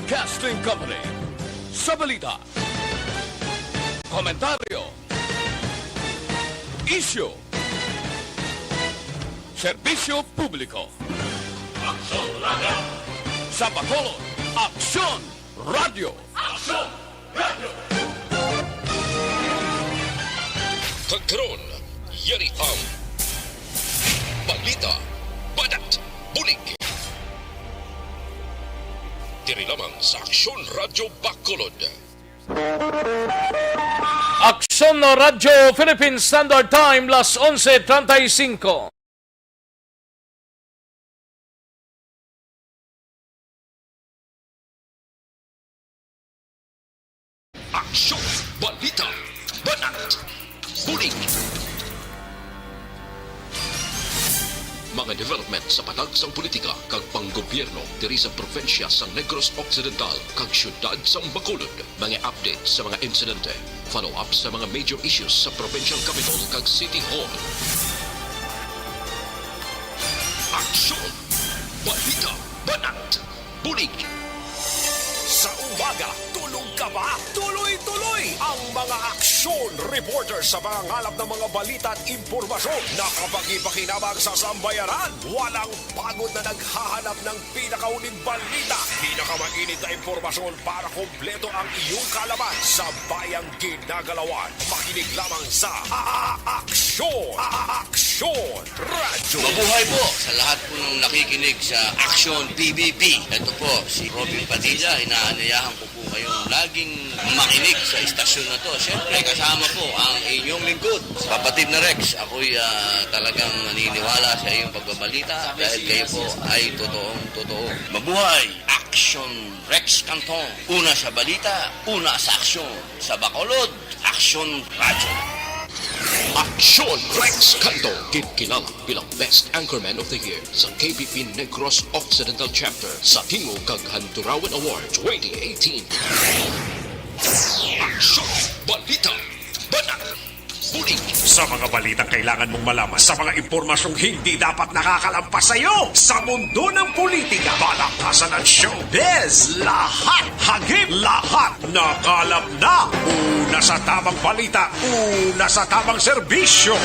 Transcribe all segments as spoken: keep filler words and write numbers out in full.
Broadcasting Company. Sa balita, komentaryo, isyu, serbisyo publiko. Aksyon Radio. Sa Bacolod, Aksyon Radio. Aksyon Radio. Kag karon, yari ang balita, banat, bulig. Diri lamang sa Aksyon Radio Bacolod. Aksyon Radyo Philippine Standard Time, las onse treinta y cinco. Aksyon, balita, banat, bulig. Mga development sa patag sang politika kag panggobyerno diri sa probinsya sang Negros Occidental kag siyudad sang Bacolod. Mga update sa mga insidente, follow-up sa mga major issues sa provincial capital kag city hall. Aksyon, balita, banat, bulig. Sa umaga, tulog ka ba? Tuloy-tuloy ang mga aksyon reporter sa pangangalap ng mga balita at impormasyon na kapakipakinabang sa sambayanan. Walang pagod na naghahanap ng pinakauling balita, pinakamainit na impormasyon para kompleto ang iyong kaalaman sa bayang ginagalawan. Makinig lamang sa A-, A-, Aksyon, A-, A-, Aksyon Radyo. Mabuhay po sa lahat po ng nakikinig sa Aksyon P B B. Ito po si Robin Padilla, inaanyayahan ko po kayong laging makinig sa istasyon na to. Siyempre, kasama po ang inyong lingkod, Kapatid na Rex. Ako'y, ah, talagang naniniwala sa iyong pagbabalita dahil kayo po ay totoong totoo. Mabuhay! Action Rex Canton. Una sa balita, una sa aksyon. Sa Bacolod, Aksyon Radyo. Aksyon Rex Canton, ginkilala bilang Best Anchorman of the Year sa K P P Negros Occidental Chapter sa Tingog kag Handurawan Award twenty eighteen. Aksyon, balita, banat, bulig. Sa mga balitang kailangan mong malaman, sa mga impormasyong hindi dapat nakakalampas sa iyo, sa mundo ng politika, palakasan at showbiz, lahat, hagip, lahat, nakalap na. Una sa tamang balita, una sa tamang serbisyo.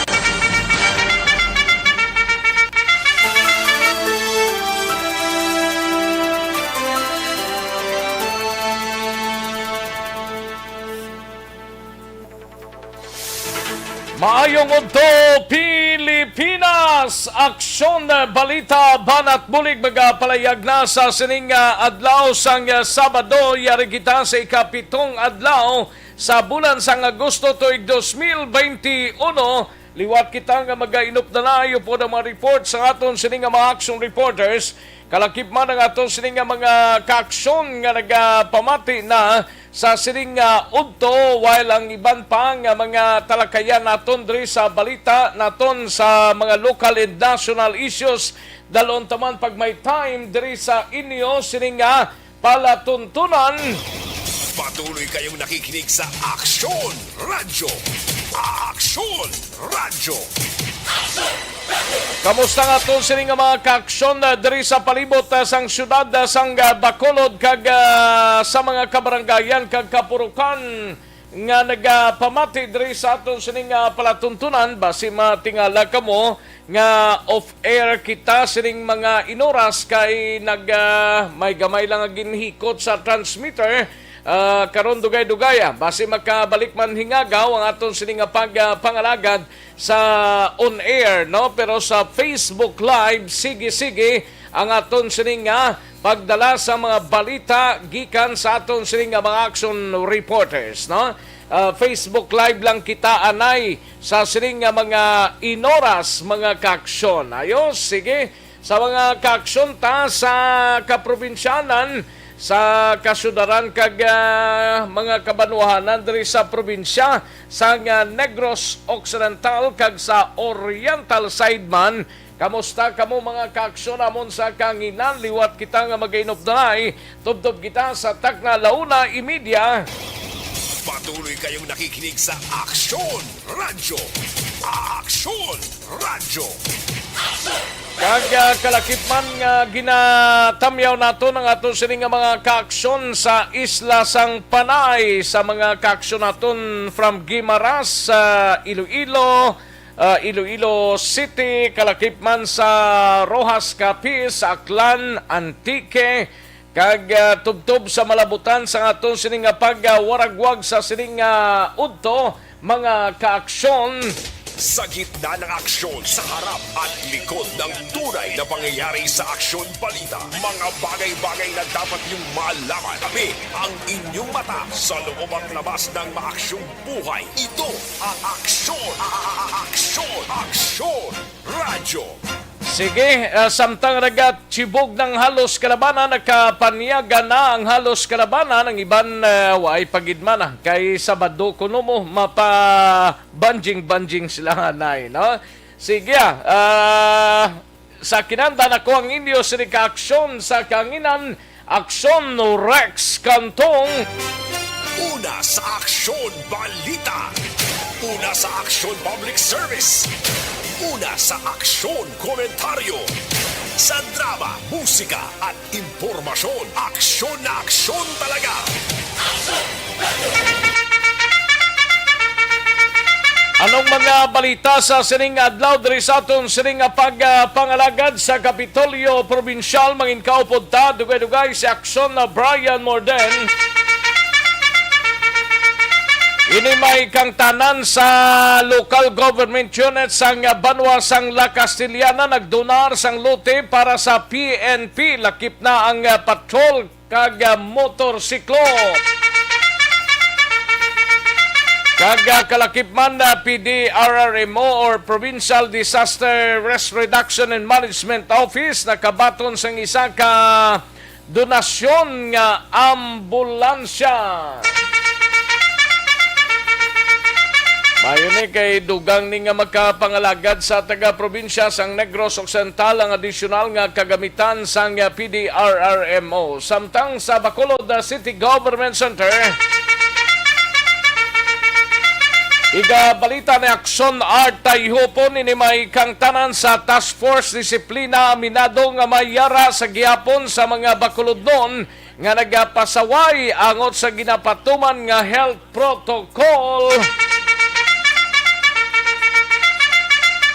Maayong udto, Pilipinas! Aksyon, balita, banat, bulig magapalayag na sa sining, ah, adlaw sang, ah, Sabado. Yari kita sa ikapitong adlaw sa bulan sang Agosto tuig dos mil benti uno. Liwat kita nga magainupdanay upod ang mga report sa aton sini nga mga aksyon reporters. Kalakip man ang aton sini nga mga kaaksyon nga nagapamati na sa sining nga udto, while ang iban pa nga mga talakayan naton diri sa balita naton sa mga local and national issues, dalon ta man pag may time diri sa inyo sini nga palatuntunan. Patuloy kayong nakikinig sa Aksyon Radyo. Aksyon Radyo. Kamusta nga aton sini nga mga kaaksyon, ah, diri sa palibot, ah, sang siyudad, ah, sang, ah, Bacolod kag, ah, sa mga kabarangayan kag kapurukan nga nagapamati diri sa aton sini nga palatuntunan? Basi matingala kamo nga off-air kita sining mga inoras kay nag, ah, may gamay lang nga ginhikot sa transmitter. Ah, karon dugay-dugay, ah, basi makabalik man hingagaw ang aton sini nga pag, ah, pangalagad sa on air, no? Pero sa Facebook Live, sige-sige ang aton sini nga pagdala sa mga balita gikan sa aton sini nga mga action reporters, no? Ah, Facebook Live lang kita anay sa sini nga mga inoras, mga kaaksyon. Ayos, sige. Sa mga kaaksyon ta sa kaprobinsyanan, sa kasudaran kag, ah, mga kabanwahanan diri sa probinsya sang, ah, Negros Occidental kag sa Oriental side man, kamusta kamo, mga kaaksyon namon sa kahanginan? Liwat kita nga magainupdanay, tubtob kita sa takna la una y media. Patuloy kayong nakikinig sa Aksyon Radyo. Aksyon Radyo. Kag, ah, kalakip man nga ginatamyaw naton ang aton sini nga mga kaaksyon sa isla sang Panay, sa mga kaaksyon naton from Guimaras, sa Iloilo, ah, Iloilo City, kalakip man sa Roxas, Capiz, Aklan, Antique, kag, ah, tubtob sa malabutan sang aton sini nga pagwaragwag sa sini nga udto, mga kaaksyon. Sa gitna ng aksyon, sa harap at likod ng tunay na pangyayari sa Aksyon Balita, mga bagay-bagay na dapat niyong malaman. Tabi ang inyong mata sa loob at labas ng maaksyong buhay. Ito ang Aksyon, a-, a-, a-, Aksyon, Aksyon Radyo. Sige, ah, samtang nagatibog ng halos kalabanan, nakapanyaga na ang halos kalabanan, ang iban, ah, waay pa gid man, ah, kay Sabado kuno mo, mapa-banjing-banjing sila, anay, no? Sige, ah, ah, sa kinanda nako ang inyo sini ka aksyon sa kanginan, Aksyon Rex Cantong. Una sa Aksyon Balita. Una sa Aksyon Public Service. Una sa Aksyon Komentaryo. Sa drama, musika, at impormasyon, aksyon na aksyon talaga. Anong mga balita sa sining adlaw diri sa aton sining nga pagpangalagad sa Kapitolyo Probinsyal? Manginkaupod ta, dugay-dugay si Aksyon na Brian Morden. Ini may kangtanan sa local government unit sang banwa sang La Castellana nagdonar sang lote para sa P N P. Lakip na ang, ah, patrol kag, ah, motorsiklo. Kag, ah, kalakip man, ah, P D R R M O or Provincial Disaster Risk Reduction and Management Office nakabaton sang isa ka donasyon nga ambulansya. Mayo ni kay dugang ni nga makapangalagad sa taga-probinsya sang Negros Occidental ang adisyonal nga kagamitan sang P D R R M O. Samtang sa Bacolod City Government Center, igabalita ni Aksyon Art Tayhupon, ini may kangtanan sa Task Force Disiplina, aminado nga may yara sa gihapon sa mga Bacolodnon nga nagapasaway angot sa ginapatuman nga health protocol.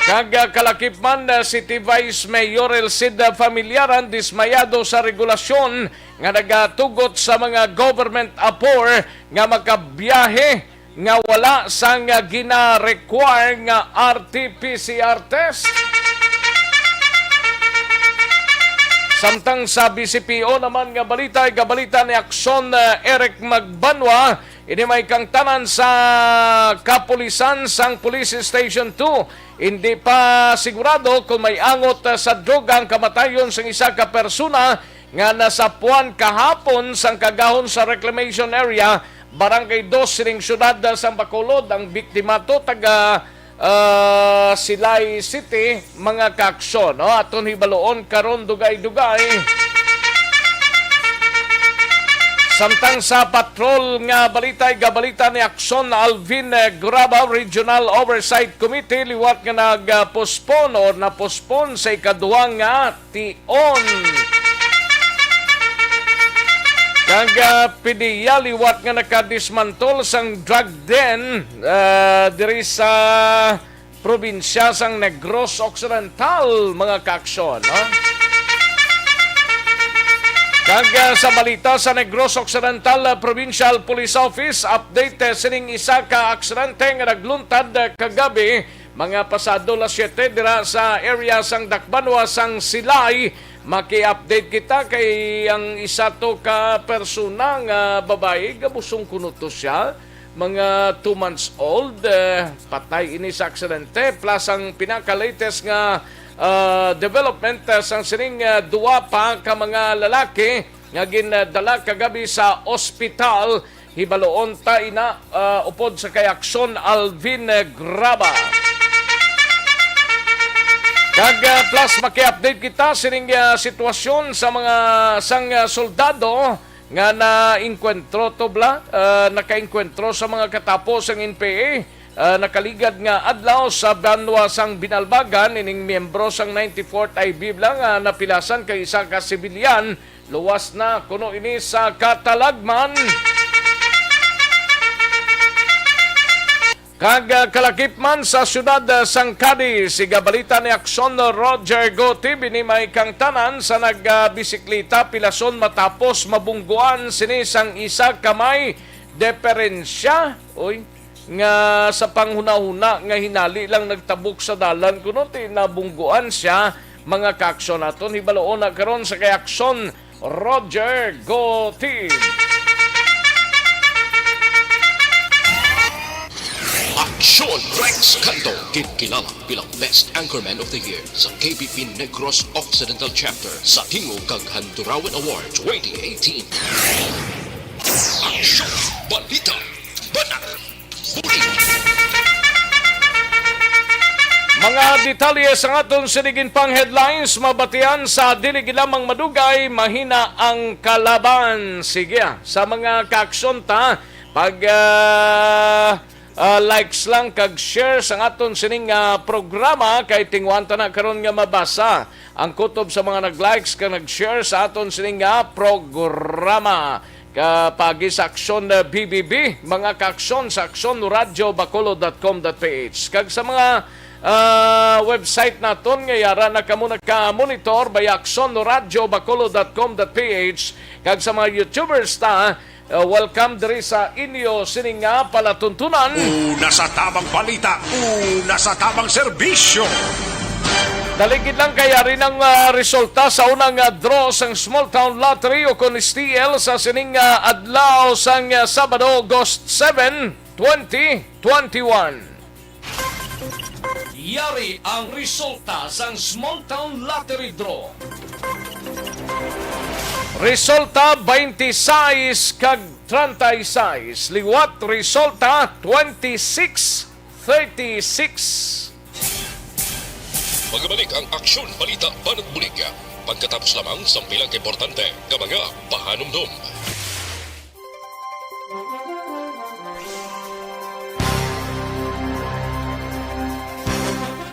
Kag, ah, kalakip man, ah, City Vice Mayor Elcid Familiaran dismayado sa regulasyon nga nagatugot sa mga government apor nga makabiyahe nga wala sang gina-require nga R T P C R test. Samtang sa B C P O naman nga balita, igabalita ni Aksyon, eh, Eric Magbanwa, ini may kangtanan sa kapulisan sang Police Station two. Hindi pa sigurado kung may angot, eh, sa droga ang kamatayon sang isa ka persona nga nasapuan kahapon sang kagahon sa reclamation area, Barangay Dos, sining siyudad sang Bacolod. Ang biktima to taga, ah, Silay City, mga kaaksyon, no? Aton hibaluon karon dugay-dugay. Samtang sa patrol nga balita, igabalita ni Aksyon Alvin, eh, Graba, Regional Oversight Committee, liwat nga nag-postpone or na-postpone sa ikaduha nga tion. Kag, ah, P D E A liwat nga nakadismantle sang drug den, ah, diri sa probinsya sang Negros Occidental, mga kaaksyon, no? Kag, ah, sa balita sa Negros Occidental, ah, Provincial Police Office, update, eh, sining isa ka aksidente nga nagluntad, ah, kagabi, mga pasado las siete dira sa area sang Dakbanwa sang Silay. Maki-update kita kay ang isa to ka persona nga babayi, gabusong kuno to siya, mga two months old, eh, patay ini sa aksidente. Plus ang pinaka-latest nga, ah, development, ah, sang sining, ah, duwa pa ka mga lalaki nga gindala kagabi sa ospital. Hibaluon ta ina, ah, upod sa kay Aksyon Alvin, eh, Graba. Kag, ah, plus maki-update kita sining, ah, sitwasyon sa mga sang, ah, soldado nga naengkwentro to bla, ah, nakaengkwentro sa mga katapo sang N P A. ah, nakaligad nga adlaw sa banwa sang Binalbagan, ining miyembro sang ninety-fourth I Bibla nga napilasan kag isa ka sibilyan, luwas na kuno ini sa katalagman. Kag, ah, kalakip man sa siyudad, ah, sang Cadiz, igabalita ni Akson Roger Gotib, ini may kangtanan sa nagbisikleta pilason matapos mabungguan sini sang isa ka may deperensya. Uy, nga sa panghunahuna nga hinali lang nagtabok sa dalan kuno ti nabungguan siya, mga kaakson. Aton hibaloon na karon sa kay Akson Roger Goti. Aksyon Rex Cantong, kinkilala bilang Best Anchorman of the Year sa K B P Negros Occidental Chapter sa Tingog kag Handurawan Award twenty eighteen. Aksyon, balita, banat, bulig. Mga detalye sa aton sining pang headlines, mabatian sa dili gid lamang madugay, mahina ang kalaban. Sige, ah, sa mga kaaksyon ta, pag, ah, ah, likes lang kag share sa aton sining, ah, programa, kay tinguan ta na karon nga mabasa ang kutob sa mga nag-likes kag nag-share sa aton sining, ah, programa. Ka-, paagi sa Aksyon, ah, B B B, mga kaaksyon sa aksyon radio bacolod dot com dot P H. Kag sa mga, ah, website naton nga yara na kamo nagka-monitor, by aksyon radio bacolod dot com dot P H, kag sa mga YouTubers ta, ah, welcome diri sa inyo sining nga palatuntunan. Una sa tabang balita, una sa tabang serbisyo. Dali gid lang kay ari nang, ah, resulta sa unang, ah, draw sang Small Town Lottery o kon S T L sa sining, ah, adlaw sang, ah, Sabado, August seven, twenty twenty-one. Yari ang resulta sang Small Town Lottery Draw. Resulta, twenty-six kag treinta y seis. Liwat resulta, twenty-six thirty-six. Magabalik ang Aksyon Balita Banat Bulig pagkatapos lamang sang pila ka importante nga mga pahanumdom.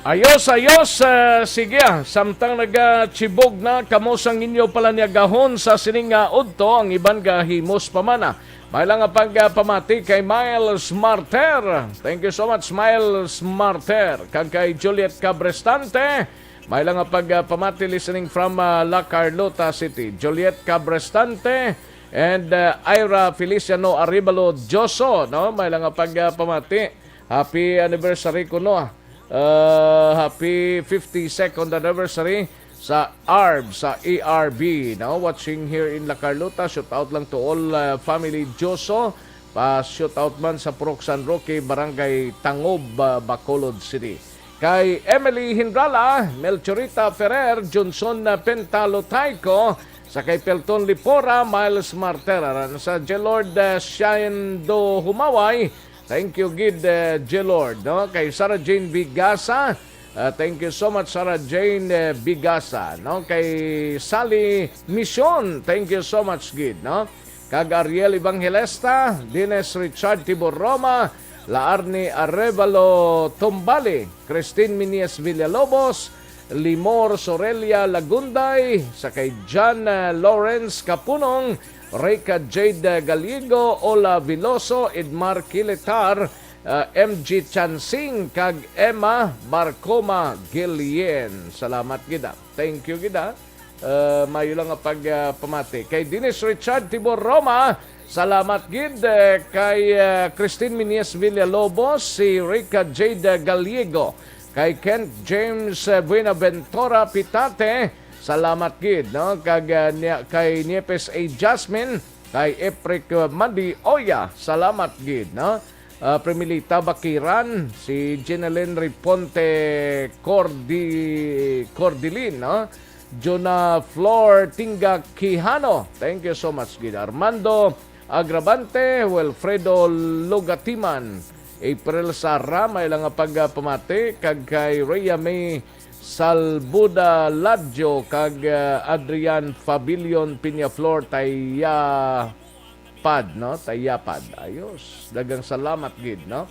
Ayos, ayos. Eh, sige, ah, samtang nagachibog na kamo sang inyo palanyagahon sa sining nga udto, ang iban gahimos pa man, ah. May lang nga pagpamati kay Miles Marter. Thank you so much, Miles Marter. Kag kay Juliet Cabrestante. May lang nga pagpamati listening from, ah, La Carlota City. Juliet Cabrestante and, ah, Ira Feliciano Arevalo Dioso, no? May lang nga pagpamati. Happy anniversary kuno, ah. Uh, happy fifty-second anniversary sa A R B, sa A R B, no? Watching here in La Carlota. Shout out lang to all, uh, family Dioso. Pa shout out man sa Purok San Roque, Barangay Tangob, uh, Bacolod City. Kay Emily Hindrala, Melchorita Ferrer, Johnson, uh, Pentalotaico, sa kay Pelton Lipora, Miles Martera, sa Jelord, uh, Shando Humaway, thank you gid, eh, Jelord, no? Kay Sarah Jane Vigasa, ah, thank you so much, Sarah Jane, eh, Vigasa, no? Kay Sally Mission, thank you so much gid, no? Kag Ariel Evangelista, Dennis Richard Tibor Roma, Laarni Arevalo Tumbali, Christine Minies Villalobos, Limor Sorelia Lagunday, sa kay John, eh, Lawrence Kapunong, Rica Jade Gallego, Ola Veloso, Edmar Kilitar, uh, M G Chansing, kag Emma Barcoma Guillen. Salamat gid, ah. Thank you gid, ah. Uh, mayo lang nga pag, uh, pamati. Kay Dennis Richard Tibor Roma, salamat gid, eh, kay, uh, Christine Minies Villalobos, si Rica Jade Gallego, kay Kent James, eh, Buenaventura Pitate, salamat gid, no? Kag, uh, niya, kay Niepes A Jasmine, kay Epric, uh, Mandi Oya, salamat gid, no? Ah, Primilita Bakiran, si Jeneline Riponte Cordi-, Cordilin, no? Jonah Flor Tinga Quijano, thank you so much gid. Armando Agravante, Wilfredo Lugatiman, April Sara, may lang nga pagpamati, kag kay Rhea May Salbuda Ladjo, kag, ah, Adrian Fabilion Peñaflor Tayapad, no? Tayapad. Ayos. Daghang salamat gid, no?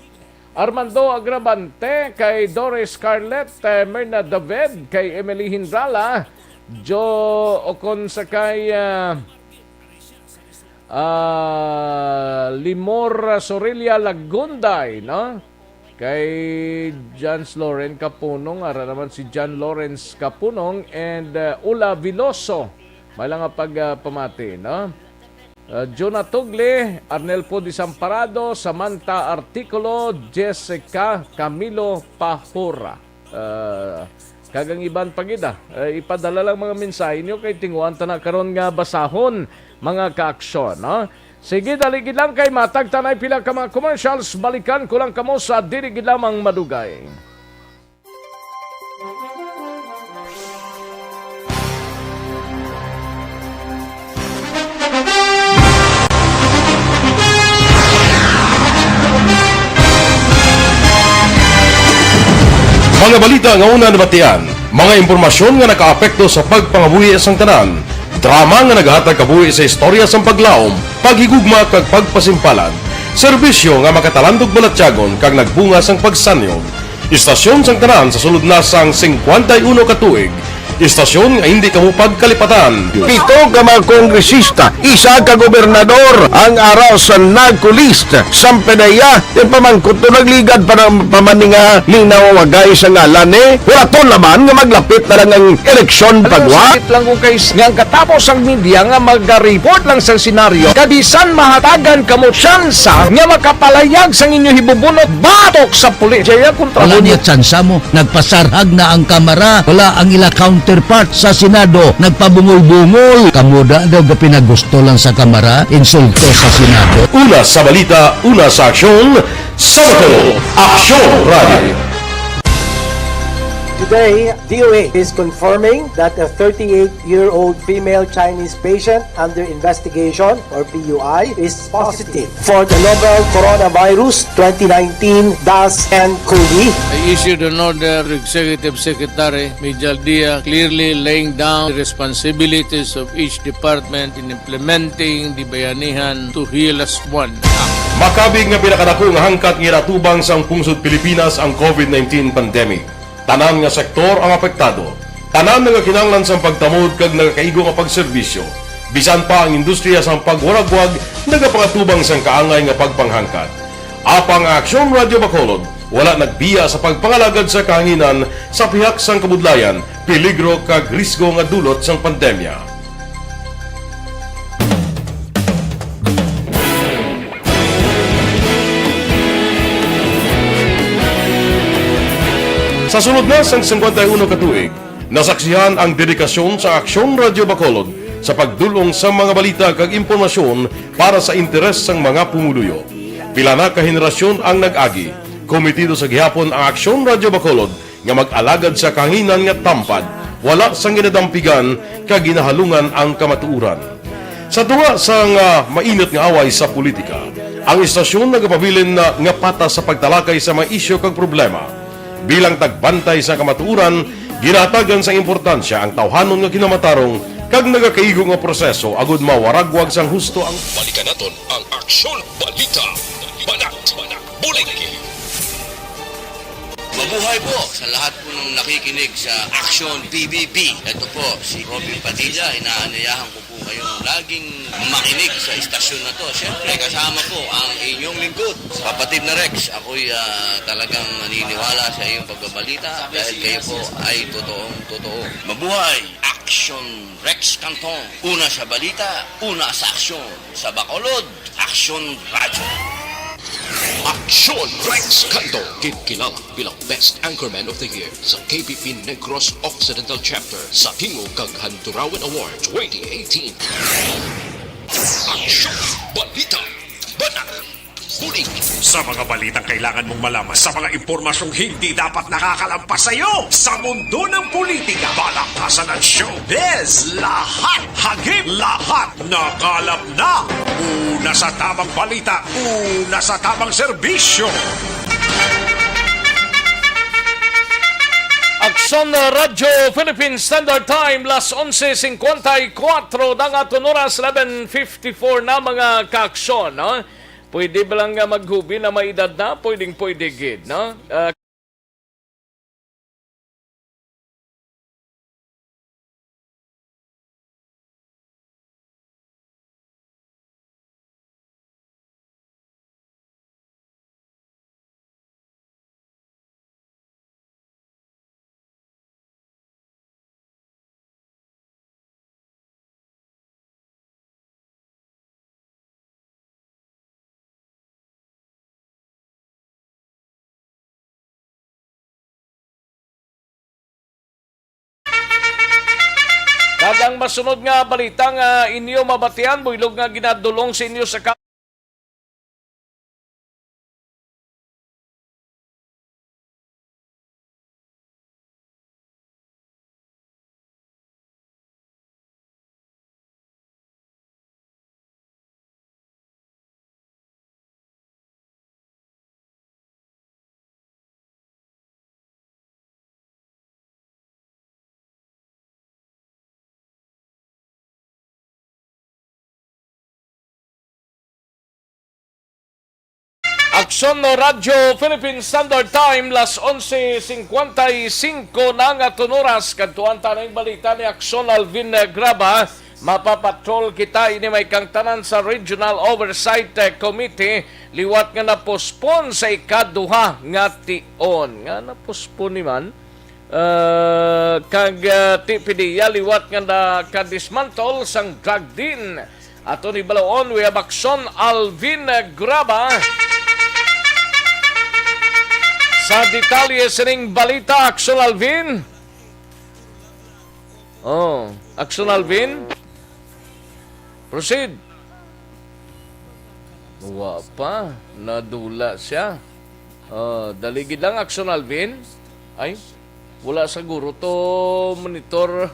Armando Agravante, kay Doris Scarlett, eh, Mirna David, kay Emily Hindrala, Jo Okon sa kay, ah, ah, Limor Sorilla Lagunday, no? Kay Jans Loren Kapunong, ara naman si John Lawrence Kapunong and, ah, Ula Veloso. May lang nga pag, ah, pamati, no? Uh, Jonah Tugle, Arnel Desamparado, Samantha Articulo, Jessica Camilo Pahura. Uh, kag ang iban pa gid, ah. Uh, ipadala lang mga mensahe nyo kay tinguan ta na karon nga basahon, mga kaaksyon, no? Sige, dali gid lang kay matag ta na pila ka mga commercials. Balikan ko lang kamo sa diri gid lamang madugay. Mga balita nga una nabatian, mga impormasyon nga nakaapekto sa pagpangabuhi sang tanan, drama nga naghatag kabuhi sa istorya sang paglaom, paghigugma kag pagpasimpalad, serbisyo nga makatalandog balatyagon kag nagbunga sang pagsanyog. Istasyon sang tanan sa sulod na sang singkwenta y uno ka tuig. Istasyon nga hindi kamo pagkalipatan. Pito ka mga kongresista, isa ka gobernador ang ara sa NAGCO list. Sampanaya, yung pamangkot to nagligad pa ng pamaninga linawagay sa ngalan eh. Wala to naman nga maglapit na lang ang eleksyon pagwa. Sakit lang kung kay nga ang katapos ang media nga mag-report lang sa senaryo. Kabisan mahatagan kamo tsansa nga makapalayag sang inyo hibubunot batok sa pulis. Jaya kontra Wala mo niya tsansa mo. Nagpasarhag na ang kamara. Wala ang ila counterpart sa Senado. Nagpabungol-bungol. Kamo da daw gapinagusto lang sa kamara. Insulto sa Senado. Una sa balita, una sa aksyon, sa Bato, Aksyon Radio. Today, D O A is confirming that a thirty-eight-year-old female Chinese patient under investigation, or P U I, is positive for the novel coronavirus twenty nineteen dash N COVID. I issued an order to Executive Secretary Mijal Dia, clearly laying down the responsibilities of each department in implementing the Bayanihan to Heal As One Act. Makabig nga pinakadako nga hangkat nga ginatubang sang pungsod Pilipinas ang COVID nineteen pandemic. Tanan nga sektor ang apektado. Tanan nagakinahanglan sang pagtamod kag nagakaigo nga pagserbisyo. Bisan pa ang industriya sang pagwaragwag nagapangatubang sang kaangay nga pagpanghangkat. Apang ang Aksyon Radyo Bacolod wala nagbiya sa pagpangalagad sa kahanginan sa pihak sang kabudlayan, peligro kag risgo nga dulot sang pandemya. Sa sulod na sang singkwenta y uno ka tuig, nasaksihan ang dedikasyon sa Aksyon Radyo Bacolod sa pagdul-ong sa mga balita kag impormasyon para sa interes sang mga pumuluyo. Pila na ka henerasyon ang nag-agi. Komitido sa gihapon ang Aksyon Radyo Bacolod nga mag-alagad sa kahanginan nga tampad, wala sang ginadampigan kag ginahalungan ang kamatuoran. Sa tunga sang, ah, mainit nga away sa politika, ang istasyon nagapabilin na nga patas sa pagtalakay sa mga isyu kag problema. Bilang tagbantay sa kamatuoran, ginahatagan sang importansya ang tawhanon nga kinamatarong kag nagakaigo nga proseso agud mawaragwag sang husto ang Balikan naton ang Aksyon Balita. Banat, banat, bulig. Mabuhay po sa lahat po ng nakikinig sa Aksyon P B B. Ito po si Robin Padilla. Inaanyayahan ko po kayong laging makinig sa istasyon na to. Siyempre, kasama po ang inyong lingkod, kapatid na Rex. Ako'y, ah, talagang naniniwala sa iyong pagbabalita dahil kayo po ay totoong totoo. Mabuhay! Aksyon Rex Canton. Una sa balita, una sa aksyon. Sa Bacolod, Aksyon Radyo. Aksyon Rex Canto, kinkilala bilang Best Anchorman of the Year sa K B P Negros Occidental Chapter sa Tingog kag Handurawan Award twenty eighteen. Aksyon Balita. Banat. Bulig. Sa mga balitang kailangan mong malaman, sa mga impormasyong hindi dapat nakakalampas sa iyo, sa mundo ng politika, palakasan at showbiz, lahat, hagip lahat, nakalap na. Una sa tamang balita, una sa tamang serbisyo. Aksyon Radyo Philippine Standard Time, las onse singkwenta y kuwatro na nga aton oras, eleven fifty-four na, mga kaaksyon, no? Pwede ba lang nga maghubi na may edad na? Pwedeng pwede gid, no? Ah, Kag ang masunod nga balita nga inyo mabatian, buylog nga ginadulong sa inyo sa ka- Aksyon no Radyo Philippine Standard Time, las onse cincuenta y cinco na nga aton oras. Kadtuan ta ning balita ni Aksyon Alvin Graba. Mapapatrol kita ini may kangtanan sa Regional Oversight, eh, Committee liwat nga napospon sa ikaduha nga tion. Nga napospon ni man? Ah, kag, ah, T P D ya liwat nga nakadismantle sang drug den. Aton ibaloon, we have Aksyon Alvin Graba sa detalye sining balita. Aksyon Alvin. Oh, Aksyon Alvin. Proceed. Wa pa. Nadula siya. Ah, dali gid lang, Aksyon Alvin. Ay, wala siguro to monitor,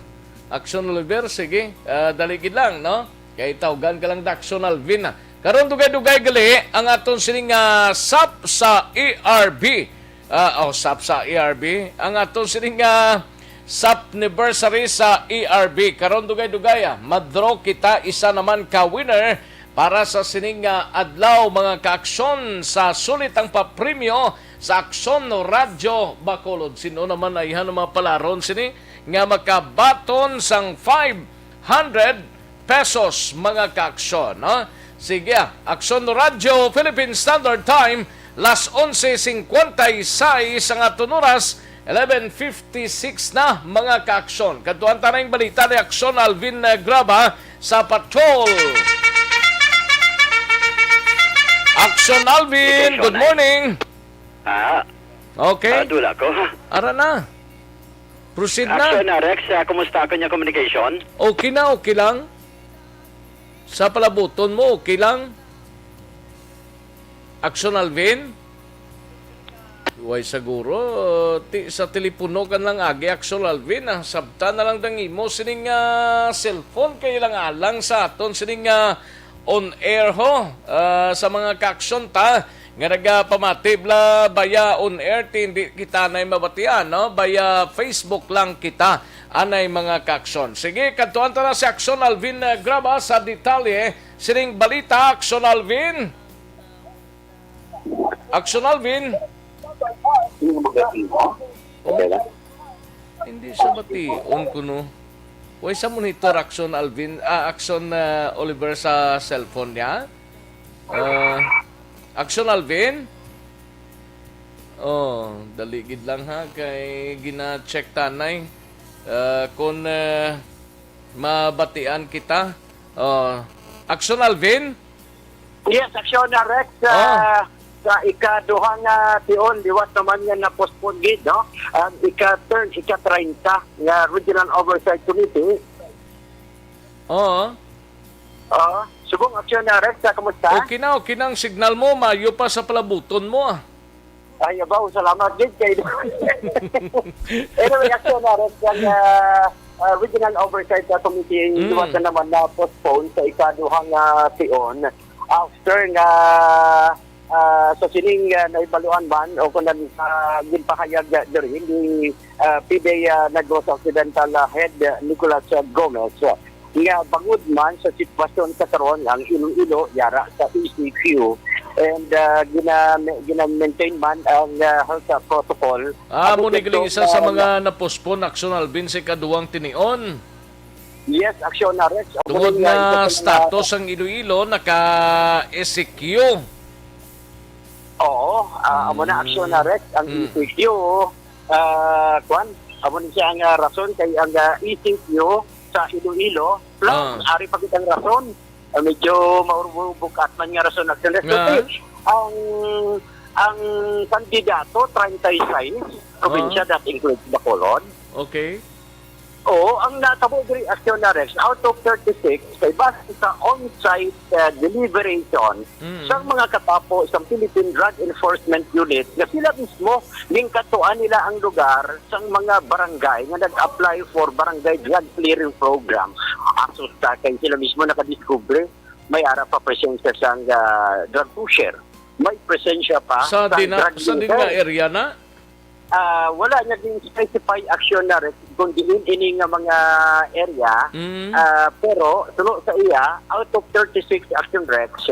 Aksyon Oliver. Sige, ah, dali gid lang, no? Kay tawgan ka lang da, Aksyon Alvin, ah. Karon, dugay-dugay gali ang aton sining, ah, sap sa E R B. Ah, oh, sap sa E R B. Ang aton sining, ah, sap anniversary sa E R B. Karon, dugay-dugay, ah, madraw kita isa naman ka winner para sa sining, ah, adlaw, mga kaaksyon, sa sulit ang papremyo sa Aksyon Radyo Bacolod. Sino naman ay mga palaron sini nga makabaton sang five hundred pesos, mga kaaksyon, no? Sige, ah, Aksyon Radyo Philippine Standard Time, las onse cincuenta y seis ang aton oras, eleven fifty-six na, mga kaaksyon. Kadtuan ta na ang balita ni Aksyon Alvin, eh, Graba sa Patrol. Aksyon Alvin, good morning. Ah, Okay. Ah, dula ko. Ara na. Proceed na. Aksyon na, Rex. Ah, kumusta ako niya communication? Okay na, okay lang. Sa palabuton mo, okay lang. Aksyon Alvin? Way siguro, ti, sa telepono kan lang agi, Aksyon Alvin, ah. Sabta na lang dang imo sining, ah, cellphone kay lang alang sa aton sining, ah, on air ho, ah, sa mga kaaksyon ta nga nagapamati bla baya on air, ti hindi kita nay mabatian, no? Baya Facebook lang kita anay, mga kaaksyon. Sige, kadtuan ta na si Aksyon Alvin, ah, Graba sa detalye sining balita. Aksyon Alvin. Aksyon Alvin. Oh, hindi sa bation kuno. Way sa monitor, Aksyon Alvin, ah, Aksyon, ah, Oliver, sa cellphone niya. Ah, Aksyon Alvin. Oh, dali gid lang ha, kay gina-check tanay. Ah, kung, ah, mabatian kita. Oh, Aksyon Alvin? Yes, Aksyon na, Rex. Oh. Ah, sa ikaduha nga tion, liwat naman nga na-postpone gid, no? Ang ika-third, ika-treinta nga Regional Oversight Committee. Oo. Oo. Subong, Aksyon na, Rex, ah, kumusta? Okay na, okay na ang signal mo. Mayo pa sa palabuton mo, ah. Ay, abaw, salamat gid kay Anyway, Aksyon na, Rex, ang, ah, ah, Regional Oversight, ah, Committee, Mm. liwat na naman na-postpone sa ikaduha nga tion after nga, ah, sa sining, ah, nahibaluan man o kung nan-, ah, ginpahayag, ah, diri ni, ah, P D A, ah, Negros Occidental, ah, Head, ah, Nicolas, ah, Gomez, ah, nga bangod man sa sitwasyon sa karon ang Iloilo yara sa E C Q, and ah, gina-, gina-maintain man ang ah, health ah, protocol. Ah, amo ni galing isa sa mga na-postpone, Action Alvin, sa ikaduhang tinion. Yes, Action Rex. Amo Tungod ni nga isa nga sa mga status ang Iloilo, naka-E C Q. Oo, ah, amo na, Action Mm. Rex, ang Mm. E C Q, ah, kwan, amo ni siya ang ah, rason kay ang ah, E C Q sa Iloilo, plus, Ah. ari pa gid ang rason, ah, medyo maurbukat man nga rason, Action Rex. Nga? Kasi ang, ang kandidato, treinta y seis probinsya, Ah. that includes Bacolod. Okay. Oo, ang natabo diri, Action Rex, out of thirty-six, kay base sa on-site ah, deliberation Mm. sang mga katapo sang Philippine Drug Enforcement Unit nga sila mismo, ginkadtuan nila ang lugar sang mga barangay nga nag-apply for Barangay Drug Clearing Program. Asusta kay sila mismo nakadiskubre may ara pa presensya sang ah, drug pusher. May presensya pa Sa sang dina-, drug sa dealer. Dina area na? Ah, wala niya din specify, Action Rex, kung diin ini nga mga area, Mm. ah, pero suno sa iya, out of thirty-six, Action Rex,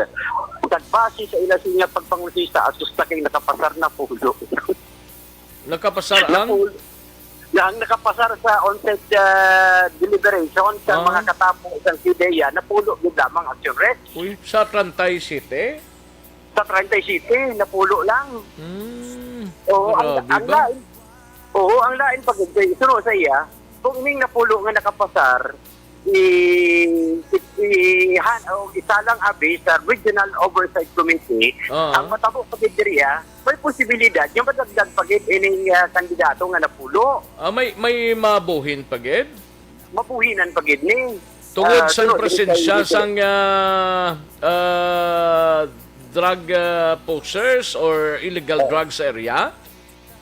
nagbase sa ila sa iya pagpangusisa, asusta kay nakapasar na pulo. Nakapasar ang? Napul-, na ang nakapasar sa on-site ah, deliberation sa Ah. mga katapo sa PDEA, napulo gid lamang, Action Rex. Uy, sa treinta y siete? Sa treinta y siete, napulo lang. Hmm, Oo, ang, grabe ang ba? lain, oo, ang lain pa gid kay suno sa iya, kung ining napulo nga nakapasar, i, i, i, han, o isa lang abi sa Regional Oversight Committee, Oo. ang matabo pa gid diriya, may posibilidad nga madagdag pa gid ining ah, kandidato nga napulo. Ah, may, may mabuhin pa gid? Mabuhinan pa gid ni. Tungod Ah, sang suno, presensya dili kay sang ah, ah, drug ah, pushers or illegal Oh. drugs sa area?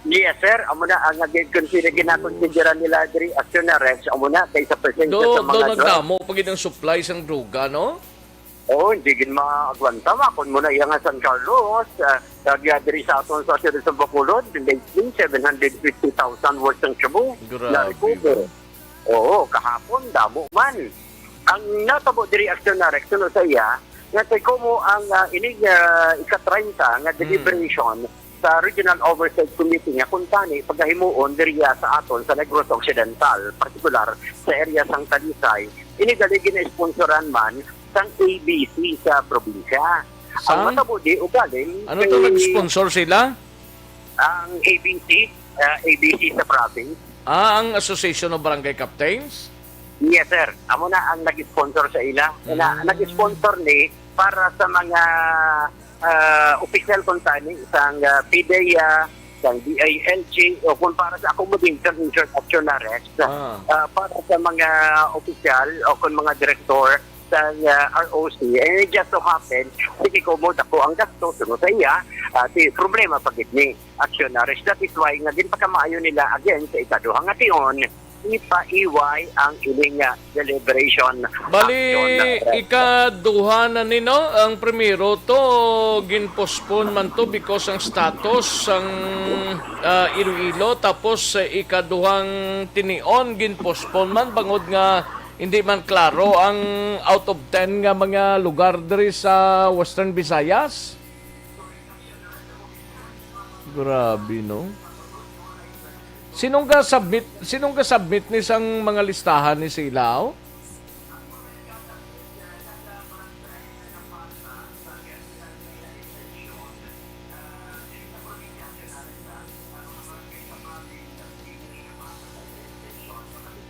Yes, sir. Amo na ang nag-consider, ginakonsidera nila diri, Action Rex. Amo na kay sa presensya Do, sa do mga drug. Nagdamo pa gid ang supply sang droga, no? Oo, hindi gid maagwanta. Makon mo na iya nga San Carlos, ah, kag, ah, diri sa aton sa siyudad sa Bacolod, lately, seven hundred fifty thousand worth ng shabu Grabe na-recover. ba? Oo, kahapon, damo man. Ang natabo diri, Action Rex, suno sa iya, nga kay komo ang ah, inig ah, ika-treinta nga Mm. deliberation sa Regional Oversight Committee nga kung tani pagahimuon diriya sa aton sa Negros Occidental, partikular sa area sang Talisay, ini gali gina-sponsoran man sang A B C sa probinsya. Ang Sang? matabo di ugaling Ano kay to, nag-sponsor sila? Ang A B C, ah, A B C sa province. Ah, ang Association of Barangay Captains? Yes, sir. Amo na ang nag-sponsor sa ila. Na, Mm. nag-sponsor ni para sa mga ah, opisyal kung tani sang ah, PDEA, sang D I L G, o kung para sa accommodation, insurance, Action Rex, Ah. ah, para sa mga opisyal o kung mga direktor sa ah, R O C. And it just so happen, sige ko mo, dako ang gasto, suno sa iya, ah, ti, problema pa gid ni Action Rex. That is why nga ginpakamaayo nila again sa ikaduha nga tion, ipaiway ang ining ah, deliberation Bali, action na ikaduha na ni, no? Ang primero to, gin-postpone man to because ang status sang ah, Iloilo. Tapos, eh, ikaduhang tinion, gin-postpone man bangod nga hindi man klaro ang out of ten nga mga lugar diri sa Western Visayas. Grabe, no? Sinong ga-submit, sinong ga-submit ni sang mga listahan ni sa ilaw?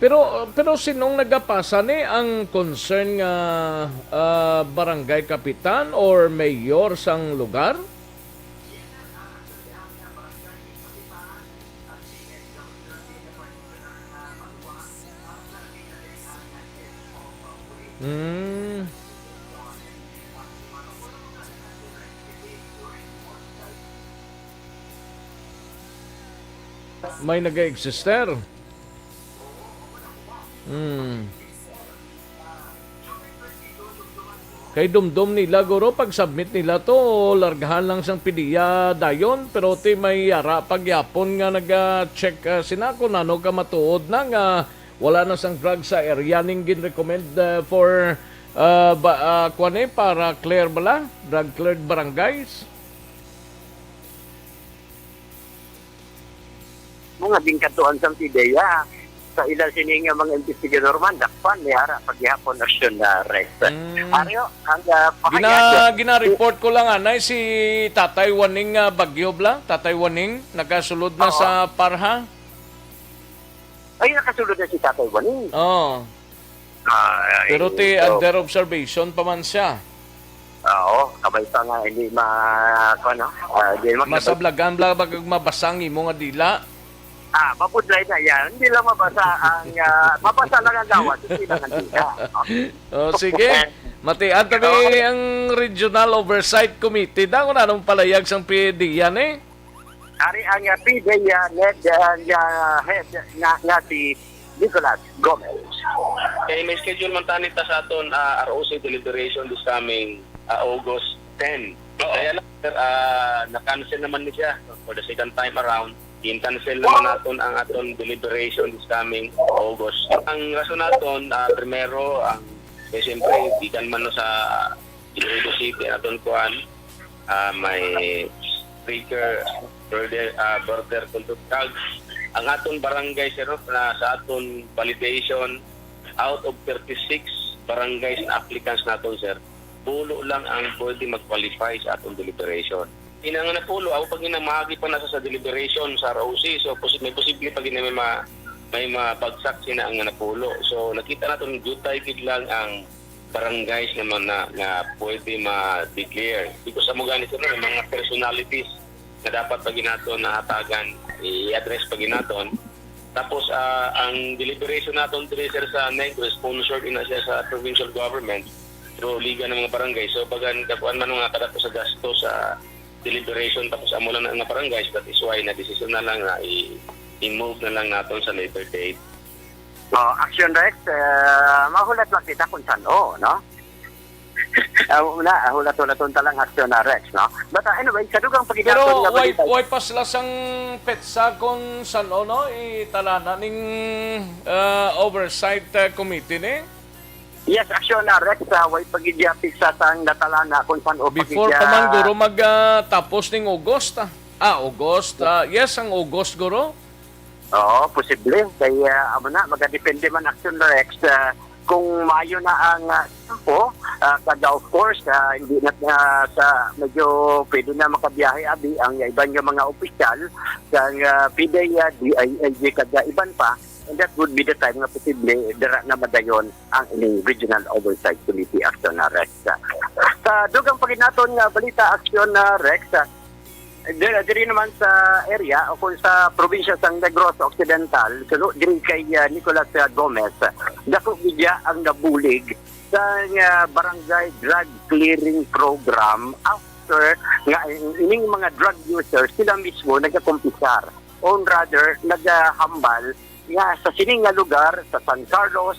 Pero, pero sinong nagapasa ni ang concern nga ah, barangay kapitan or mayor sang lugar? Mm. May nag-existe. Hmm. Kay dumdom nila, guro, pag-submit nila to, largahan lang sang PDEA dayon, pero ti may yara pa gyapon nga naga-check ah, sina kung ano ka matuod na nga wala na sang drug sa area ning gin-recommend ah, for Ah, ba, ah, kuwan eh, para clear bala? Drug cleared barangays? Mga bingkatuan sang pideya. Sa ila sini nga mga investigador man, dakpan ni ara paghihapon, Aksyon na Rex. Mm. Aryo, ang, ah, pahayag. Gina-, gina-report ko lang, anay, si Tatay Waning, ah, Bagyo bala? Tatay Waning, nakasulod na Oo. sa parha? Ay, nakasulod na si Tatay Waning. Oo. Ah, Pero ti, so under observation pa man siya. Oo, kabay pa nga, hindi ma-, kuwan, no? Ah, hindi mag- Masablagan bala ba kag mabasa ang imo nga dila? Ah, mabudlay na yan. Hindi lang mabasa ang, ah, mabasa lang ang gawas, hindi lang ang dila. Oh, sige. Matian ta mi ang Regional Oversight Committee. Dangon anong palayag sang P D yan eh? Ari ang, ah, P D, ah, head, ah, nga head nga, nga si Nicolas Gomez. Kay may schedule man tani ta sa aton, ah, R O C deliberation this coming, ah, August ten. Oo. Kaya lang, sir, ah, na-cancel naman ni siya for the second time around. Gin-cancel naman naton ang aton deliberation this coming August. Ang rason naton, ah, primero, ang, eh, siyempre, gikan man no sa Iloilo City, aton kuan, ah, may trigger border, ah, border control drugs. Ang aton barangay, sir, na sa aton validation, out of thirty-six barangays na applicants naton, sir, pulo lang ang pwede mag-qualify sa aton deliberation. Ina nga napulo, ako pag ina maagi pa nasa sa deliberation sa R O C, so posi-, may posible pa gid na may ma-, may mabagsak sina ang napulo. So nakita naton jutay gid lang ang barangays naman na, nga pwede ma-declare. Because amo gani sila, may mga personalities na dapat pa ginaton na hatagan, i-address pa ginaton. Tapos, ah, ang deliberation naton diri, sir, sa Negros, sponsored ina siya sa provincial government through Liga ng mga Barangay. So, bagan kakuan man nga kada sa gasto sa deliberation, tapos amo lang na nga barangay, so that is why na decision na lang na i- i-move na lang naton sa later date. Oh, Action Rex, eh, mahulat lang kita kung saan, oh, no? Ah, una, ah, hulat-hulaton ta lang, Action na Rex, no? But, ah, anyway, sa dugang pagidakon Pero nga way, balita. Way pa sila sang petsa kung saan, no? Italana ning, ah, oversight, ah, committee ni? Yes, Action na Rex, ah, way pagidya petsa sang natalana kung saan o Before pagidya pa man, guro, mag, ah, tapos ning August, ah. Ah, August. Ah, yes, ang August, guro. Oo, posible. Kay, ah, amo na, magadepende man, Action Rex, ah, kung maayo na ang, ah, tempo, ah, kag, of course, ah, hindi na, ah, sa medyo pwede na makabiyahe abi ang iban nga mga opisyal sang, ah, P D E A, D I L G, kag, ah, iban pa, and that would be the time nga posible dira na madayon ang ining Regional Oversight Committee, Action na Rex. Sa dugang paginaton nga balita, Action na Rex, ah, Di-, diri naman sa area o kung sa probinsya sang Negros Occidental, suno diri kay, ah, Nicolas, ah, Gomez, dako gid ang nabulig sa, ah, barangay drug clearing program after nga in-, ining mga drug users sila mismo nagakumpisar, or rather, nagahambal nga sa sini nga lugar sa San Carlos,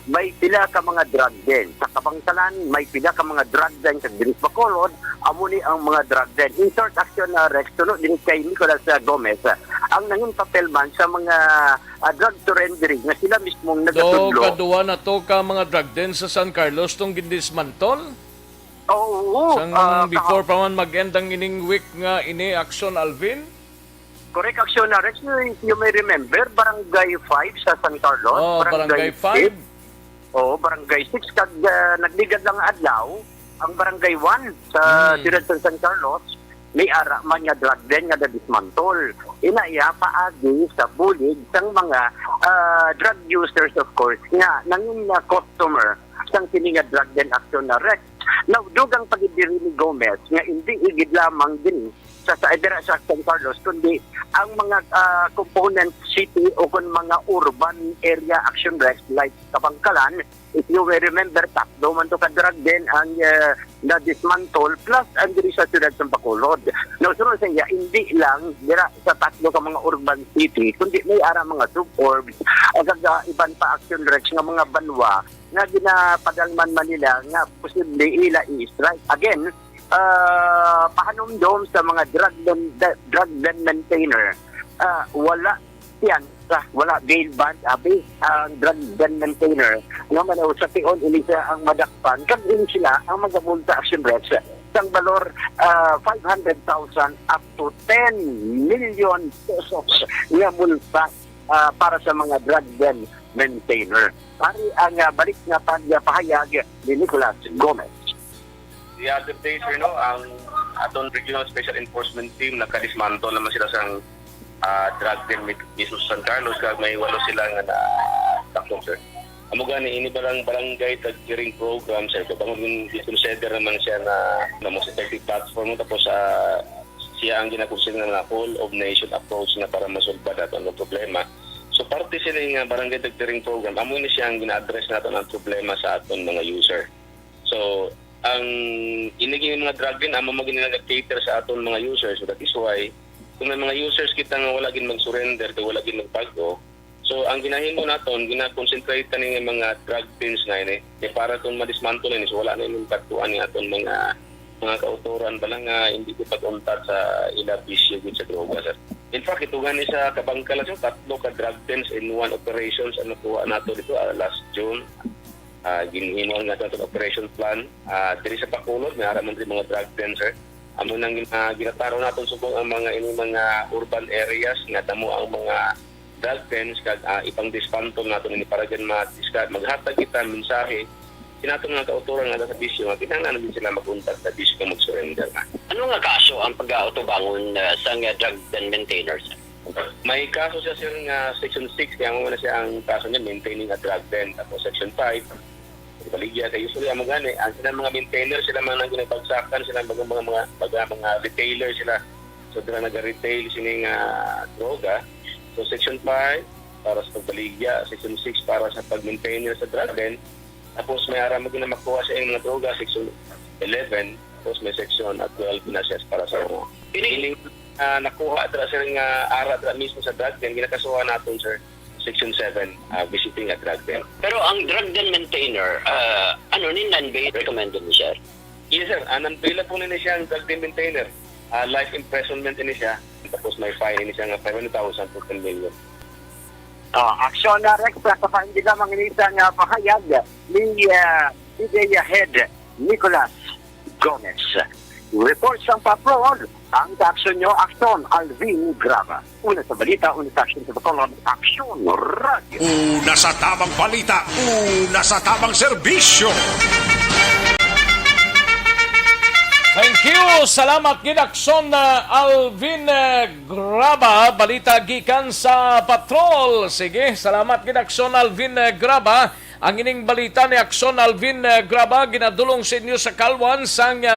may pila ka mga drug den. Sa Kabankalan, may pila ka mga drug den. Sa Dilis Bacolod, amo ni ang mga drug den. In short, Action na Rex, suno din kay Nicolas, ah, Gomez, ah, ang nangin papel man sa mga, ah, drug surrendering nga sila mismong Do, nagatudlo. Kadua na to ka mga drug den sa San Carlos tong gindismantle? Oo, Sang ah, before kaha- pa man mag-end ang ining week nga ini, Action Alvin? Correct, Action na Rex. You, you may remember, Barangay five sa San Carlos. Oh, Barangay Barangay five. six. Oo, Barangay six. Kag, ah, nagligad lang nga adlaw, ang Barangay one sa Hmm. siyudad sa San Carlos, may ara man nga drug den nga na-dismantle. Ina iya, paagi sa bulig sang mga, ah, drug users, of course, nga nangin nga customer sang sini nga drug den, Action na Rex. Now, dugang pa gid diri ni Gomez nga hindi igid lamang diri sa, sa, dira sa San Carlos, kundi ang mga, ah, component city o kung mga urban area, Action Rex, like Kabankalan, if you will remember, tatlo man to ka drug den ang, ah, na-dismantle, plus ang diri sa siyudad sa Bacolod. Now, sunod sa iya, hindi lang dira sa tatlo ka mga urban city, kundi may ara mga suburbs, ang, ah, iban pa, Action Rex, nga mga banwa nga ginapadalman man nila nga posible ila i-strike. Again, ah, pahanumdom sa mga drug den-, da-, drug den maintainer, ah, wala Yan, sa wala bail bond, abi, ang drug den maintainer, nga man sa tion, ini siya ang madakpan, kag ini sila ang magamulta, action reps, sang balor, ah, five hundred thousand up to ten million pesos nga multa, ah, para sa mga drug den maintainer. Ari ang, ah, balik nga pagpahayag ni Nicolas Gomez. The other day, sir, no, ang aton Regional Special Enforcement Team, naka-dismantle naman sila sang, ah, drug den mi-, mismo sa San Carlos, kag may walo sila nga na-, takop, sir. Amo gani, ini barang-, barangay drug clearing program, sir, kung i-consider naman siya na, na most effective platform, tapos, ah, siya ang ginakonsider nga whole of nation approach na para masulbad nato ang problema. So, parte sini nga barangay drug clearing program, amo ni siya ang gina-address nato ang problema sa aton mga user. So, ang ini gini mga drug den, amo man gini nag-cater sa aton mga users. So, that is why, kung may mga users kita nga wala gid mag-surrender, kay wala gid magbag-o, so, ang ginahimo naton, gina-concentrate ta ni nga mga drug dens nga ini. Kay para kung madismantle ini, so, wala na ining pagtuan ni aton mga, mga kautoran bala nga hindi ko pag-untat sa ila bisyo gid sa droga, sir. In fact, ito gani sa Kabangkal, sir, tatlo ka drug dens in one operations ang nakuha nato dito, ah, last June. Ah, ginhimo nga sa operation plan. Ah, diri sa Bacolod, may ara man diri mga drug den, sir. Amo nang gin-, ah, ginataro naton subong ang mga, ini mga urban areas nga damo ang mga drug dens, kag, ah, ipang-dismantle naton ini para gid ma-discuss, maghatag kita mensahe sa naton mga kautoran nga sa bisyo nga kinahanglan na gid sila mag-untat sa bisyo kag mag-surrender na. Ano nga kaso ang pag-aatubangon, ah, sa nga drug den maintainers? May kaso siya, sir, nga Section six, kaya mo na siya ang kaso niya, maintaining a drug den. Tapos Section five, baligya, kay usually, amo gani, ang sila mga maintainer, sila man ang ginabagsakan, sila mga, mga, mga, mga, mga retailer sila. So, dira naga-retail sini nga droga. So, Section five, para sa pagbaligya, Section six, para sa pag-maintainer sa drug den. Tapos, may ara mo ginamakuha sa iyang mga droga, Section eleven, tapos may Section at twelve na siya para sa mga. Ini- Ini, ah, nakuha dira, sir, nga ara dira mismo sa drug den, ginakasuhan naton, sir, Section seven, ah, visiting a drug den. Pero ang drug den maintainer, ah, ano ni, non-bail recommended ni, sir? Yes, sir. Ah, non-bailable ni siya ang drug den maintainer. Ah, life imprisonment ni siya. Tapos may fine ni siya nga five hundred thousand to ten million. Ah, aksyon na, Rex, sa kapaindiga, manginisa nga pahayag ni, ah, P D A Head Nicolas Gomez. Report sang Patrol, ang kaaksyon nyo, Aksyon Alvin Graba. Una sa balita, una sa aksyon sa Bacolod, Aksyon Radyo. Una sa tamang balita, una sa tamang serbisyo. Thank you. Salamat gid, Aksyon, uh, Alvin, uh, Graba. Balita gikan sa Patrol. Sige, salamat gid, Aksyon Alvin, uh, Graba. Ang ining balita ni Aksyon Alvin, uh, Graba ginadulong sa inyo sa kalwan sang, uh,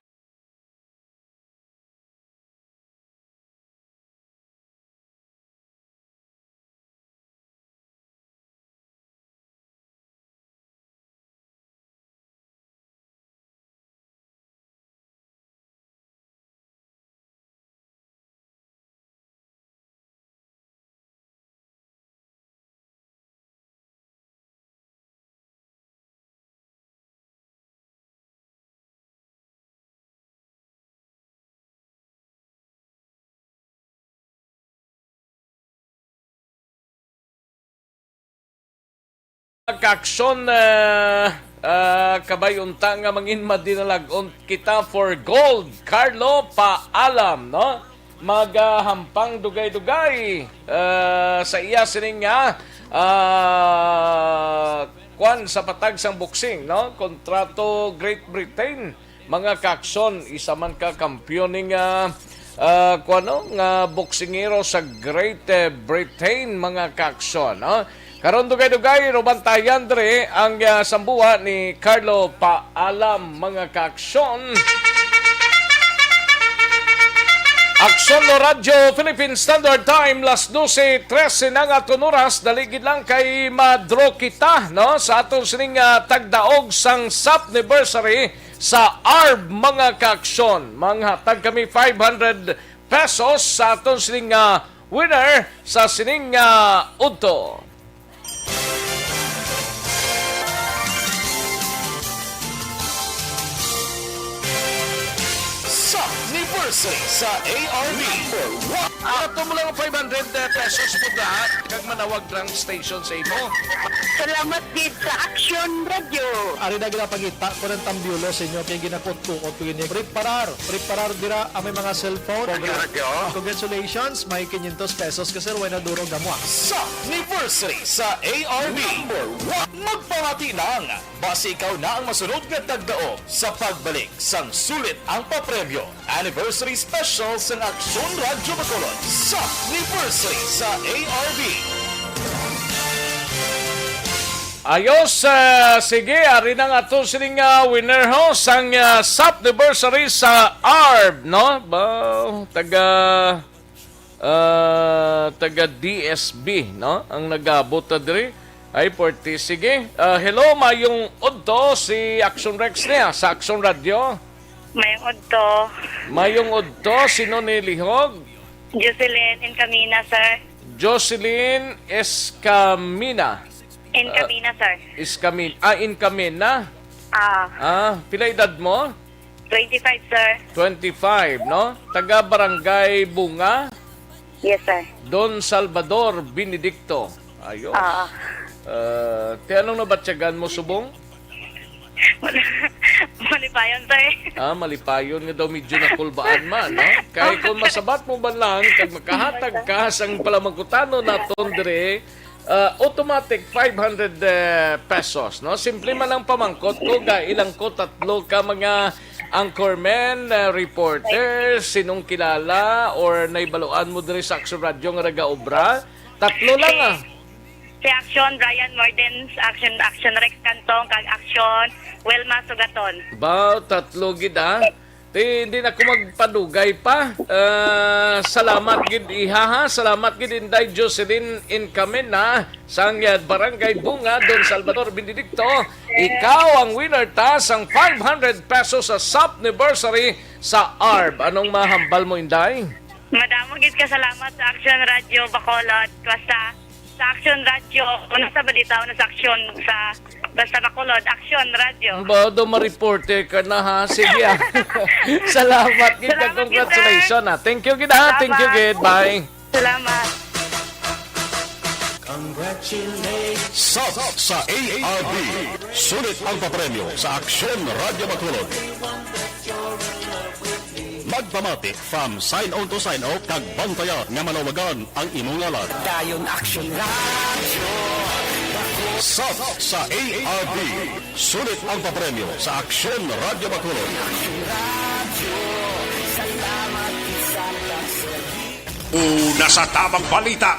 Kaaksyon, ah, ah, kabay unta nga mangin madinalag-on kita for gold. Carlo, paalam, no? Magahampang dugay-dugay, ah, sa iya sining nga, ah, kwan sa patag sang boxing, no? Kontra to Great Britain. Mga kaaksyon, isa man ka kampiyon ni nga, ah, kuwano, nga boksingero sa Great, eh, Britain, mga kaaksyon, no? Karon, dugay-dugay, rubantayan diri ang, ah, sambuwa ni Carlo Paalam, mga kaaksyon. Aksyon no Radyo Philippine Standard Time, las dose trese na nga aton oras, dali gid lang kay ma-draw kita, no? Sa aton sining, ah, tagdaog sang sap anniversary sa arb, mga kaaksyon. Manghatag kami five hundred pesos sa aton sining, ah, winner sa sining, ah, udto. Sa Sa A R B. Number one. Ato mo lang five hundred pesos mo da, kag manawag drunk station sa imo. Salamat gid sa Action Radio. Ari na ginapangita ko ng tambyulo sa inyo, kay ginakot-kuot ko ini. Preparar, preparar dira ang may mga cellphone. Action Radio. Congratulations, may quinientos pesos ka, sir. Way na duro gamwa. Sa anniversary sa A R B. Number one. Magpamati lang. Basi ikaw na ang masunod nga tagdaog sa pagbalik sang sulit ang papremyo. Anniversary Special sang Aksyon Radyo Bacolod sa anniversary sa A R B. Ayos, ah, sige, ari na nga to sining, ah, winner ho sang, ah, sap anniversary sa A R B, no? Ba, taga, ah, taga D S B, no? Ang nagabot na diri. Ay, forty. Sige. Ah, hello, mayong udto si Action Rex niya sa Action Radio. Mayong udto. Mayong udto, sino ni Lihog? Jocelyn Incamina, sir. Jocelyn Escamina. Incamina, sir. Escamin-, ah, Incamina? Ah. Ah, pila edad mo? Twenty-five, sir. Twenty-five, no? Taga Barangay Bunga? Yes, sir. Don Salvador Benedicto. Ayos. Ah. Ah, ti anong nabatyagan mo subong? Wala. Malipayon, sir. Ah, malipayon nga daw medyo nakulbaan man, no? Kay kung masabat mo man lang, kag makahatag ka sang palamangkutano naton dire, ah, automatic five hundred, eh, pesos, no? Simple man ang pamangkot ko, ga ilang ko tatlo ka mga anchormen, eh, reporter, sinong kilala or naibaluan mo diri sa Action Radio nga nagaobra? Tatlo lang, ah. Si Action Brian Mordens, Action, Action Rex Cantong, kag Action Wilma Sugaton. Ba, tatlo gid, ah. Ti, hindi na ko magpadugay pa. Ah, salamat gid, iha, ha. Salamat gid, Inday Jocelyn Incamin, ha, sang, ah, Barangay Bunga, Don Salvador Benedicto. Ikaw ang winner ta sang five hundred pesos sa sap anniversary sa A R B. Anong mahambal mo, Inday? Madamo gid ka salamat sa Action Radio Bacolod. Basta sa Action Radio, una sa balita, una sa aksyon, sa, basta Bacolod, Action Radio. Ba, daw ma-reporter ka na, ha? Sige, ah. Salamat gid, kag salamat gid, sir. Congratulations, ah. Thank you gid, ha? Thank you gid. Bye. Salamat. Congratulations. Sap sa A R B. Sulit ang papremyo sa Aksyon Radio Bacolod. Magpamati from sign on to sign off kag bantayan nga malawagan ang imong ngalan. Dayon Action Radio. Sap sa A R B. Sulit ang papremyo sa Aksyon Radio Bacolod. Action Radio. Salamat sa pagserbi. Una sa tamang balita,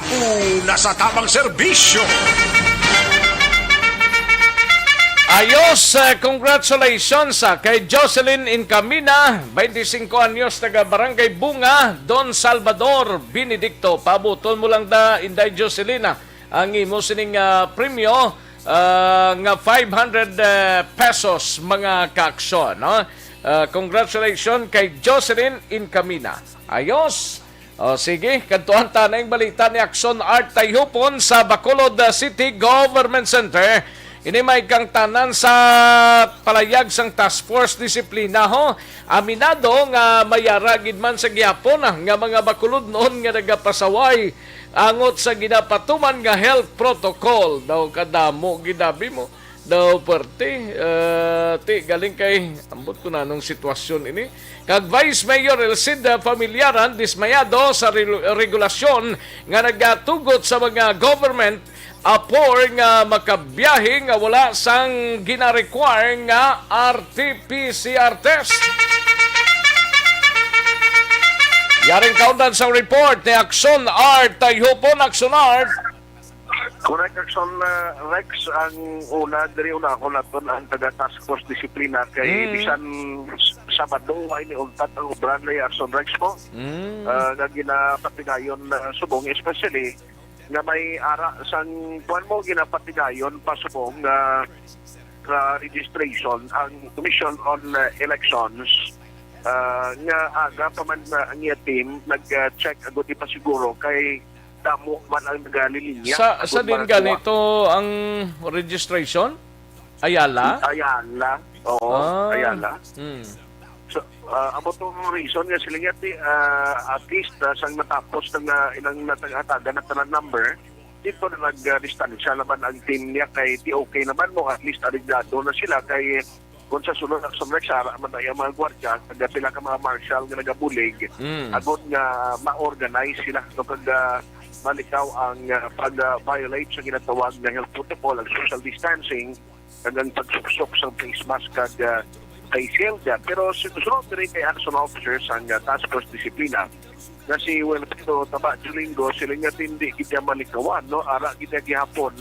una sa tamang serbisyo. Ayos, eh, congratulations, ah, kay Jocelyn Incamina, twenty-cinco anyos, taga Barangay Bunga, Don Salvador Benedicto. Paabuton mo lang da, Inday Jocelyn, ah, ang imo sining, ah, premyo, ah, nga five hundred, eh, pesos, mga kaaksyon, no? Ah, congratulations kay Jocelyn Incamina. Ayos. O, sige, kadtuan ta na ang balita ni Action Art Tayhupon sa Bacolod, uh, City Government Center. Ini may kangtanan sa palayag sang Task Force Disiplina, ho. Aminado nga may ara gid man sa gihapon, ah, nga mga Bacolodnon nga nagapasaway angot sa ginapatuman nga health protocol. Daw kadamo gid abi mo. Daw parte, ah, ti, galing kay, ambot ko na anong sitwasyon ini. Kag Vice Mayor Elcida Familiaran dismayado sa relu-, regulasyon nga nagatugot sa mga government apor nga makabiyahe nga wala sang gina-require nga R T P C R test. Yaring kaundan sang report ni Action Art Tayhupon. Action Art. Correct, Action, uh, Rex, ang una, diri unahon naton ang taga Task Force Disiplina kay Mm. bisan s-, Sabado, ay niuntat ang obra ni Action Rex mo. Mm. Uh, nga ginapatigayon na subong, especially nga may ara sang, kuwan mo, ginapatigayon pa subong nga sa registration ang Commission on, uh, Elections, uh, nga aga pa man na ang iya team nag, uh, check agud ipasiguro kay damo man ang nagalilinya. Sa, sa Agud din man ganito ang registration? Ayala? Ayala. Oo, Ah. Ayala. Hmm. So, Ah, amo tong reason nga sila nga ti, ah, at least, ah, sang natapos na nga ilang natagatagan na tanan number, dito na nag, ah, distansya naman ang team niya kay ti okay naman mo, at least aligado na sila kay kung sa sunod action next, ara man na yung mga gwardiya, kag pila ka mga marshal nga nagabulig, Mm. agod nga ma-organize sila, no, kag, ah, malikaw ang, ah, pag, ah, violate sa ginatawag na health protocol, ang social distancing, kag ang pagsuksok sa face mask kag, ah, face shield. Pero su-, sunod diri kay action officer sang, ah, Task Force Disiplina nga si Wilfredo Taba Julingo, sila nga hindi gid niya malikawan, no? Ara gid niya gihapon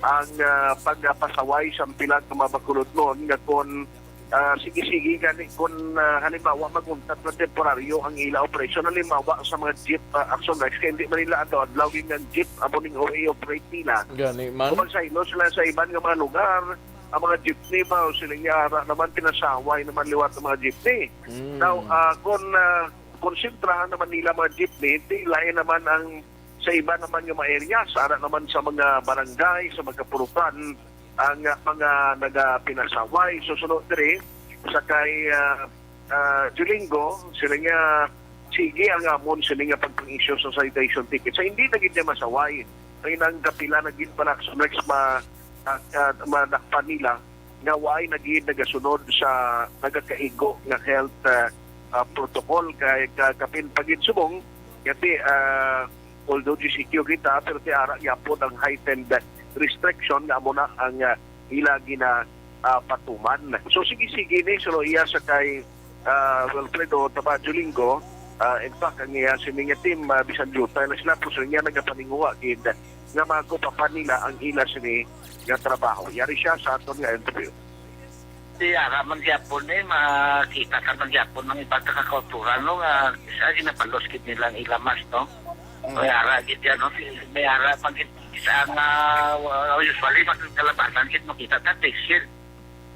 ang, ah, pagpasaway sa pila ka mga bakulodnon nga kon, ah, sige-sige gani kon, ah, halimbawa maguntat na temporaryo ang ila operasyon, halimbawa sa mga jeep, ah, action rights, kay hindi man nila adlaw-adlaw gid ang jeep amo ning O A operate nila. Gani man. Kung magsaylo sila sa iban nga mga lugar, ang mga jeepney ba, o sila nga ara naman, pinasaway naman liwat ang mga jeepney. Mm. Now, ah, kung, ah, konsentrahan naman nila mga jeepney, di lain naman ang sa iba naman nga mga areas, ara naman sa mga barangay, sa mga kapurukan, ang, ah, mga nagapinasaway. So, sunod diri, sa kay, ah, ah, Julingo, sila nga sige ang amon sila nga pagpang-issue sa citation ticket. Sa hindi na gid niya masaway, kay nang kapila na gid pala sa next ma-, ah, ah, madakpan nila nga waay na gid nagasunod sa nagakaigo nga health, ah, ah, protocol kay ka-, kapin pa gid subong, kay, ah, although G C Q kita, pero ti ara gyapon ang heightened restriction nga amo na ang, ah, ila gina, ah, patuman. So, sige-sige ni, suno iya sa kay, ah, Wilfredo Tabajo Linggo. Ah, in fact, ang iya sini nga team, ah, bisan diutay na sila, pero sila nga nagapaninguha gid nga makupapan nila ang ila sini nga trabaho. Yari siya sa aton nga interview. Di ara man gyapon eh, makita ka man gyapon ang iba ka kakultura, no, nga isa ginapalos gid nila ang ila mask, no? Mm. May ara gid yan, no? May ara man gid isa nga, uh, usually, magkalabanan gid makita ta, face shield.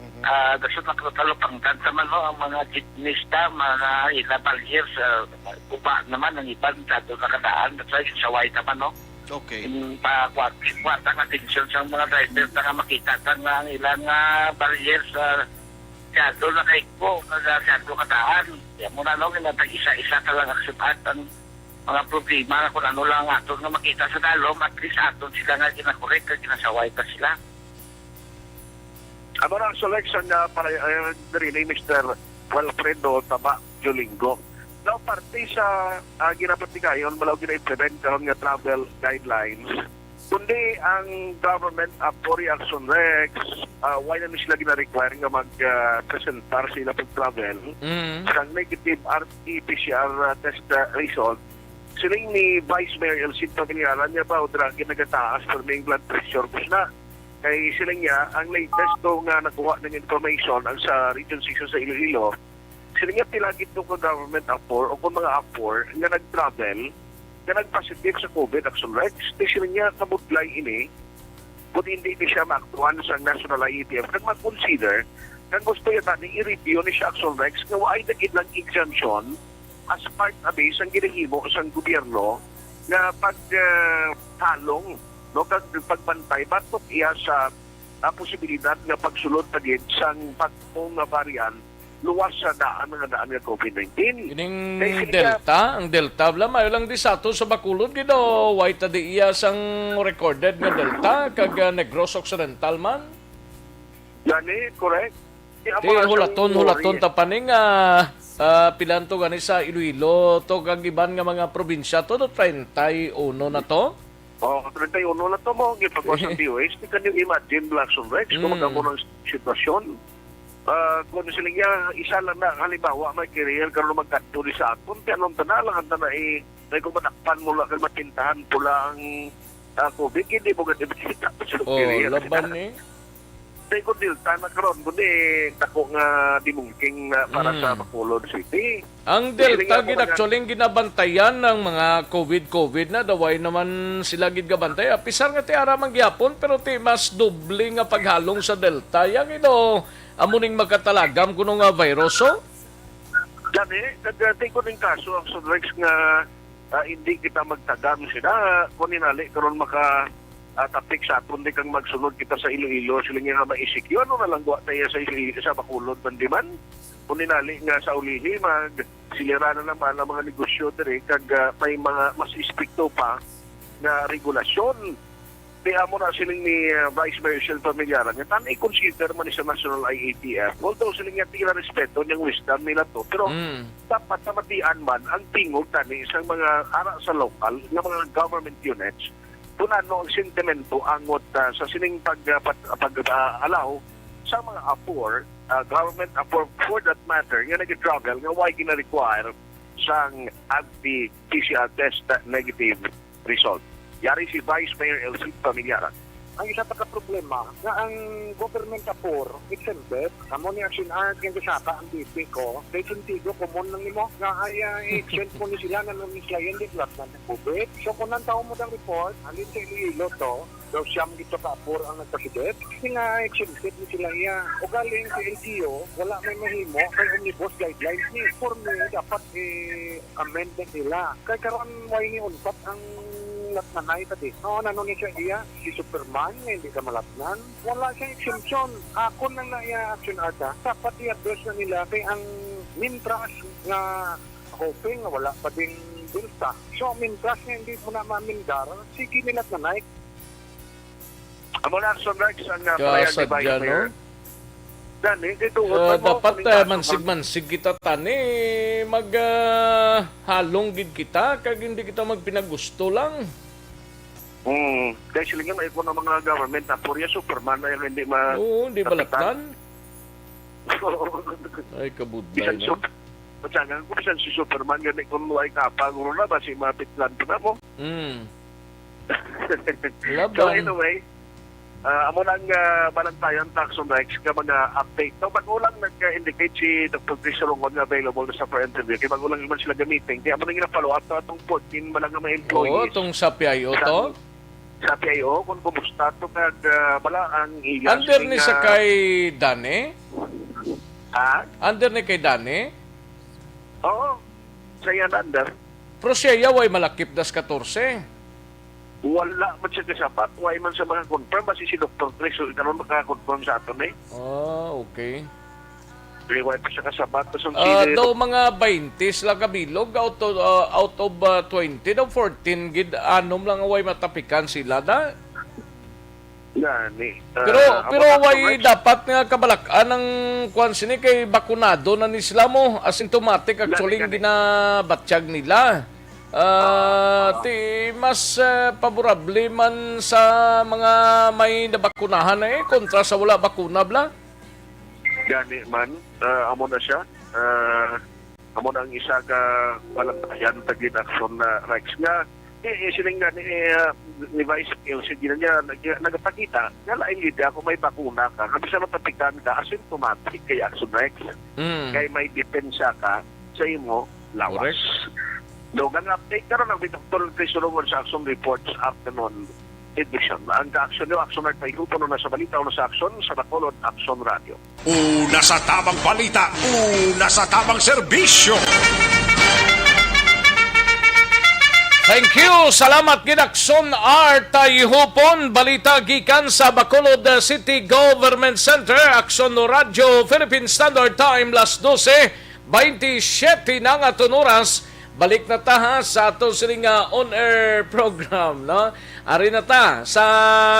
Mhm. Ah, dason nakatalupangtan sa man, no, ang mga jeepneyista, mga ila barriers, ah, guba naman ang iban, dato nakadaan, that's why saway naman, no? Okay. Yung pa-, kwat-, kwat ang atensyon sa mga driver na nga makita ta nga ang ilang, ah, barriers, ah, siyado na kay ko, kada siyado kataan. Kaya mo na, no, nga nag-isa-isa ka lang aksyon at ang mga problema na kung ano lang ang aton nga makita sa dalom, at least aton sila nga ginakorek, nga ginasaway pa sila. Amo na ang selection nga para, eh, diri ni Mister Wilfredo Taba Jolingo. Now, parte sa, ah, ginapatigayon, wala gina-implement karon nga travel guidelines, kundi ang government, ah, Puri Action Rex, ah, why na ni sila gina-require nga mag, ah, presentar sa ila pag-travel Mm. sang negative R T P C R, ah, test, ah, result. Siling ni Vice Mayor Elcid Pamilyara niya ba, o dragi nagataas pero may blood pressure ko na. Kay siling niya, ang latest to nga nakuha ng information ang sa Region six sa Iloilo, siling niya pila gid to ka government apor o kung mga apor nga nag-travel, nga nag-positive sa COVID, Action Rex. Di siling niya, kabudlay ini, kung hindi ni siya maaktuhan sa National I E T F, kag mag-consider, kag gusto yata ni i-review ni siya, Action Rex, nga waay na gid lang exemption as part abi sang ginahimo sang gobyerno nga pag, ah, halong, no, kag pagbantay batok iya sa, ah, posibilidad nga pagsulod pa gid sang bag-o nga variant luwas sa daan nga daan nga COVID nineteen. Ining Kay sila Delta, ang Delta, bala, mayo lang di sa ato sa Bacolod gid, o way ta di iya sang recorded nga Delta, kag, ah, Negros Occidental man? Gani, correct. Di, amo Ti na siyang hulaton, hulaton worry. Ta pa ni nga, ah, pilan to gani sa Iloilo to kag iban nga mga probinsya to, do treinta y uno na to? Oh, treinta y uno na to mo, gipagawa sa D O H. Di, can you imagine, Black Sun Rex, kung Mm. magkamo ng sitwasyon? Ah, kung sila niya, isa lang na, halimbawa, may carrier, karon magkadto di sa aton, ti anong tana lang, ang tana, eh, may kung matakpan mo lang, kag matintahan pula ang, ah, COVID, hindi mo gani makita sa Oh, carrier. Laban ni. Tay ko Delta na karon, kundi dako nga demungking na para Mm. sa Bacolod City. Ang Delta Siling gid ako, actually ang ginabantayan ng mga COVID, COVID na, daway naman sila gid gabantay. Apisar nga ti ara man gyapon, pero ti mas doble nga paghalong sa Delta. Yang ino, amo ning makatalagam kuno nga virus, oh? Gani, nagdating ko ning kaso ang Sunrex nga, ah, hindi kita magtagam sila. Kung ninali, karon maka, ah, tapik sa aton di kang magsunod kita sa Iloilo, sila nga ma-E C Q. Ano na lang, wa tayo sa Iloilo, sa Bacolod, man di man? Kung ninali nga sa ulihi, mag silira na naman ang mga negosyo diri kag, ah, may mga mas istrikto pa nga regulasyon. Di amo na siling ni, ah, Vice Mayor Shell Familiaran nga tan i-consider man ni sa National I A T F. Although siling niya tila respeto niyang wisdom nila to, pero Mm. dapat namatian man ang tingog tani sa mga ara sa lokal nga mga government units kung ano ang sentimento angot, ah, sa sining pag, ah, pag, pag, ah, allow sa mga apor, ah, government apor for that matter, nga nag-travel nga way gina-require sang anti P C R test na negative result. Yari si Vice Mayor Elsie Familiaran. Ang isa pa ka problema nga ang government apor exempted, amo ni Action Art nga gisaka ang D P ko, kay sentido common lang nimo nga ay, ah, exempt mo ni sila nga nung isla yan, di flat na ng COVID. So kung ang tao mo dang report, alin sa Iloilo to, daw siyam gito ka apor ang nagpasidit, kasi nga exempted ni sila iya. O galing sa L G U, wala may mahimo kay omnibus guidelines ni. For me, dapat i-amend na nila. Kay karon, way ni untat ang latnanay ta di. No, ano ni siya iya? Si Superman nga hindi ka malatnan. Wala siya exemption. Akon lang na iya action ata. Dapat i-address na nila kay ang mintras nga hoping nga wala pa ding bilta. So, mintras nga hindi mo na mamindar, sige nila tanay. Amo na, Action Rex, ang, ah, pahayag ni Vice Kasadya, no? Mayor. Gani, kay tuod Ah, man mo, dapat, kuning ah, kaso, man. Mansig-mansig kita tani, mag, ah, halong gid kita, kag hindi kita magpinagusto lang. Hmm, kay sila nga, may ko ng mga government na purya Superman na yung hindi ma-, Oo, hindi kapitan. Balatnan. Ay, kabudlay Bisan na. Sup-, matyagan ko, bisan si Superman, gani kung way kapa, guro na ba si mapitlan pa na mo? Mm. So, Laban. Anyway, ah, amo lang, ah, balantayan ta, Action Rex, nga mga update. So, bago lang nag-indicate si Doctor Chris Rongon nga available na sa for interview. Kaya bago lang naman sila gamitin. Kaya amo nang gina-follow up na atong fourteen ba lang nga mga employees. Oo, tong sa P I O sa, to? Sa P I O, kung kumusta to, kag, ah, bala ang ila Under ni sining, sa ah, kay Dani? Ha? Under ni kay Dani? Oo, sa iya na under. Pero siya, yaway malakip das katorse. Wala man siya kasabat. Wala man sa mga confirm. Basi si Doctor Chris, so, karon maka-confirm sa aton, eh. Ah, okay. Di, wala pa siya kasabat. So, Ah, si daw mga twenty sila kabilog, out of, ah, out of, ah, twenty, daw fourteen gid, anom lang ang way matapikan sila, da? Gani. Pero, Ah, pero amo na, way Thomas. Dapat nga kabalak-an ang kwan sini kay bakunado na ni sila mo. Asymptomatic, gani, actually, gani. Ginabatyag nila. Ah, Ah. Ti mas, ah, paborable man sa mga may nabakunahan na eh, kontra sa wala bakuna, bla? Gani man, ah, amo na siya. Ah, amo na ang isa ka balantayan tagin aksyon na Rex nga, eh, eh, siling gani, eh, ah, ni Vice Mayor, sige na niya, nag-, nagapakita, nga lain gid ako may bakuna ka, nga bisan matapikan ka, asymptomatic kay aksyon Rex. Mm. Kay may depensa ka sa imo lawas. Correct. Dugang update karon ang Doctor Chris Rongon sa Action Reports Afternoon Edition. Ang ka-action niyo, Action Art Payupo, na sa balita o na sa aksyon, sa Bacolod Action Radio. Una sa tamang balita, una sa tamang serbisyo. Thank you. Salamat gid, Action Art Tayhupon. Balita gikan sa Bacolod City Government Center, Action Radyo, Philippine Standard Time, las dose, baintisiyete na nga aton oras. Balik na ta, ha, sa aton sining, ah, on-air program, no? Ari na ta sa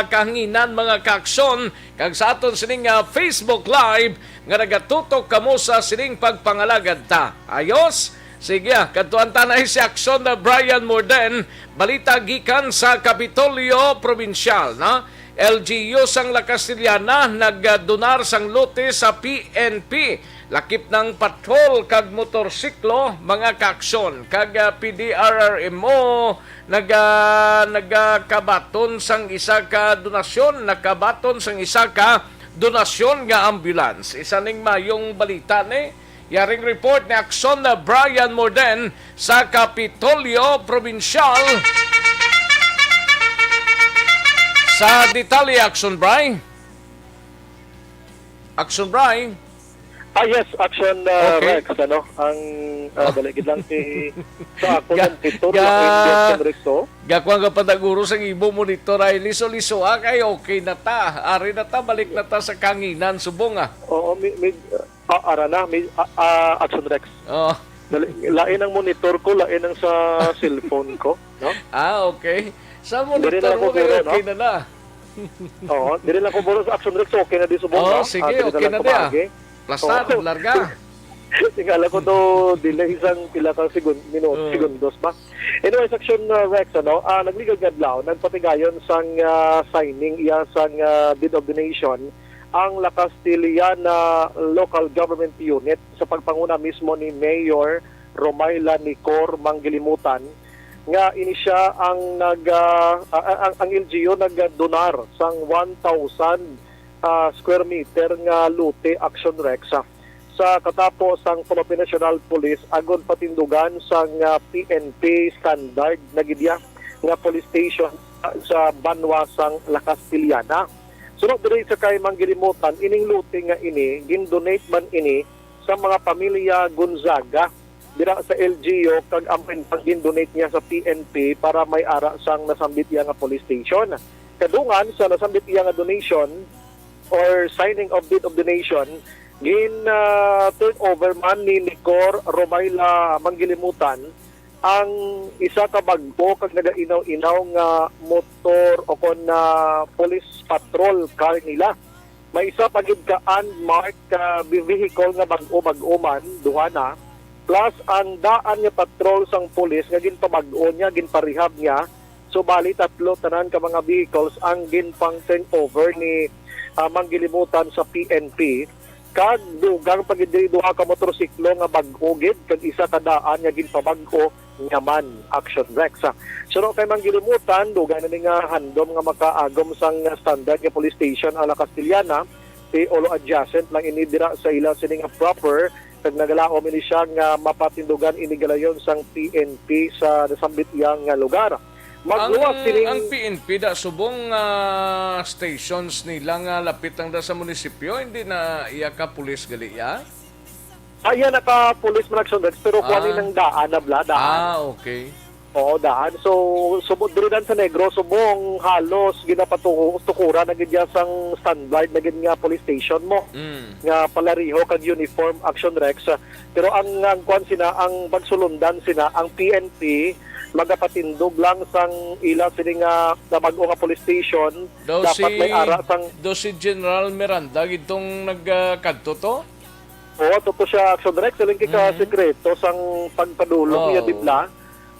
kahanginan, mga kaaksyon, kag sa aton sining, ah, Facebook Live nga nagatutok kamo sa sining pagpangalagad ta. Ayos? Sige, ah, kadtuan ta na si Aksyon na Brian Morden. Balita gikan sa Kapitolyo Probinsyal, no? L G U sang La Castellana nagdonar sang lote sa P N P. Lakip ng patrol kag motorsiklo, mga kaaksyon, kag, ah, P D R R M O naga-, nagakabaton sang isa ka donasyon, nakabaton sang isa ka donasyon nga ambulance. Isa ning mayong balita ni. Yaring report ni Aksyon na Brian Morden sa Kapitolyo Probinsyal. Sa detalye, Aksyon Bray. Aksyon Bray. Ah, yes, Aksyon, uh, Okay. Rex, ano, ang, uh, Ah. dali gid lang si, sa ako Ga-, ng pito, ga-, ang Indian Rex, oh. Gakuha nga panaguro sa ibo monitor ay liso-liso, ah, kay okay na ta. Ari na ta, balik na ta sa kanginan, subong, ah. Oo, mi-, mi-, uh, Ah, ara na, may, ah, ah, Action Rex. Oh. Dali, lain ang monitor ko, lain ang sa cellphone ko, no? Ah, okay. Sa Dali monitor na ako, mo kayo, Guro, no? Okay na na. Oo, dili lang ko, Guro, sa Action Rex, okay na di subong, Oh, no? sige, Ah, dili na okay lang na ko di, ah. maagi. Plastar, Oo. Larga. Tingala ko to, dili isang pila ka segun-, minuto, Oo. Segundos ba? Anyway, Action, uh, Rex, ano, ah, nagligad nga adlaw, nagpatigayon sang, ah, signing iya sang, ah, deed of donation ang La Castellana Local Government Unit sa pagpanguna mismo ni Mayor Romayla Nicor Manggilimutan, nga ini siya ang nag, ah, ah, ang, ang L G U nagdonar sang one thousand, ah, square meter nga lote, Action Rex, ah, sa katapo sang Philippine National Police agon patindugan sang, ah, P N P standard na gid iya nga police station sa, sa banwa sang La Castellana. Suno diri sa kay Manggilimutan, ining lote nga ini gindonate man ini sa mga pamilya Gonzaga dira sa L G U, kag ang pangin-donate niya sa P N P para may ara sang nasambit iya nga police station. Kadungan sa nasambit iya nga donation or signing of deed of donation, gin, ah, turn over man ni Nicor Romayla Manggilimutan ang isa ka bag-o kag nagainaw-inaw nga motor o kon, ah, police patrol car nila. May isa pa gid ka unmarked, ah, vehicle nga bag-o, bag-o man, duha na, plus ang daan nga patrol sang pulis nga ginpabag-o niya, ginparehab niya. So, bali, tatlo tanan ka mga vehicles ang ginpang-turnover ni, ah, Manggilimutan sa P N P. Kag dugang pa gid diri duha ka motorsiklo nga bag-o gid, kag isa ka daan nga ginpabag-o nga man, Action Rex. Suno kay Manggilimutan, dugay na ni nga handom nga makaagom sang standard nga police station ang La Castellana, kay olo adjacent lang ini dira sa ila sini nga proper, kag nagalaom ini siya nga mapatindugan ini galayon sang P N P sa nasambit iya nga lugar. Ang, Magluwas sining ang P N P da subong ah, stations nila nga lapit lang da sa munisipyo, hindi na iya ka pulis gali ya? Ayan, naka-police man, Action Rex, pero kuha Ah. ni nang daan na bla, daan. Ah, okay. Oo, daan. So, subod diri dan sa Negros, subong halos ginapatukuran na gid ya sang standard na gid nga police station mo. Mm. Nga palariho kag uniform, Action Rex. Pero ang, ang kwan sina, ang pagsulundan sina, ang P N P, magapatindog lang sang ila sini nga, nga bag-o nga police station. Daw Dapat si, may ara sang daw si General Miranda gid tong nagkadto to? Oo, totoo siya, Action Rex. Aling kay ka Mhm. sekreto sang pagpadulong Wow. niya, di bla?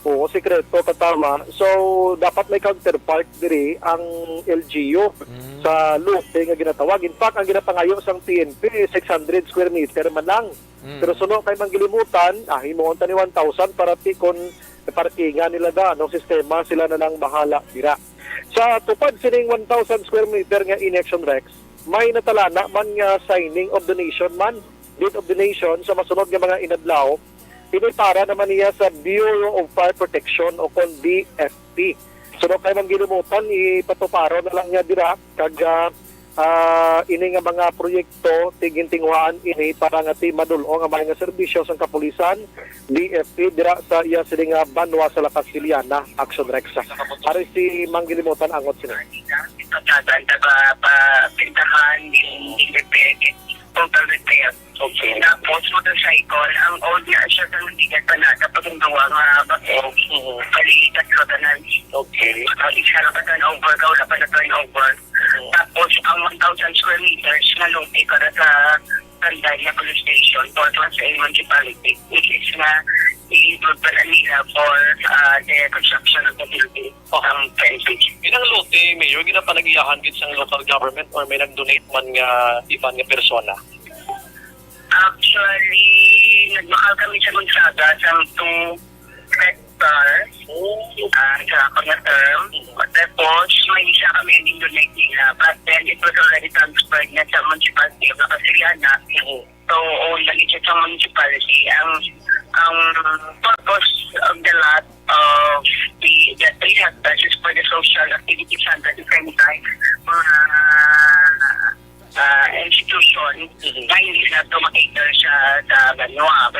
Oo, sekreto, katama. So, dapat may counterpart diri ang L G U Mhm. sa lote nga ginatawag. In fact, ang ginapangayo sang P N P, six hundred square meter man lang. Mm. Pero suno kay Manggilimutan, ah, himuon ta ni one thousand para ti kon parkingan nila da, anong sistema, sila na lang bahala dira. Sa tupad sining one thousand square meter nga ini, Action Rex, may natalana man nga signing of donation man, deed of donation sa masunod nga mga inadlaw. Ini para naman niya sa Bureau of Fire Protection o kon B F P. Suno kay Manggilimutan, ipatuparo na lang niya dira kag, ah, ah, ini nga mga proyekto, tigintinguhaan ini para nga ti madul-ong ang mga serbisyo sang kapulisan, B F P, dira sa iya sini nga banwa sa La Castellana, Action Rex. Ari si Manggilimutan angot sini. Pagkakan, taga pa pintahan, yung repair, total repair. Okay. Tapos, motorcycle, ang old na siya sa nagbigat pa na, tapos ang gawa nga bago, Mhm. bali, tatlo tanan. Okay. Ang isa na pa turnover, ka wala pa na turnover. Tapos, ang one thousand square meters na lote para sa Sandaya Police Station, for Class A Municipality, which is na i-include pa na nila for uh, the construction of the building. Ang fencing. Inang lote, Mayor, ginapanagiyahan gid sang local government or may nag-donate man nga iban nga persona? Actually, nagmahal kami sa Gonzaga sa two hectares ah, sa ako na term. Tapos, may isa kami yung donate nila. But then, it was already transferred na sa municipality of La Castellana. So, own lang siya sa municipality. Ang, ang purpose of the lot of the, the three hectares is for the social activities under the same time. Mga ah, institution na hindi na ito makater sa, sa banwa.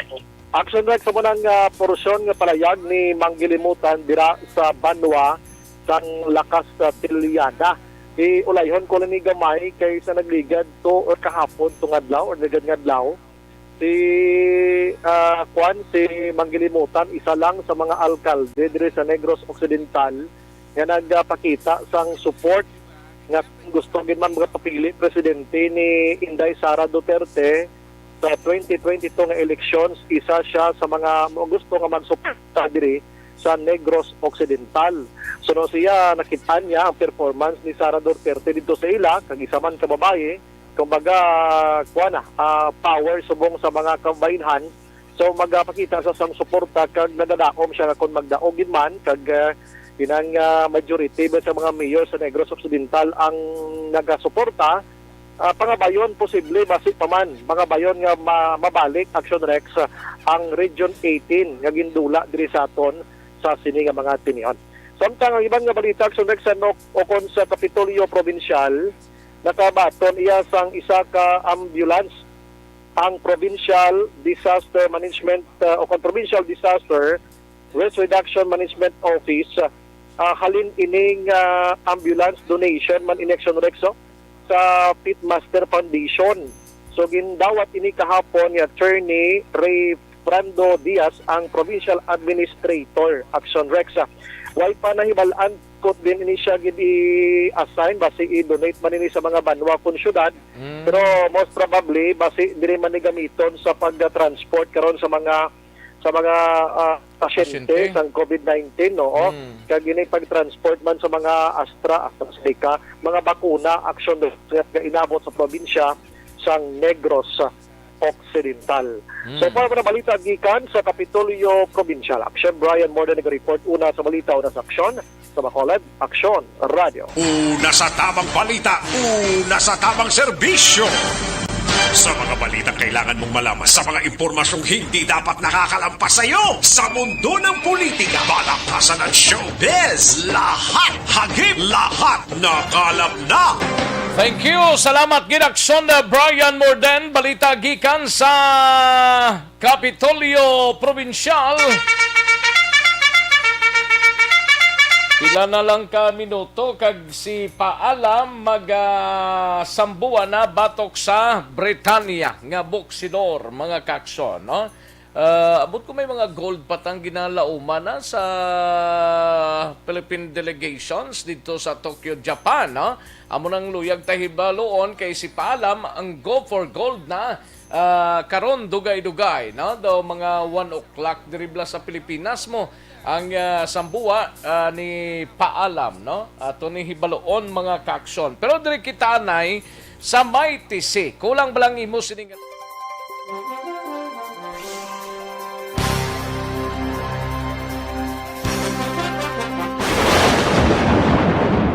Action Rex, sa munang, ah, porsyon nga palayag ni Manggilimutan dira sa banwa sang La Castellana. Iulayhon ko lang ni gamay kay sa nagligad to or kahapon tong adlaw or nagligad nga adlaw, Si, ah, Kwan, si Manggilimutan, isa lang sa mga alkalde diri sa Negros Occidental nga nagapakita sang support nga kung gusto gid man magpapili presidente ni Inday Sara Duterte sa twenty twenty-two nga elections, isa siya sa mga gusto nga magsuporta diri sa Negros Occidental. So, no, siya, nakit-an niya ang performance ni Sara Duterte dito sa ila, kag isa man ka babayi, kumbaga, kuha na, ah, power subong sa mga kababainhan. So, magapakita sa sang suporta kag nadadaom siya nga kung magdaog gid man kag, ah, inang, ah, majority ba sa mga mayor sa Negros Occidental ang nagasuporta, ah, pangabayon posible basi pa man, pangabayon nga ma-, mabalik, Action Rex, ah, ang Region eighteen nga gindula diri sa aton sa sini nga mga tinion. Samtang ang iban nga balita, Action Rex, sa Nok-, ukon sa Kapitolyo Probinsyal, nakabaton iya sang isa ka ambulance ang Provincial Disaster Management, uh, o kon Provincial Disaster Risk Reduction Management Office, uh, halin ining, uh, ambulance donation man ini, Action Rex, oh, sa Pitmaster Foundation. So, gindawat ini kahapon ni Attorney Ray Brando Diaz, ang Provincial Administrator, Action Rex. Way pa nahibal-an kung diin ini siya gid i-assign, basi i-donate man ini sa mga banwa kon syudad. Mm. Pero most probably, basi diri man ni gamiton sa pag-transport karon sa mga, sa mga, ah, pasyente Pasyente. sang covid nineteen, no? Mm. Kag ini pag-transport man sa mga Astra, AstraZeneca, mga bakuna, Action Rex, nga inabot sa probinsya sang Negros Occidental. Mm. So, para mga balita gikan sa Kapitolyo Provincial, Action Brian Morden nag-report, una sa balita, una sa aksyon, sa Bacolod, Action Radio. Una sa tamang balita, una sa tamang serbisyo. Sa mga balitang kailangan mong malaman, sa mga impormasyong hindi dapat nakakalampas sa iyo, sa mundo ng politika, balakasan at showbiz, lahat hagip, lahat nakalap na. Thank you. Salamat gid, Action, uh, Brian Morden. Balita gikan sa Kapitolyo Probinsyal. Pila na lang ka minuto kag si Paalam mag, ah, sambuan na batok sa Britanya nga boksidor, mga ka-Action, no? Ah, abot ko may mga gold pa tang ginalauman na sa Philippine delegations dito sa Tokyo, Japan, no? Amo nang luyag ta hibaluon kay si Paalam ang go for gold na, ah, karon dugay-dugay, no? Daw mga one o'clock diri bala sa Pilipinas mo ang, ah, sambuwa, ah, ni Paalam, no? Ato ni hibaluon, mga ka-Action. Pero diri kita anay sa Mighty C. Kulang ba lang imo sining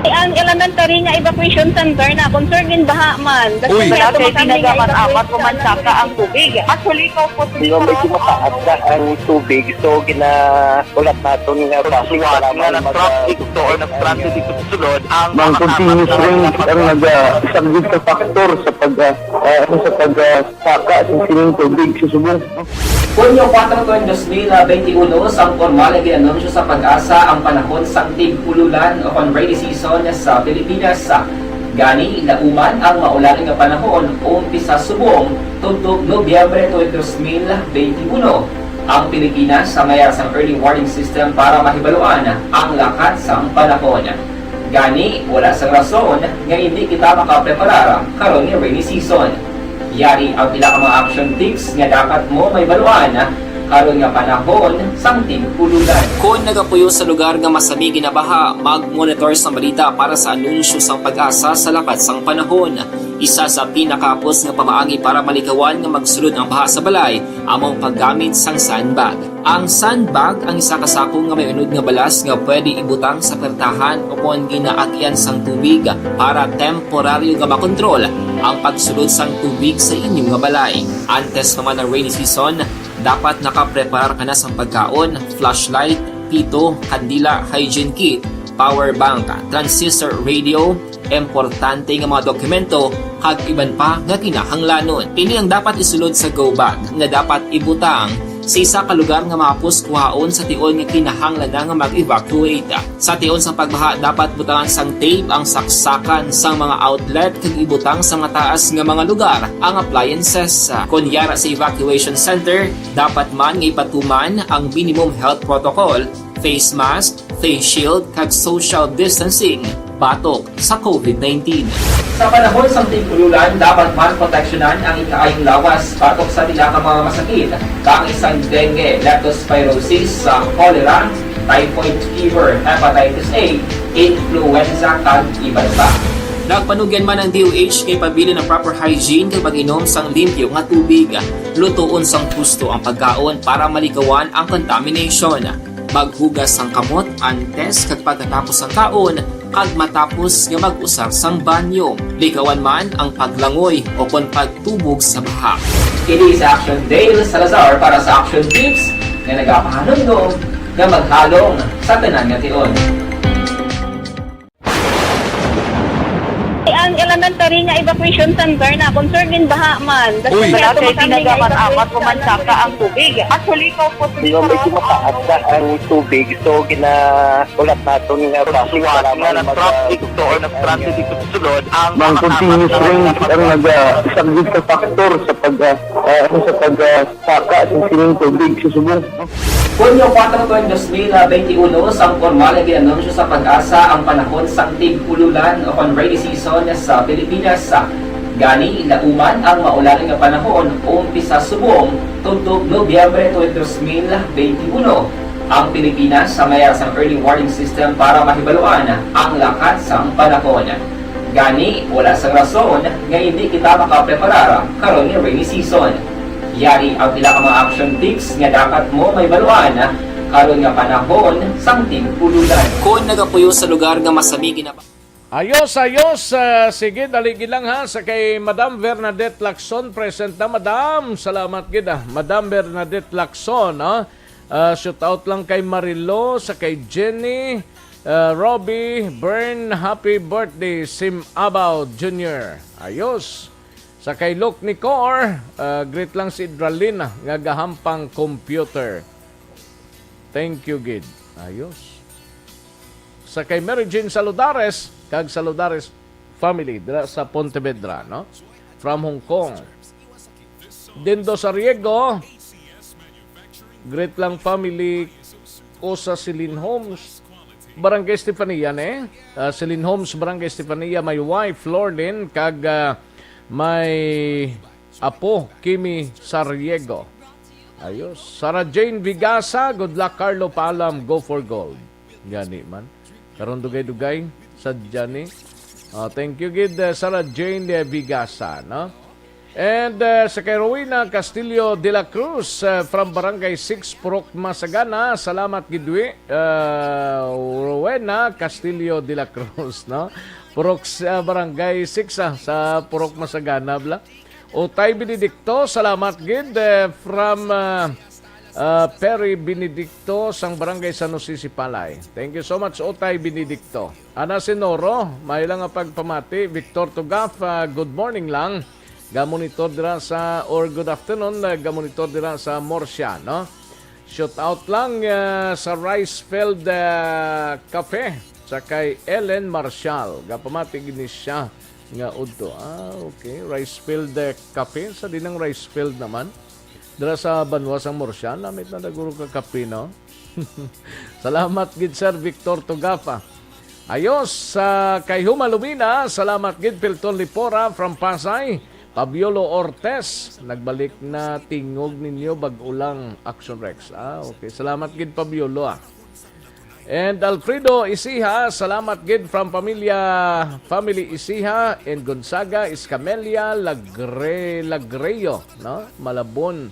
Ang elementary nga evacuation center na concern gid baha man. Uy. Wala kay tinaga man amat o man saka ang tubig. Actually, ikaw po, Di ba, medyo mataas na ang tubig, so gina-, ulat naton nga basi Suwat wala nga man nag-traffic mag-, to or nag-transit dito sa sulod, ang Ang makakamit continuous na rain lang ang nag-, isang gid ka factor sa pag, ah, ah, ano, sa pag, ah, saka sa sining tubig sa subong. Hunyo kuwatro tuig dos mil benti uno, sang pormal nga gin-anunsyo sa PAGASA ang panahon sang tig-ululan o kon rainy season sa Pilipinas. Gani, lauman ang maulan nga panahon umpisa subong tubtob Nobyembre tuig dos mil benti uno. Ang Pilipinas may ara sang early warning system para mahibaluan ang lakat sang panahon. Gani, wala sang rason nga indi kita makapreparar karon nga rainy season. Yari ang pila ka mga action tips nga dapat mo mahibaluan karon nga panahon sang tig-ululan. Kon nagapuyo sa lugar nga masami ginabaha, mag-monitor sang balita para sa anunsyo sang PAGASA sa lakat sang panahon. Isa sa pinakahapos nga pamaagi para malikawan nga magsulod ang baha sa balay amo ang paggamit sang sandbag. Ang sandbag ang isa ka sako nga may unod nga balas nga pwede ibutang sa pertahan o kon ginaagian sang tubig para temporaryo nga makontrol ang pagsulod sang tubig sa inyo nga balay. Antes pa man ang rainy season, dapat nakapreparar ka na sang pagkaon, flashlight, pito, kandila, hygiene kit, power bank, transistor radio, importante nga mga dokumento, kag iban pa nga kinahanglanon. Ini ang dapat isulod sa go bag nga dapat ibutang Sa isa ka lugar nga mahapos kuhaon sa tion nga kinahanglan na nga mag-evacuate. Sa tion sang pagbaha, dapat butangan sang tape ang saksakan sang mga outlet kag ibutang sa mataas nga mga lugar ang appliances. Kon yara sa evacuation center, dapat man nga ipatuman ang minimum health protocol, face mask, face shield, kag social distancing batok sa covid nineteen. Sa panahon sang tig-ululan, dapat man proteksyonan ang ikaayong lawas batok sa pila ka mga masakit, kaangay sang dengue, leptospirosis, sa cholera, typhoid fever, hepatitis A, influenza, kag iban pa. Nagpanugyan man ang D O H kay pabilin ang proper hygiene kag pag-inom sang limpyo nga tubig. Lutoon sang husto ang pagkaon para malikawan ang contamination. Maghugas sang kamot antes kag pagkatapos sang kaon, kag matapos nga mag-usar sang banyo. Likawan man ang paglangoy o kon pagtubog sa baha. Kini si Action Dale Salazar para sa Action Tips nga nagapahanumdom nga maghalong sa tanan nga tion. Ang elementary nga evacuation center na concerned in baha man. Uy. Wala kay tinaga man amat, pumansaka ang tubig. Actually, ikaw po, medyo mataas na ang tubig, so ginaulat naton nga traffic para nga mag-, nag-traffic to or nag-traffic dito sa sulod, ang mga continuous rain ang nag-, ah, isa gid sa factor sa pag, ah, ah, ano, sa pag, ah, saka sa sining tubig sa subong. Hunyo kuwatro, tuig dos mil benti uno, sang pormal nga gin-anunsyo sa PAGASA ang panahon sang tig-ululan o kon rainy season sa Pilipinas. Gani, lauman ang maulan nga panahon umpisa subong tubtob Nobyembre tuig dos mil benti uno. Ang Pilipinas may ara sang early warning system para mahibaluan ang lakat sang panahon. Gani, wala sang rason nga hindi kita makapreparar karon nga rainy season. Yari ang pila ka mga action tips nga dapat mo mahibaluan karon nga panahon sang tig-ululan. Kon nagapuyo sa lugar nga masami ginaba- Ayos, ayos. Ah, sige, dali gid lang ha. Sa kay Madam Bernadette Lacson, present na, Madam. Salamat gid, ah. Madam Bernadette Lacson, ah. Ah, shout out lang kay Marilo, sa kay Jenny, ah, Robbie, Bern, happy birthday, Sim Abaw Junior. Ayos. Sa kay Luke Nicor, ah, greet lang si Idralina nga gahampang computer. Thank you gid. Ayos. Sa kay Mary Jane Saludares, kag Saludares family dira sa Pontevedra, no? From Hong Kong. Dindo Sariego, greet lang family ko sa Celine Homes, Barangay Estefania, ne? Ah, Celine Homes, Barangay Estefania, my wife, Lordin, kag, ah, my apo, Kimi Sariego. Ayos. Sarah Jane Vigasa, good luck, Carlo, paalam, go for gold. Gani man. Karon dugay-dugay sa Jani. Ah, thank you gid, eh, Sarah Jane, eh, Vigasa, no? And, eh, sa kay Rowena Castillo de la Cruz, eh, from Barangay six, Purok Masagana. Salamat gid, wi. Eh, Rowena Castillo de la Cruz, no? Purok, ah, Barangay six, ah, sa Purok Masagana, bla. Utay Benedicto, salamat gid, eh, from, ah, ah, Perry Benedicto sang Barangay San Jose, Sipalay. Thank you so much, Utay Benedicto. Ana si Noro, may lang nga pagpamati. Victor Tugaf, ah, good morning lang. Gamonitor dira sa, or good afternoon, ah, gamonitor dira sa Murcia, no? Shout out lang, ah, sa Ricefield, ah, Cafe sa kay Ellen Marshall. Gapamati gid ni siya nga udto. Ah, okay. Ricefield, eh, Cafe. Sa dinang Ricefield naman. Dira sa banwa sang Murcia, namit na daguro ka kape, no? Salamat gid, Sir Victor Tugafa. Ayos, sa kay Huma Lumina, salamat gid, Pilton Lipora from Pasay. Pabiolo Ortes, nagbalik na, tingog ninyo bag-o lang, Action Rex. Ah, okay. Salamat gid, Pabiolo, ah. And Alfredo Isiha, salamat gid from pamilya, family Isiha and Gonzaga, Escamilla, Lagre-, Lagreo, no? Malabon,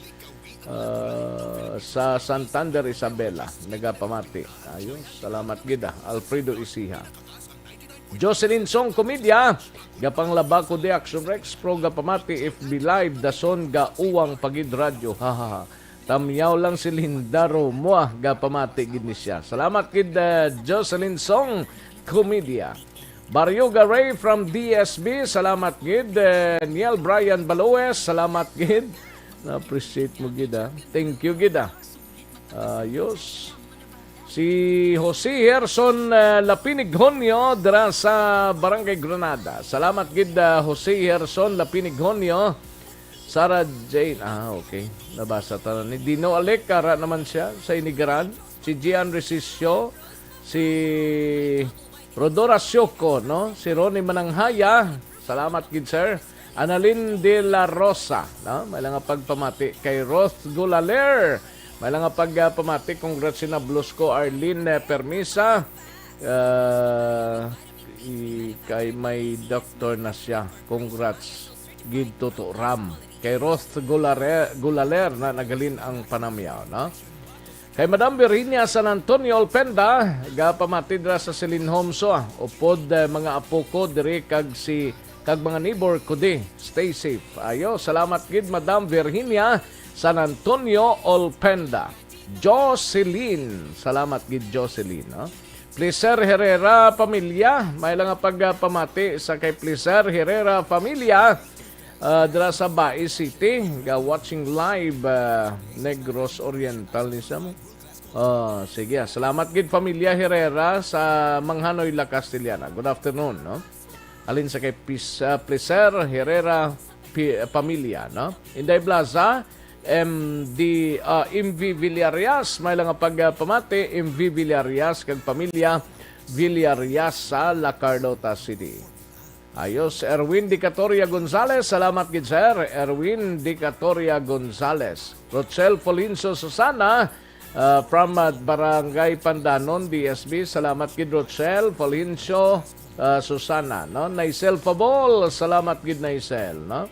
ah, sa Santander, Isabela, nagapamati. Ayos, salamat gid, ah, Alfredo Isiha. Jocelyn Song Comedia, gapanglaba ko di, Action Rex, pro gapamati F B Live, dason ga uwang pa gid radyo. Ha, ha, ha. Tamyaw lang si Linda Romoa, gapamati gid ni siya. Salamat gid, ah, Jocelyn Song Comedia. Barrio Garay from D S B, salamat gid. Eh, Niel Brian Baloes, salamat gid. Na-appreciate mo gid, ah. Thank you gid, ah. Ayos. Si Jose Herson, ah, Lapinig Honyo dira sa Barangay Granada. Salamat gid, ah, Jose Herson Lapinig Honyo. Sarah Jane, ah, okay. Nabasa ta na ni Dino Alec, ara naman siya sa Inigaran. Si Gian Resisio, si Rodora Sioko, no? Si Ronnie Mananghaya. Salamat gid, sir. Annalyn de la Rosa, no? May lang nga pagpamati kay Roth Gulaler. May lang nga pagpamati, congrats sina Blusco Arlene, eh, Permisa. Ah, i-, kay may doktor na siya. Congrats gid, Toto Ram. Kay Roth Gulare-, Gulaler na naghalin ang panamyaw, no? Kay Madam Virginia San Antonio Olpenda, gapamati dira sa Celine Homso, ah. Upod, eh, mga apo ko diri kag si, kag mga neighbor ko di. Stay safe. Ayo, salamat gid, Madam Virginia San Antonio Olpenda. Jocelyn, salamat gid, Jocelyn, no? Placer Herrera pamilya, may lang nga pagpamati sa kay Placer Herrera pamilya, ah, dira sa Bai City, ga watching live, ah, Negros Oriental ni sa mo. Oh, sige, ah. Salamat gid, pamilya Herrera sa Manghanoy, La Castellana. Good afternoon, no? Alin sa kay Pis-, ah, Placer Herrera pi-, pamilya, no? Inday Blaza, M D, ah, M V Villarias, may lang nga pagpamati, M V Villarias kag pamilya Villarias sa La Carlota City. Ayos, Erwin Dicatoria Gonzales, salamat gid, sir. Erwin Dicatoria Gonzales. Rochelle Polincio Susana, ah, from, ah, Barangay Pandanon, D S B. Salamat gid, Rochelle Polincio, ah, Susana, no? Naisel Fabol, salamat gid, Naisel, no?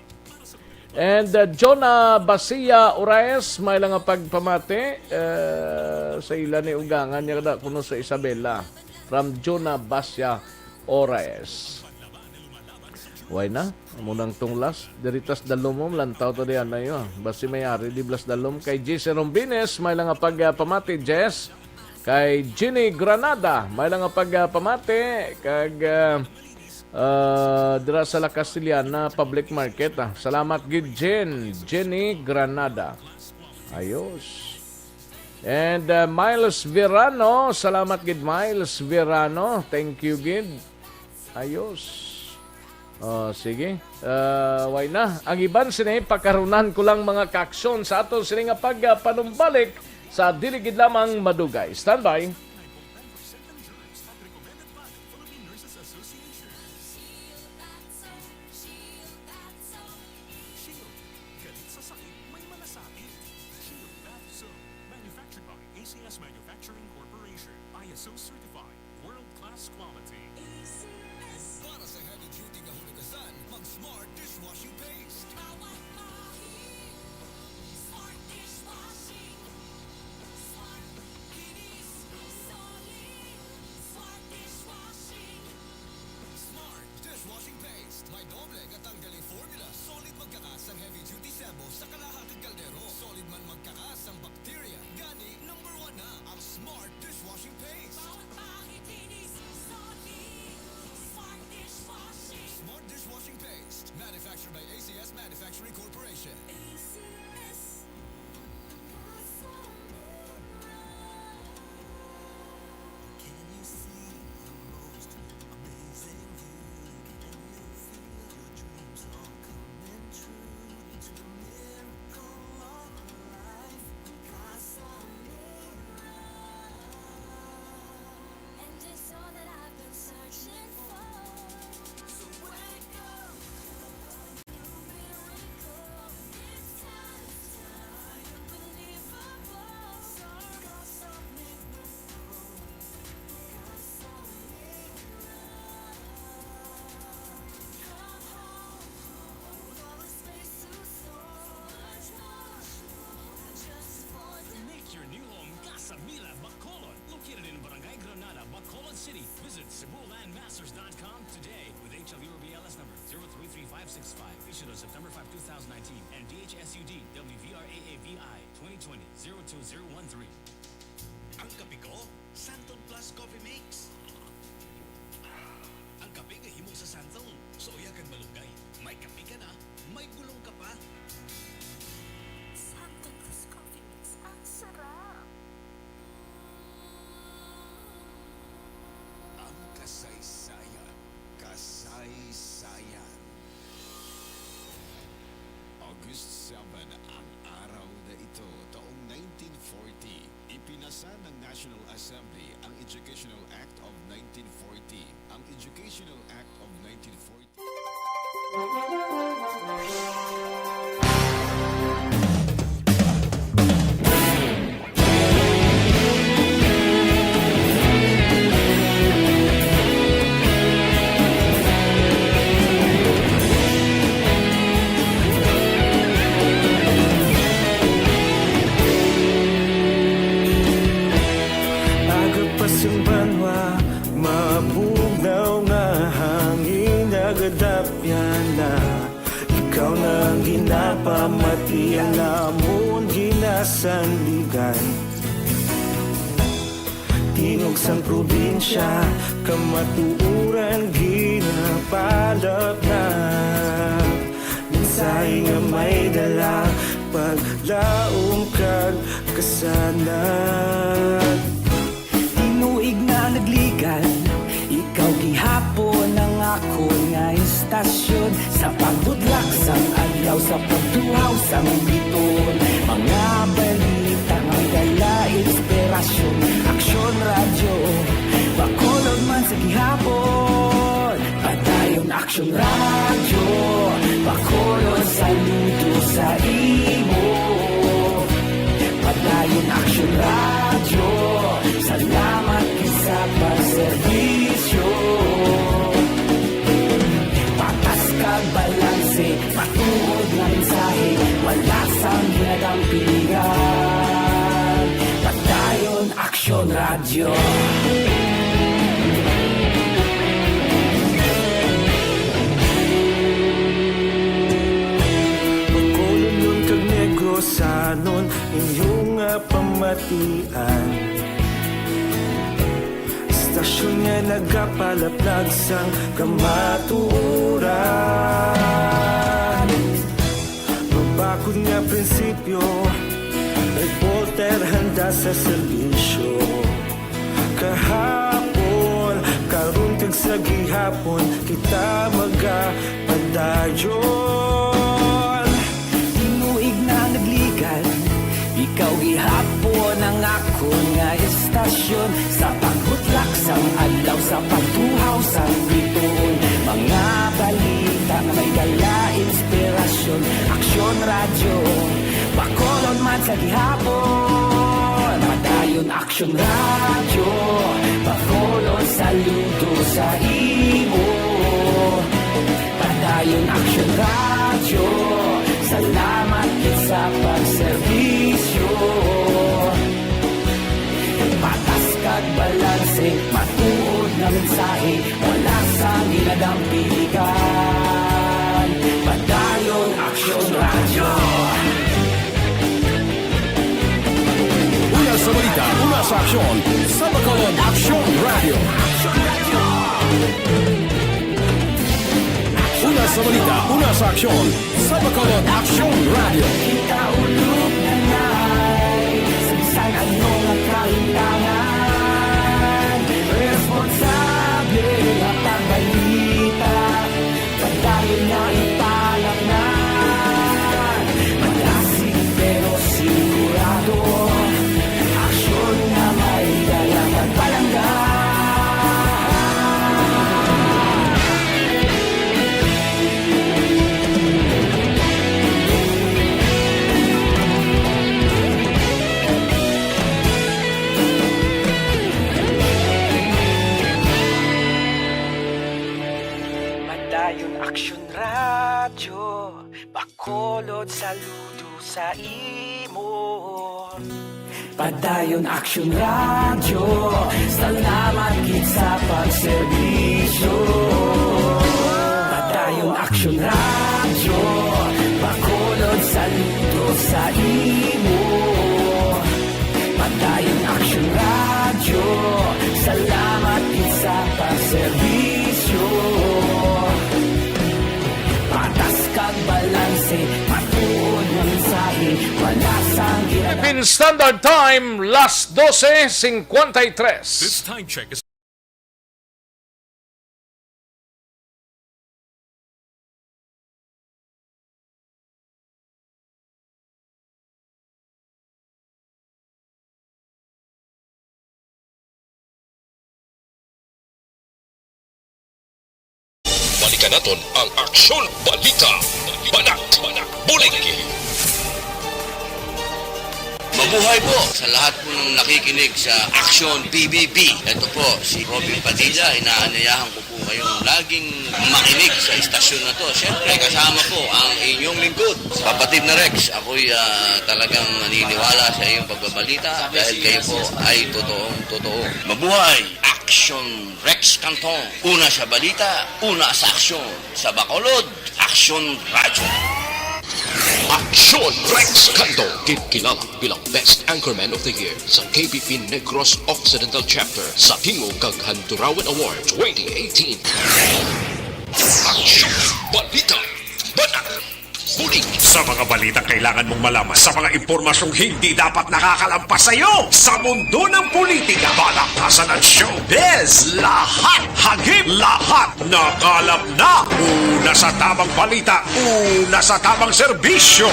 And, uh, Jonah Basia Oraes, may lang nga pagpamati, uh, sa ila ni ugangan niya kada kuno sa Isabela. From Jonah Basia Oraes. Way na, amo nang tunglas. Diritas dalom mo, lantaw to diyan na yun. Basi may ari di blas dalom. Kay Jesse Rombines, may lang nga pagpamati, Jess. Kay Jenny Granada, may lang nga pagpamati. Kag, uh, Ah, dira sa La Castellana Public Market, ah. Salamat gid, Jen. Jenny Granada. Ayos. And, ah, Miles Verano. Salamat gid, Miles Verano. Thank you gid. Ayos. Oh, sige. Ah, way na. Ang iban sini, pakarunan ko lang, mga kaaksyon, sa aton sini nga pagpanumbalik sa dili gid lamang madugay. Standby. Shield Bath Soap, Shield Bath Soap, Shield Bath Soap. Shield. Galit sa sakit, may malasakit. Shield Bath Soap. Manufactured by A C S Manufacturing Corporation. I S O certified. World class quality. A C S. Para sa heavy duty nga hunugasan, mag Smart Dishwashing Paste. Kawat mahi. Smart Dishwashing. Smart. Kinis. Solid. Smart Dishwashing. Smart Dishwashing Paste. May doble nga tanggaling formula. Solid magkakas ang heavy duty sebo sa kalaha kag kaldero. Solid man magkakas ang bacteria. Gani, number one na ang Smart Dishwashing Paste. Bawat bahid kinis. Solid. Smart Dishwashing. Smart Dishwashing Paste. Manufactured by A C S Manufacturing Corporation. A C S. Can you see the most amazing view? Can you feel your dreams all coming true? To the miracle of life, Casamira. And it's all that I've been searching for. So wake up. Make your new home Casamira Bacolod, located in Barangay Granada, Bacolod City. Visit Cebu Land Masters dot com today. With H L U R B L S number zero three three five six five, issued on September five, two thousand nineteen, and D H S U D W V R A A V I twenty twenty zero two zero one three. Ang kape ko, Santon Plus Coffee Mix. Ang kape nga himo sa Santon. Suya kag malunggay. May kape ka na, may bulong ka pa. Ng National Assembly ang Educational Act of nineteen forty. Ang Educational Act of nineteen forty. Aga pa sang banwa, mabugnaw nga hangin, nagadapyan na. Ikaw na ang ginapamati, ang amon ginasandigan. Tingog sang probinsya, kamatuoran ginapalapnap. Mensahe nga may dala, paglaom kag kasanag. Tinuig nga nagligan, ikaw gihapon ang akon nga istasyon. Sa pagbudlak sang adlaw, sa pagtuhaw sang bituon, mga balita nga may dala inspirasyon. Aksyon Radyo, Bacolod man sa gihapon. Padayon Aksyon Radyo, Bacolod, saludo sa imo. Padayon Aksyon Radyo, salamat gid sa pagserbisyo. Patas kag balanse, matuod nga mensahe, wala sang ginadampigan. Padayon Aksyon Radyo. Bacolodnon kag Negrosanon, inyo nga pamatian. Istasyon nga nagapalaplag sang kamatuoran. Mabakod nga prinsipyo, reporter handa sa serbisyo. Kahapon, karon kag sa gihapon, kita magapadayon. Tinuig nga nagligan, ikaw gihapon ang akon nga istasyon. Sa paghutlak sang adlaw, sa pagtuhaw sang bituon, mga balita nga may dala inspirasyon. Aksyon Radyo, Bacolod man sa gihapon. Padayon Aksyon Radyo, Bacolod, saludo sa imo. Padayon Aksyon Radyo, salamat gid sa pagserbisyo. Patas kag balanse, matuod nga mensahe, wala sang ginadampigan. Padayon Aksyon Radyo. Una sa balita, una sa aksyon, sa Bacolod Aksyon Radyo. Una sa balita, una sa aksyon, sa Bacolod Aksyon Radyo. Kita ulog na nay, sa bisan ano nga kahimtangan, responsable nga pagbalita. Padayon nga ipalapnan, malasig pero sigurado. Aksyon nga may dala nga palangga. Padayon Aksyon Radyo, Bacolod, saludo sa imo. Padayon Aksyon Radyo, salamat gid sa pagserbisyo. Padayon Aksyon Radyo, Bacolod, saludo sa imo. Padayon Aksyon Radyo, salamat gid sa pagserbisyo. Patas kag balanse, matuod nga mensahe, wala sang ginadala. Philippine Standard Time, las dose cincuenta y tres. This time check is Kanaton ang Aksyon Balita, Banat, Bulig. Mabuhay po sa lahat po ng nakikinig sa Aksyon P B B. Ito po si Robin Padilla. Inaanyayahan ko po kayong laging makinig sa istasyon na to. Siyempre, kasama po ang inyong lingkod, Kapatid na Rex. Ako'y ah, talagang naniniwala sa iyong pagbabalita dahil kayo po ay totoong totoo. Mabuhay! Aksyon Rex Cantong. Una sa balita, una sa aksyon. Sa Bacolod, Aksyon Radyo. Aksyon Rex Cantong, gid kilala bilang Best Anchorman of the Year sa K B P Negros Occidental Chapter sa Tingog kag Handurawan Award twenty eighteen. Aksyon Balita, Banat, Bulig. Sa mga balitang kailangan mong malaman, sa mga impormasyong hindi dapat nakakalampas sa iyo, sa mundo ng politika, balaktasan at showbiz, lahat hagip, lahat nakalap na. Una sa tamang balita, una sa tamang serbisyo.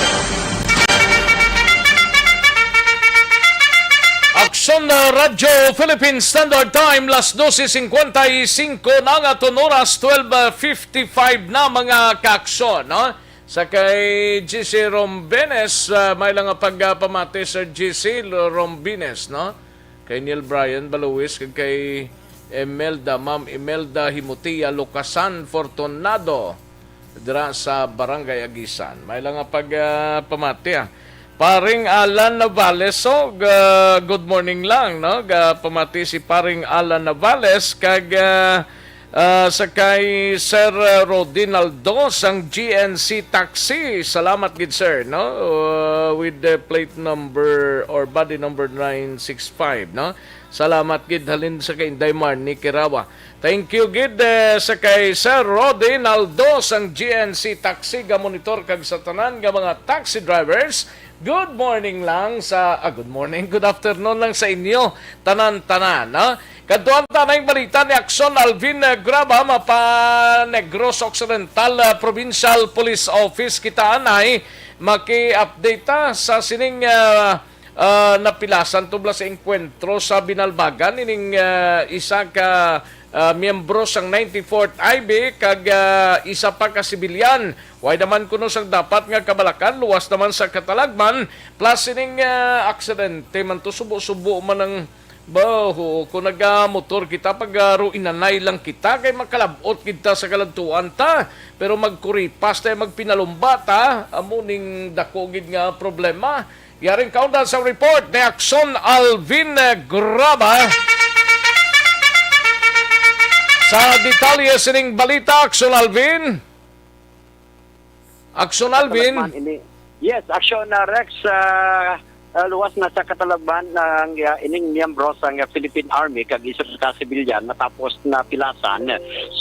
Aksyon na Radyo Philippine Standard Time, las doce cincuenta y cinco na nga aton oras, twelve fifty-five na, mga kaaksyon, no? Sa kay G C Rombenes, ah, may lang nga pagpamati, Sir G C Lo-, Rombenes, no? Kay Neil Brian Baluwis, kag kay Imelda, Ma'am Imelda Himutia Lucasan Fortunado, dira sa Barangay Agisan. May lang nga pag, ah, pamati, ah. Paring Alan Navales, so, ga-, good morning lang, no? Ga-, pamati si Paring Alan Navales, kag, ah, ah, sa kay Sir, ah, Rodinaldo sang G N C Taxi. Salamat gid, sir, no? Uh, with the plate number or body number nine six five, no? Salamat gid halin sa kay Inday Marnie Kirawa. Thank you gid, eh, sa kay Sir Rodinaldo sang G N C Taxi, ga-monitor kag sa tanan nga mga taxi drivers. Good morning lang sa, ah, good morning, good afternoon lang sa inyo, tanan-tanan, ha? Kadtuan ta na yung balita ni Aksyon Alvin, eh, Graba, mapa Negros Occidental, eh, Provincial Police Office. Kita anay, maki-update ta sa sining, ah, ah, napilasan tubla sa engkwentro sa Binalbagan, ining, ah, isa ka, ah, miyembro sang ninety-fourth I B kag, ah, isa pa ka sibilyan. Way naman kuno sang dapat nga kabalakan, luwas naman sa katalagman, plus ining, ah, aksidente man to, subo-subo man ang baho. Kung nagamotor kita, pag, ah, ruinanay lang kita, kay makalabot gid ta sa kaladtuan ta, pero magkuripas ta, magpinalumba ta, amo ning dako gid nga problema. Yaring kaundan sa report ni Aksyon Alvin, eh, Graba. Sa detalye sining balita, Aksyon Alvin. Aksyon Alvin. Katalagman ini. Yes, Aksyon, ah, Rex, ah, ah, luwas na sa katalagman ang, ah, ining miyembro sang, ah, Philippine Army kag isa ka sibilyan matapos napilasan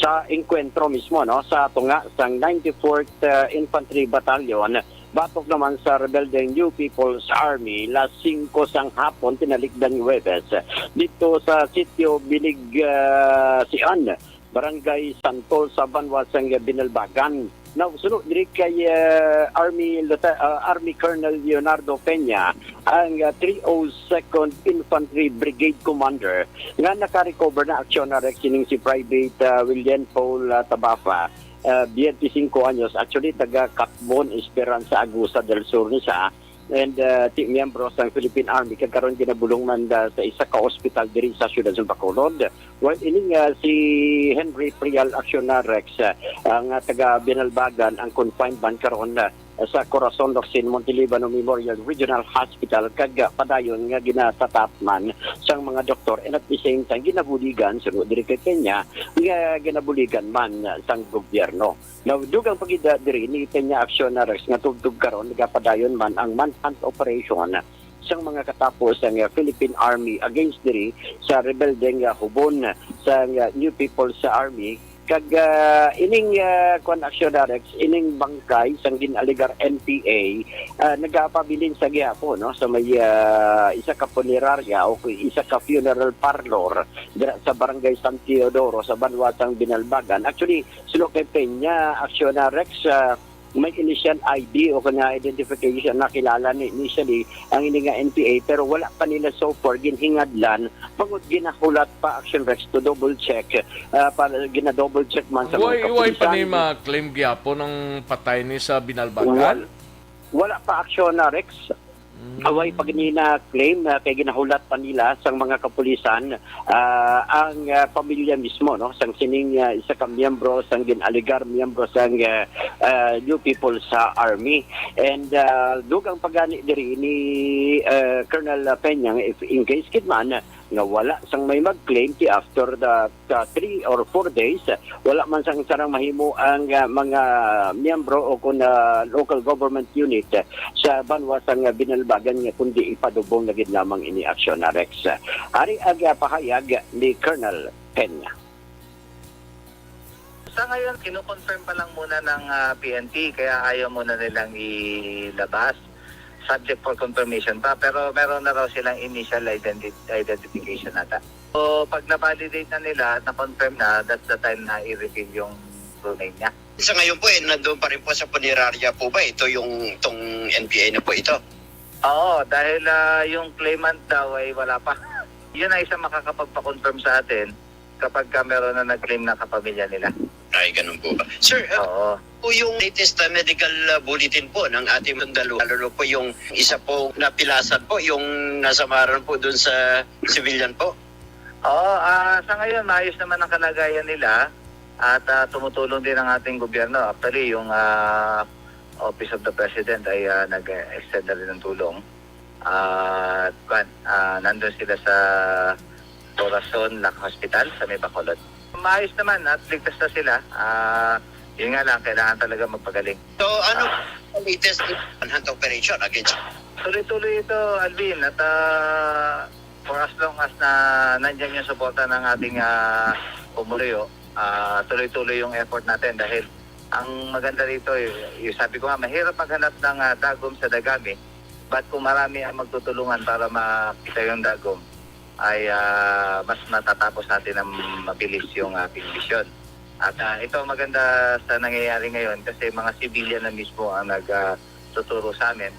sa engkwentro mismo, no, sa tunga sang ninety-fourth, ah, Infantry Battalion. Batok naman sa rebelde New People's Army, las singko sang hapon tinalikdan Huwebes, dito sa sitio Bilig, ah, Sian, Barangay Santol sa banwa sang Binalbagan. Now, suno diri kay, ah, Army Lieuta-, ah, Army Colonel Leonardo Peña, ang, ah, three oh second Infantry Brigade Commander, nga naka-recover na, Aksyon, Rex, sining si Private, ah, William Paul, ah, Tabafa, ah, twenty-five anyos, actually taga Catbon, Esperanza, Agusa del Sur ni siya, and, ah, ti miyembro sang Philippine Army, kag karon ginabulong man, ah, sa isa ka ospital diri sa siyudad sa Bacolod. While ini nga si Henry Prial, Aksyon, Rex, ah, ang, ah, taga Binalbagan, ang confined man karon, ah, sa Corazon Locsin Montelibano Memorial Regional Hospital, kag, ah, padayon nga ginatatap man sang mga doktor, and at the same time ginabuligan, suno diri kay Peña, nga ginabuligan man, ah, sang gobyerno. Now, dugang pa gid, ah, diri ni Peña, Aksyon, Rex, nga tubtob karon nagapadayon man ang manhunt operation sang mga katapo sang, ah, Philippine Army against diri sa rebelde nga hubon sang, ah, New People's Army. Kag, ah, ining, ah, kwan, Aksyon, Rex, ining bangkay sang gin-alegar N P A, ah, nagapabilin sa gihapon, no, sa may, ah, isa ka punerarya o isa ka funeral parlor dira sa Barangay San Teodoro sa banwa sang Binalbagan. Actually, suno kay Peña, Aksyon, Rex, ah, may initial I D o kana identification na kilala ni initially ang ini nga N P A, pero wala pa nila so far ginhingadlan, bangod ginahulat pa, Action Rex, to double check, ah, para gina-double check man sa mga Way, way pa kapulisan. Ni ma-claim gyapon ang patay ni sa Binalbagan? Wal-, wala pa, Action, ah, Rex. Mm. Away pa gani na claim, ah, kay ginahulat pa nila sang mga kapulisan, ah, ang, ah, pamilya mismo, no, sang sining, ah, isa ka miyembro sang gin-alegar miyembro sang, ah, ah, New People sa Army. And, ah, dugang pa gani diri ni, ah, Colonel Peña, if in case gid man nga wala sang may mag-claim ti after the, the three or four days, wala man sang sarang mahimo ang, ah, mga miyembro o kun, ah, local government unit, ah, sa banwa sang, ah, Binalbagan nga kundi ipadubong na gid lamang ini, Action Rex. Ari ang, ah, pahayag ni Colonel Peña. Sa ngayon, kino-confirm pa lang muna ng, ah, P N P, kaya ayaw muna nilang ilabas. Subject for confirmation pa, pero meron na raw silang initial identi-, identification ata. So, pag na-validate na nila, na-confirm na, that's the time na i-reveal yung true name niya. Sa ngayon po, eh, nandun pa rin po sa punerarya po ba ito, yung, itong N P A na po ito? Oo, dahil, ah, yung claimant daw ay wala pa. Yun ay isang makakapagpa-confirm sa atin kapag ka meron na nag-claim na kapamilya nila. Ay, ganun po ba? Sir, ah, Oo. po yung latest na medical, ah, bulletin po ng ating sundalo, lalo na po yung isa po napilasan po, yung nasamaran po dun sa civilian po? Oo, ah, sa ngayon, maayos naman ang kalagayan nila at, ah, tumutulong din ang ating gobyerno. Actually, yung, ah, Office of the President ay, ah, nag-extend na rin ng tulong. At, kwan, ah, nandun sila sa Corazon Lac Hospital sa may Bacolod. Maayos naman at ligtas na sila. Ah, yun nga lang, kailangan talaga magpagaling. So, ano Ah. ang latest manhunt operation against Tuloy-tuloy ito, Alvin, at, ah, for as long as na nandyan yung suporta ng ating, ah, pumuliyo, ah, tuloy-tuloy yung effort natin dahil ang maganda rito, y-, yung sabi ko nga, mahirap maghanap ng, ah, dagom sa dagami, but kung marami ang magtutulungan para makita yung dagom, ay, ah, mas matatapos natin ng mabilis yung ating misyon. At, ah, ito ang maganda sa nangyayari ngayon kasi mga civilian na mismo ang nag, ah, tuturo sa amin.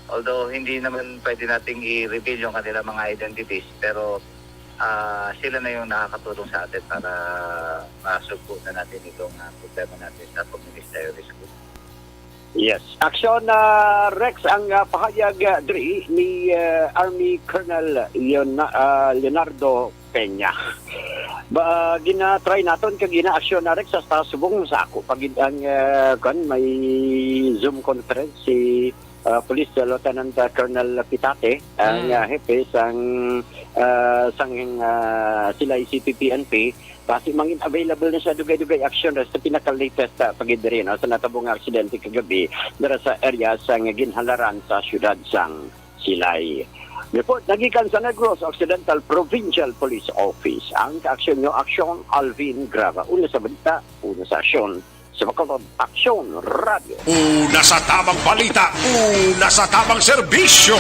Although hindi naman pwede nating i-reveal yung kanilang mga identities, pero, ah, sila na yung nakakatulong sa atin para masugpo na natin itong, ah, problema natin sa communist terrorism. Yes. Action, ah, Rex, ang, ah, pahayag, ah, diri ni, ah, Army Colonel Leona-, ah, Leonardo Peña. Ba, gina-try naton kag gina-action na, Rex, sa subong sa ako pa gid ang, ah, kwan, may Zoom conference si, ah, Police Lieutenant, ah, Colonel Pitate, ang, Mm. ah, hepe sang, ah, sang, ah, sila C P P N P. Basi mangin available na sa dugay-dugay action ra sa pinaka-latest, ah, pagidiri, no, sa natabo nga aksidente kagabi dira sa area sang Ginhalaran sa siyudad sang Silay. Report nagikan sa Negros Occidental Provincial Police Office. Ang kaaksyon nyo, Aksyon Alvin Grava. Una sa balita, una sa aksyon. Sa Bacolod, Aksyon Radio. Una sa tamang balita, una sa tamang serbisyo.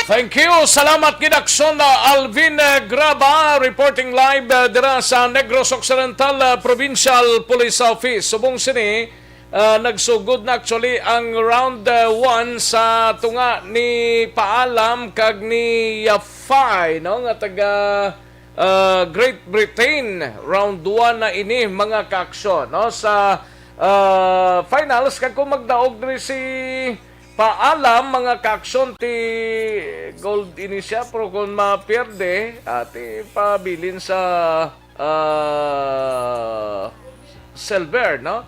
Thank you. Salamat gid, Aksyon, uh, Alvin, uh, Graba, reporting live, uh, dira sa Negros Occidental, uh, Provincial Police Office. Subong sini, uh, nagsugod na actually ang round, uh, one sa tunga ni Paalam kag ni Yafay, no, nga taga, uh, Great Britain. Round one na ini, mga kaaksyon, no, sa, uh, finals. Kag kung magdaog diri si Paalam, mga kaaksyon, ti gold ini siya, pero kung mapierde, ati pabilin sa, ah, silver, no?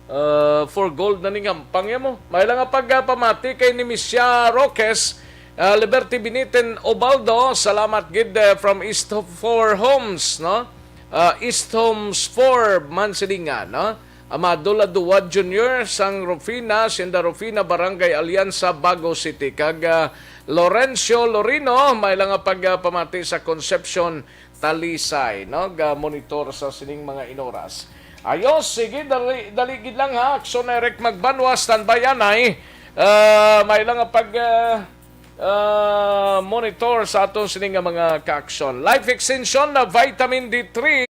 Ah, for gold na ning hampang ya mo. May lang nga pagpamati kay ni Misha Roques, ah, Liberty Beniten Obaldo, salamat gid, eh, from East Four Homes, no? Ah, East Homes Four, Mansilingan, no? Amado Laduwad Junior sang Rufina, Hacienda Rufina, Barangay Alianza, Bago City. Kag, ah, Lorencio Lorino, may lang nga pagpamati sa Concepcion, Talisay, no? Ga monitor sa sining mga inoras. Ayos, sige, dali, dali gid lang ha. Aksyon Eric Magbanwa, standby anay. Ah, may lang nga pag, ah, ah, monitor sa aton sining nga mga kaaksyon. Life extension na vitamin D three.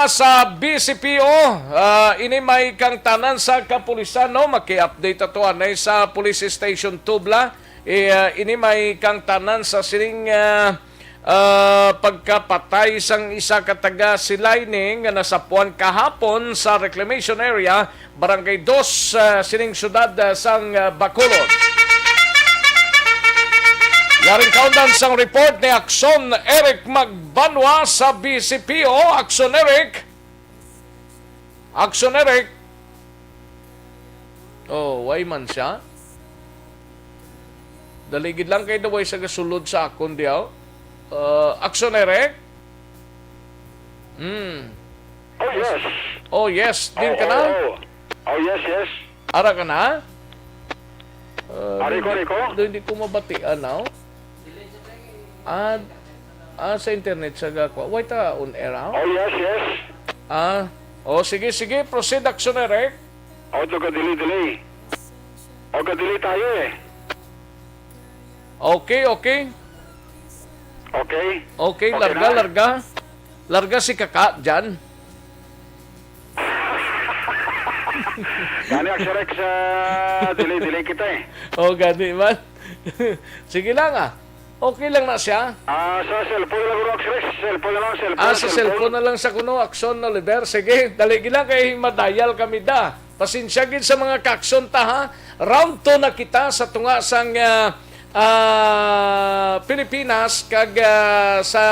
Sa B C P O, ah, ini may kangtanan sa kapulisan, no? Maki-update ato anay sa Police Station Tubla. Eh, ah, ini may kangtanan sa sining, ah, ah, pagkapatay sang isa ka taga Silay ni nga nasapuan kahapon sa reclamation area, Barangay Dos, ah, sining siyudad, ah, sang, ah, Bacolod. Yaring kaundan sang report ni Akson Eric Magbanwa sa B C P O. Akson Eric. Akson Eric. Oh, way man siya. Dali gid lang kay daway sa gasulod sa akon diaw. Uh, Akson Eric. Hmm. Oh, yes. Oh, yes. Din ka na? Oh, oh. Oh, yes, yes. Ara ka na? Uh, Ari ko, hindi, ari ko. Hindi ko mabatian now. Ah, ah, sa internet sa gakwa. Wait, ah, on air, ah? Oh, yes, yes. Ah, oh, sige, sige. Proceed, Akson Eric. Oh, ito ka dili, dili. Oh, ka dili tayo eh. Okay, okay. Okay? Okay, Okay larga, na? larga. Larga si Kaka dyan. Gani, Akson Rex, ah, dili, dili kita eh. Oh, gani man. Sige lang, ah. Okay lang na siya. Ah, sa cellphone lang, Akson Rex. Cellphone na lang, cellphone. Ah, sa cellphone na lang sa kuno, Akson Oliver. Sige, dali gid lang kay madayal kami da. Pasensya gid sa mga kakson ta, ha. Round two na kita sa tunga sang, ah, ah, Pilipinas kag, ah, sa,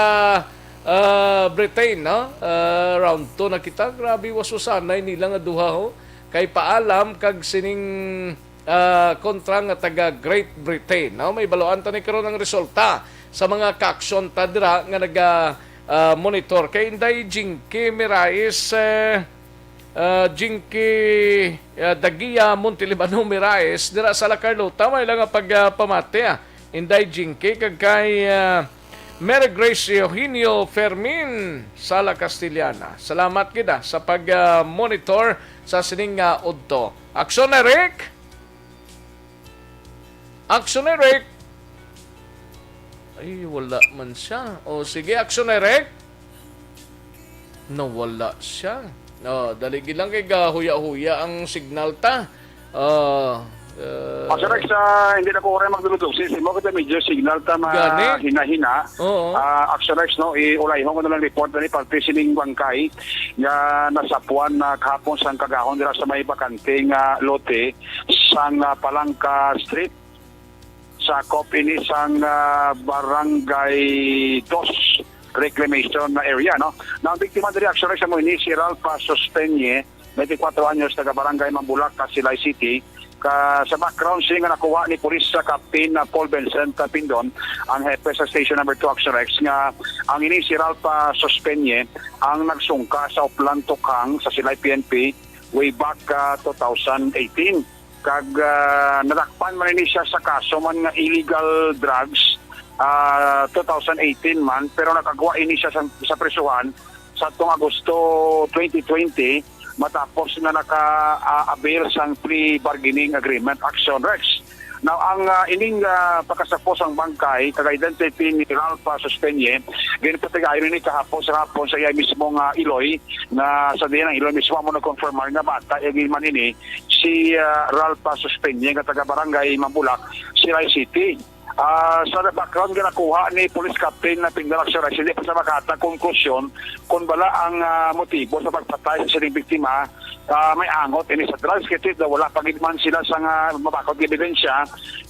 ah, Britain, no? Ah, round two na kita. Grabe, wasusanay nila nga duha, ho. Kay paalam kag sining, ah, kontra nga taga Great Britain, no? May baluan ta ni karon ang resulta sa mga kakson ta dira nga naga, ah, monitor. Kay Inday Jinky Mirais, eh, ah, Jinky, ah, Dagia Montelibano Mirais, dira sa La Carlota, may lang nga pag, ah, pamati, ah. Inday Jinky, kag kay, ah, Mary Grace Eugenio Fermin, Sala Castellana. Salamat gid, ah, sa pag, ah, monitor sa sining nga udto. Akson Eric! Akson Eric! Ay, wala man siya. O, sige, Akson Eric! Nawala siya. O, dali gid lang kay gahuya-huya ang signal ta. O, uh, Akson Rex, ah, hindi na ko oray magdulog-dulog. Since mo kita medyo signal ta Gani? mahina-hina. Oo. Ah, Akson Rex, no, iulayhon ko na lang report na ni parte sining bangkay nga nasapuan na kahapon sang kagahon dira sa may bakante nga lote sang, ah, Palangka Street. Sakop ini sang, ah, Barangay Dos Reclamation na area, no? Na ang biktima diri, Akson Rex, amo ini si Ralph Sosteñe, twenty-four anyos, taga Barangay Mambulak, Silay City. Ka, sa background siya nga nakuha ni Police sa Captain na Paul Vincent Pindon, ang hepe sa Station Number two, Akson Rex, nga ang ini si Ralph Sosteñe ang nagsungka sa Oplan Tukhang sa Silay P N P way back, ah, two thousand eighteen. Kag, ah, nadakpan man ini siya sa kaso man nga illegal drugs, ah, two thousand eighteen man, pero nakagwa ini siya sa, sa prisuhan sa atong Agosto twenty twenty, matapos nga naka-avail sang plea bargaining agreement, Akson Rex. Now, ang, ah, ining, ah, pagkasapo sang bangkay, kag identity ni Ralph, ah, Sosteñe, ginpatigayon ini kahapon sa hapon sa iya mismo nga iloy, nga sa diyan ang iloy mismo amo nag-confirmar nga bata, agi man ini si, ah, Ralph, ah, Sosteñe nga taga Barangay Mambulak, Silay City. Ah, sa background nga nakuha ni Police Captain na Pindon Action Rex, hindi pa sa makata konklusyon kung bala ang, ah, motibo sa pagpatay sa sining biktima. Ah, may angot ini sa drugs, kay tila wala pa gid man sila sa nga mabakod nga ebidensya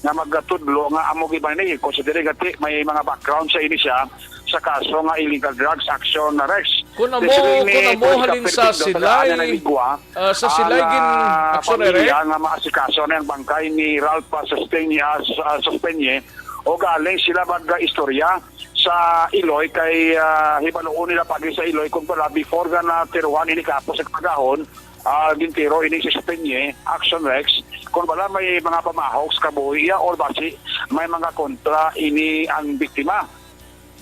nga magatudlo nga amo gid man ini, considering gati may mga background sa ini siya sa kaso nga illegal drugs, Akson Rex. Kung amo, Desiring ni kung amo Police halin Captain sa Pindon, Silay, tagaan niya na ligwa ah, sa ang, Silay gin, ah, Akson pamilya Eric? Nga maasikaso na ang bangkay ni Ralph Sosteñe, ah, Sus-, ah, Sosteñe, o galing sila mag-istorya sa Iloy kay, ah, hibaluon nila pagi sa Iloy kung pala before nga natiruhan ini kapo sa kagahon, ah, gintiro ini si Sosteñe, Akson Rex, kung pala may mga pamahok sa kabuhi iya or basi may mga kontra ini ang biktima.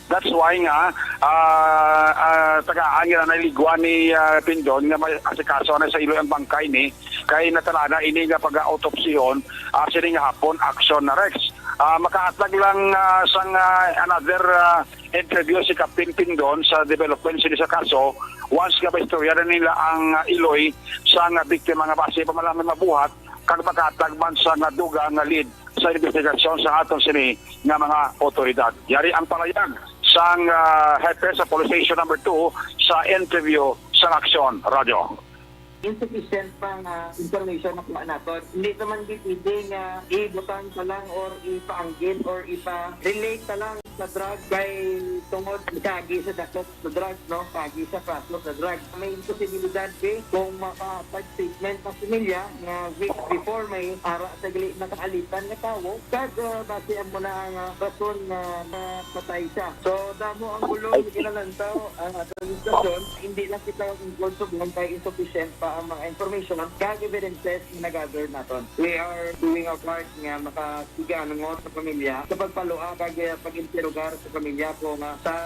That's why nga, ah, ah, tagaan nga naligwa ni, ah, Pindon nga may asikaso na sa Iloy ang bangkay ni, kay natalana ini nga pag-autopsihon, ah, sini nga hapon, Akson Rex. Ah, makaatag lang, ah, sang, ah, another, ah, interview si Captain Pindon sa development sini sa kaso, once nga maistorya na nila ang, ah, iloy sang, ah, biktima nga basi pa man lang may mabuhat kag makahatag man sang, ah, dugang nga lead sa investigasyon sa aton sini nga mga otoridad. Yari ang palayag sang, ah, hepe sa Police Station Number Two sa interview sa Aksyon Radyo. Insufficient pa nga information na kuha naton. Hindi naman di pwede nga ibutang ta lang or ipaanggit or ipa-relate ta lang sa drug kay tungod kagi sa dakop sa drug, no? Kagi sa kaso sa drug. May imposibilidad, be, kung maka-statement ang pamilya nga weeks before may ara sa gali nakaalitan nga tawo, kag, ah, base amo na ang, ah, rason nga napatay siya. So, damo ang gulo nga ginalantaw ang administrasyon. Hindi lang kita involved subong kay insufficient pa ang mga information kag evidences nga na-gather naton. We are doing our part nga makakiganungot sa pamilya sa pagpalua kag, ah, pag-interogar sa pamilya kung, ah, sa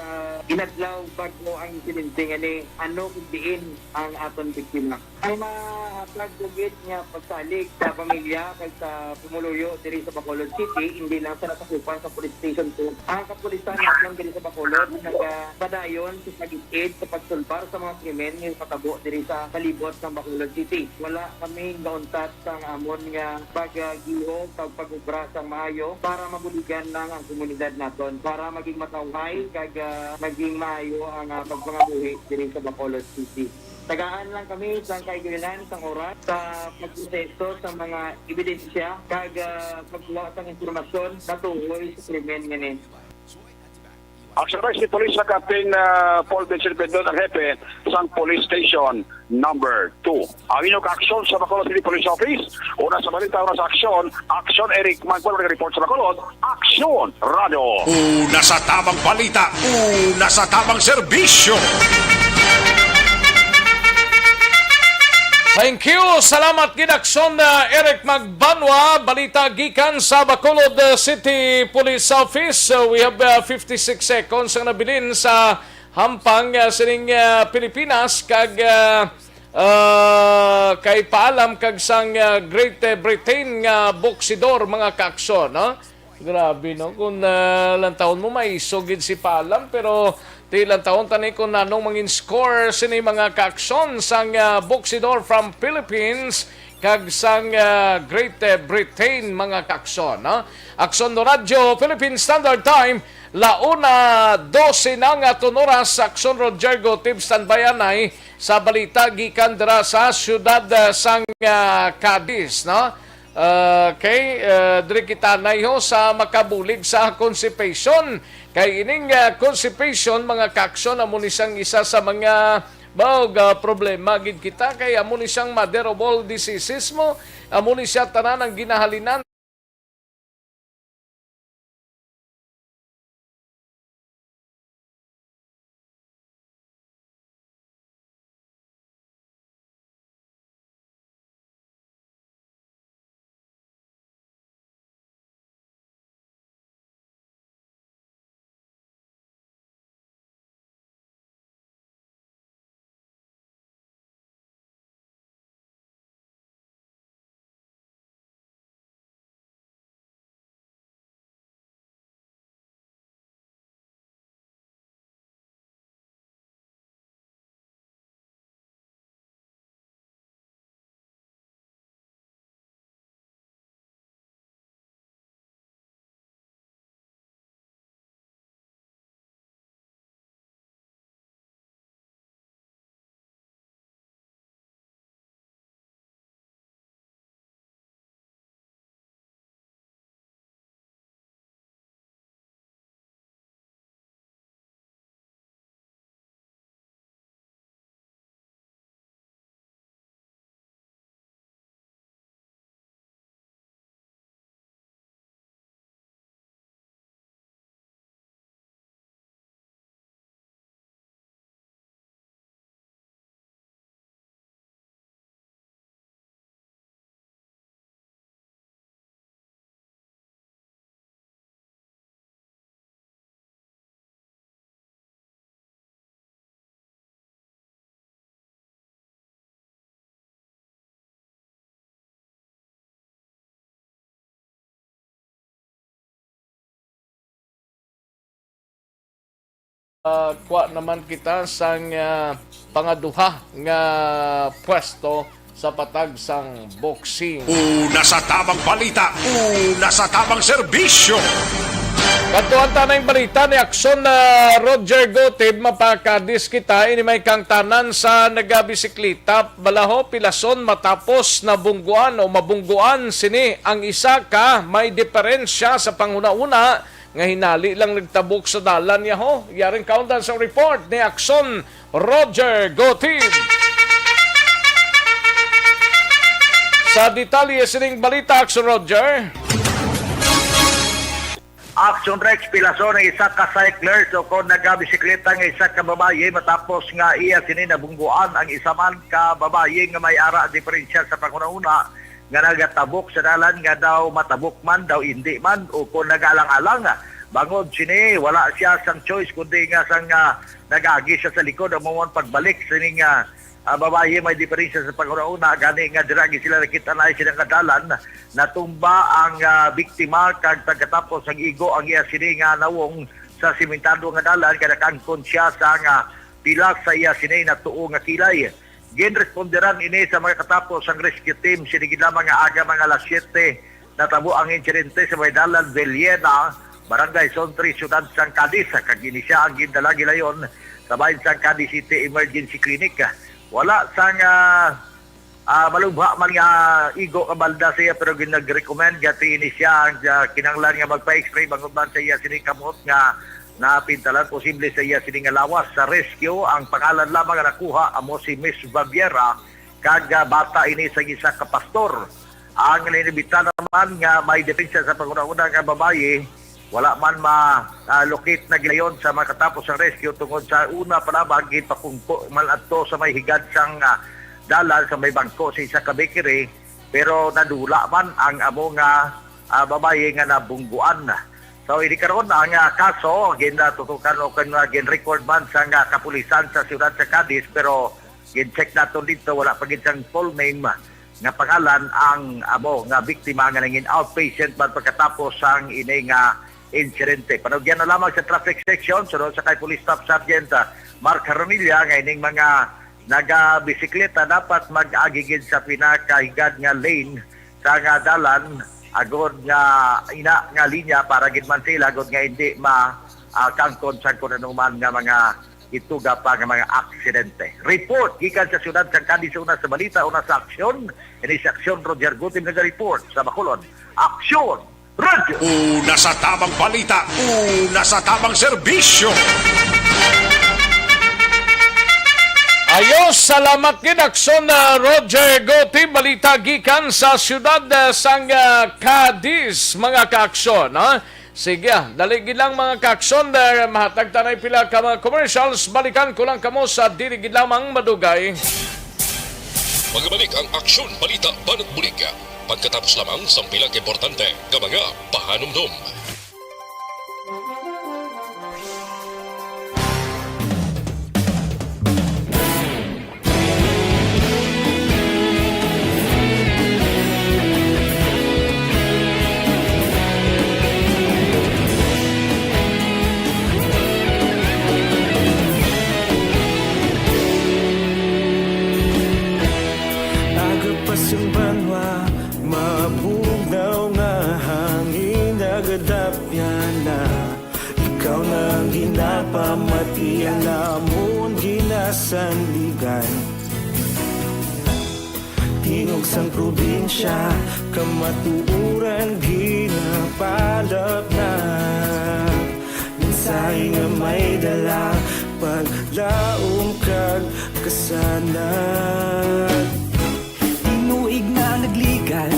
inadlaw bag-o ang insidente nga ni ano kung diin ang aton biktima. Ang mahatag ko gid nga pagsalig sa pamilya kag sa pumuluyo diri sa Bacolod City, hindi lang sa nasakupan sa Police Station Two. Ang kapulisan naton diri sa Bacolod nagapadayon sa pag-id sa pagsulbar sa mga krimen nga patabo diri sa palibot sang Bacolod City. Wala kami gauntat sang amon nga paggiho kag pag-obra sang maayo para mabuligan lang ang komunidad naton, para maging matawhay kag, ah, maging maayo ang, ah, pagpangabuhi diri sa Bacolod City. Tagaan lang kami sang kaigilinan sang oras sa pagproseso sa mga ebidensya kag, ah, pagkuha sang impormasyon natuhoy sa krimen nga ni. Ang Survey City Police sa Captain, ah, Paul Vincent Pendon ang hepe sang Police Station Number Two. Ang inyong kaaksyon sa Bacolod City Police Office, una sa balita, una sa aksyon, Aksyon Eric Magpalo, report sa Bacolod, Aksyon Radyo. Una sa tamang balita, una sa tamang serbisyo. Thank you. Salamat gid, Aksyon, uh, Eric Magbanwa. Balita gikan sa Bacolod, uh, City Police Office. So, we have, uh, fifty-six seconds ang nabilin sa hampang, uh, sining, uh, Pilipinas kag, uh, uh, kay paalam kag sang, uh, Great, uh, Britain nga boksidor, mga kaaksyon, no? Grabe, no? Kung, ah, lantawon mo, maiso gid si Palam, pero ti lantawon ta ni kung nanong mangin score sini mga kaaksyon sang, ah, boksidor from Philippines kag sang, ah, Great, eh, Britain, mga kaaksyon, no? Aksyon no Radyo, Philippine Standard Time, launa dose na nga tunoras. Aksyon Roger Gutib, standby anay sa balita gikan dira sa siyudad, ah, sang, ah, Cadiz, no? Okay, uh, diri kita nayho sa makabulig sa constipation. Kay ining, uh, constipation, mga kaaksyon, amo ni siyang isa sa mga bawg, uh, problema gid kita. Kay amo ni siyang mother of all diseases mo. Amo ni siya tanan ang ginahalinan. Ah, kuha naman kita sang, ah, pangaduha nga pwesto sa patag sang boxing. Una sa tabang balita, una sa tabang serbisyo. Kadtuan ta na yung balita ni Aksyon na Roger Gotib, mapakadis kita, ini may kangtanan sa nagabisikleta, balaho, pilason, matapos nabungguan o mabungguan sini ang isa ka may diferensya sa panghuna-huna nga hinali lang nagtabok sa dalan niya ho. Yaring kaundan sa report ni Aksyon Roger Gotib. Sa detalye sining balita, Aksyon Roger. Action Rex, pilason ang isa ka cyclist o kon nagabisikleta nga isa ka babayi matapos nga iya sini nabungguan ang isa man ka babayi nga may ara diferensya sa panghunahuna nga nagatabok sa dalan nga daw matabok man, daw indi man, o kon nagaalang-alang. Bangod sini, wala siya sang choice kundi nga sang, ah, nag-agi siya sa likod, amo man pagbalik sining, ah, ah, babayi may diferensya sa panghunahuna, gani nga dira gid sila nakita na sila nga dalan, natumba ang, ah, biktima kag pagkatapos ang igo ang iya sini nga nawong sa simentado nga dalan, kay nakangkon siya sa nga pila sa iya sini natuo nga kilay. Ginresponderan ini sa mga katapos sang rescue team sini gid lamang nga aga mga alas siyete. Natabo ang insidente sa may dalan Villena, Barangay Zone three, Siyudad sang Cadiz, kag ini siya ang gindala gilayon sa bahin sang Cadiz City Emergency Clinic. Wala sang, ah, ah, malubha man nga igo nga balda sa iya, pero ginag-recommend gati ini siya ang, ah, kinahanglan nga magpa-X-ray bangod man sa iya sini kamot nga napintalan, posible sa iya sini nga lawas. Sa rescue, ang pangalan lamang nga nakuha amo si Miss Baviera kag, ah, bata ini sa isa ka pastor. Ang nainibita naman nga may diferensya sa panghunahuna nga babayi, wala man ma-, ah, locate na gilayon sa makatapos ang rescue tungod sa una pa lamang ginpakungko man adto sa may higad sang, ah, dalan sa may bangko sa isa ka bakery, pero nadula man ang amo nga, ah, babayi nga nabungguan. So, ini karon ang, ah, kaso ginatutukan o kan, ah, gin-record man sang, ah, kapulisan sa siyudad sa Cadiz, pero gin-check naton dito, wala pa gid sang full name nga pangalan ang amo nga biktima nga nangin outpatient man pagkatapos sang ini nga insidente. Panugyan na lamang sa traffic section, sunod sa kay Police Staff Sergeant, ah, Mark Haronilla, nga ining mga nagabisikleta dapat mag-agi gid sa pinakahigad nga lane sa nga dalan, agod nga ina nga linya para gid man sila, agod nga hindi ma, ah, kangkon sa kun ano man nga mga ituga pa nga mga aksidente. Report gikan sa siyudad sang Cadiz, una sa balita, una sa aksyon. Ini si Aksyon Roger Gutim naga-report sa Bacolod. Aksyon! Radyo! Una sa tabang balita, una sa tabang serbisyo. Ayos, salamat gid, Aksyon, ah, Roger Gutim. Balita gikan sa siyudad, ah, sang, ah, Cadiz, mga kaaksyon, ha? Sige, ah, dali gid lang, mga kaaksyon, ah, mahatag ta na pila ka mga commercials. Balikan ko lang kamo sa dili gid lamang madugay. Magabalik ang Aksyon Balita Banat Bulig pagkatapos lamang sang pila ka importante nga mga pahanumdom. Aga pa sang banwa, mabugnaw nga hangin, nagadapyan na. Ikaw na ang ginapamati, ang amon ginasandigan. Tingog sang probinsya, kamatuoran ginapalapnag. Mensahe nga may dala, paglaom kag kasanag. Tinuig na nagligan,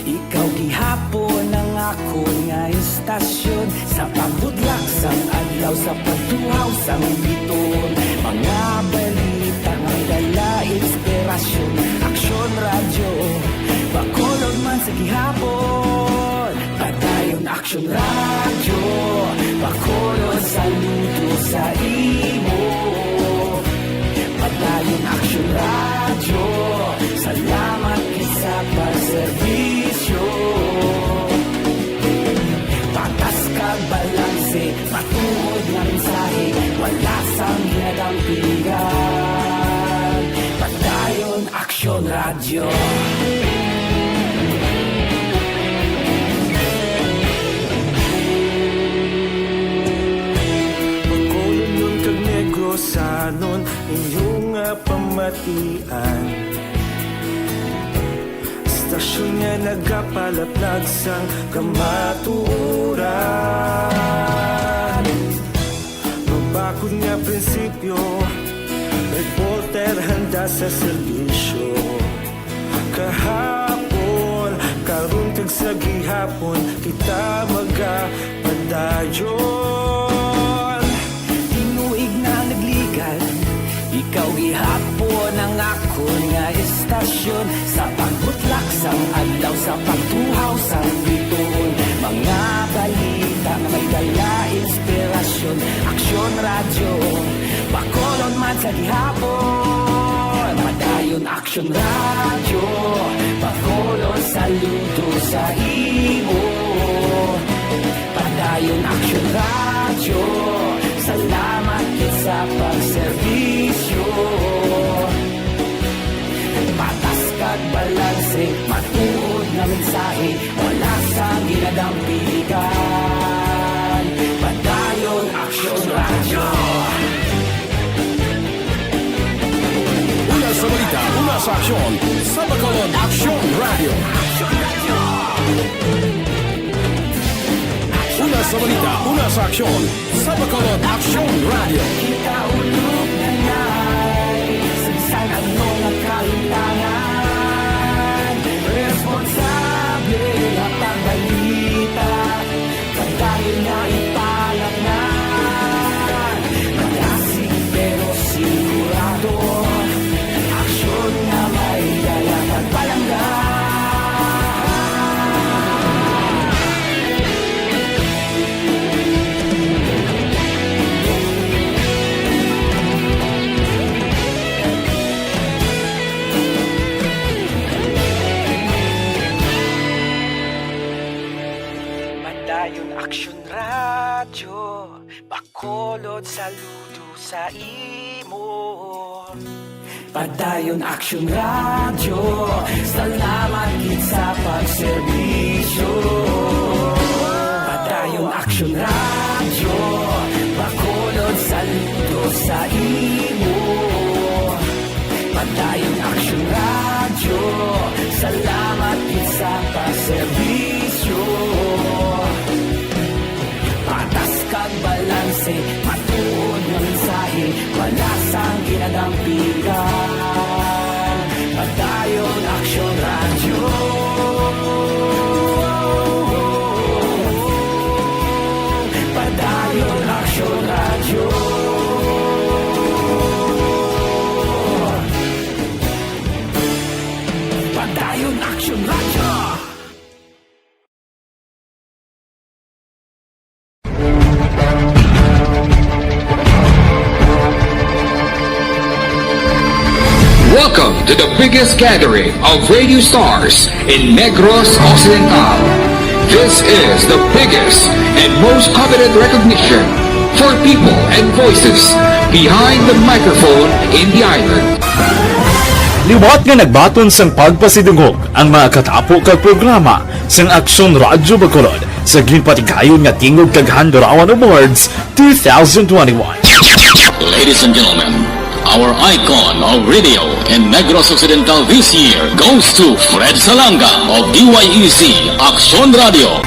ikaw gihapon ang akon nga istasyon. Sa pagbutlak sang adlaw, sa pagtuhaw sang biton, mga balita nga dala inspirasyon. Aksyon Radyo, Bacolod man sa gihapon. Padayon Aksyon Radyo, Bacolod, saludo sa imo. Padayon Aksyon Radyo, salamat gid sa pagserbisyo. Patas kag balanse, matuod nga mensahe, wala Radyo. Bacolodnon kag Negrosanon, inyo nga pamatian. Istasyon nga nagapalaplag sang kamatuoran. Mabakod nga prinsipyo, reporter handa sa serbisyo. Kahapon, karon kag sa gihapon, kita magapadayon. Tinuig na nagligad, ikaw gihapon ang akon nga istasyon. Sa pagbutlak sang adlaw, sa pagtuhaw sang bituon, mga balita nga may dala inspirasyon. Aksyon Radyo, Bacolod man sa gihapon. Padayon Aksyon Radyo, Bacolod saludo sa imo. Padayon Aksyon Radyo, salamat gid sa pagserbisyo. Patas kag balanse, matuod nga mensahe, wala sang ginadampigan. Padayon Aksyon Radyo. Una sa balita, una sa aksyon, sa Bacolod Aksyon Radyo. Una sa balita, una sa aksyon, sa Bacolod Aksyon Radyo. Kita ulog na ngay, sa bisan ano nga kalimtangan, responsable nga pagbalita, padayon nga ipalatnan. Magasig pero sigurado, aksyon nga may dala kag palangga. Padayon Aksyon Radyo, Bacolod saludo sa imo. Padayon Aksyon Radyo, salamat gid sa pagserbisyo. Padayon Aksyon Radyo, Bacolod saludo sa imo. Padayon Aksyon Radyo, salamat gid sa pagserbisyo. Patas kag balanse, matuod nga mensahe, wala sang ginadampigan. Padayon Aksyon Radyo. Padayon Aksyon Radyo. Padayon Aksyon Radyo. Welcome to the biggest gathering of radio stars in Negros Occidental. This is the biggest and most coveted recognition for people and voices behind the microphone in the island. Liwat nga nagbaton sang pagpasidungog ang mga katapo kag programa sang Aksyon Radyo Bacolod sa ginpatigayon nga Tingog kag Handurawan Awards two thousand twenty-one. Ladies and gentlemen, our icon of radio in Negros Occidental this year goes to Fred Salanga of D Y E Z Aksyon Radyo.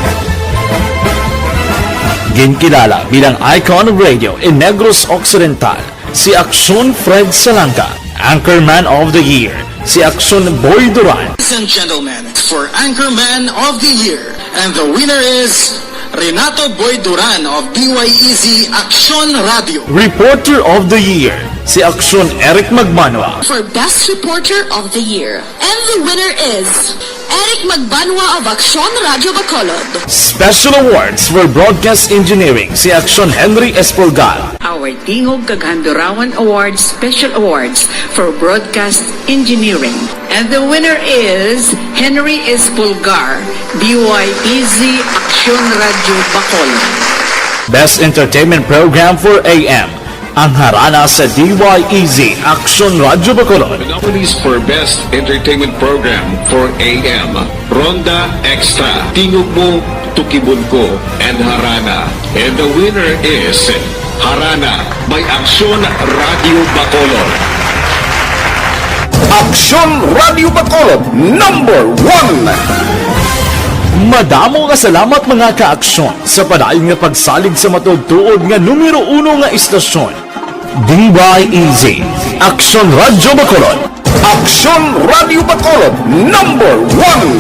Ginkilala bilang icon of radio in Negros Occidental si Aksyon Fred Salanga, Anchorman of the Year si Aksyon Boy Duran. Ladies and gentlemen, for Anchorman of the Year, and the winner is Renato Boy Duran of D Y E Z Aksyon Radyo. Reporter of the Year si Aksyon Eric Magbanwa. For Best Reporter of the Year, and the winner is Eric Magbanwa of Aksyon Radyo Bacolod. Special Awards for Broadcast Engineering si Aksyon Henry Espolgar. Our Tingog kag Handurawan Awards Special Awards for Broadcast Engineering. And the winner is Henry Espolgar, D Y E Z Aksyon Radyo Bacolod. Best Entertainment Program for A M, Ang harana sa D Y E Z Aksyon Radyo Bacolod. The nominees for Best Entertainment Program for A M, Ronda Extra, Tingog Mo, Tukibon Ko, and Harana. And the winner is Harana by Aksyon Radyo Bacolod. Aksyon Radyo Bacolod, number one. Madamo nga salamat, mga kaaksyon, sa padayon nga pagsalig sa matuod-tuod nga numero uno nga istasyon. D Y E Z, Aksyon Radyo Bacolod. Aksyon Radyo Bacolod, number one.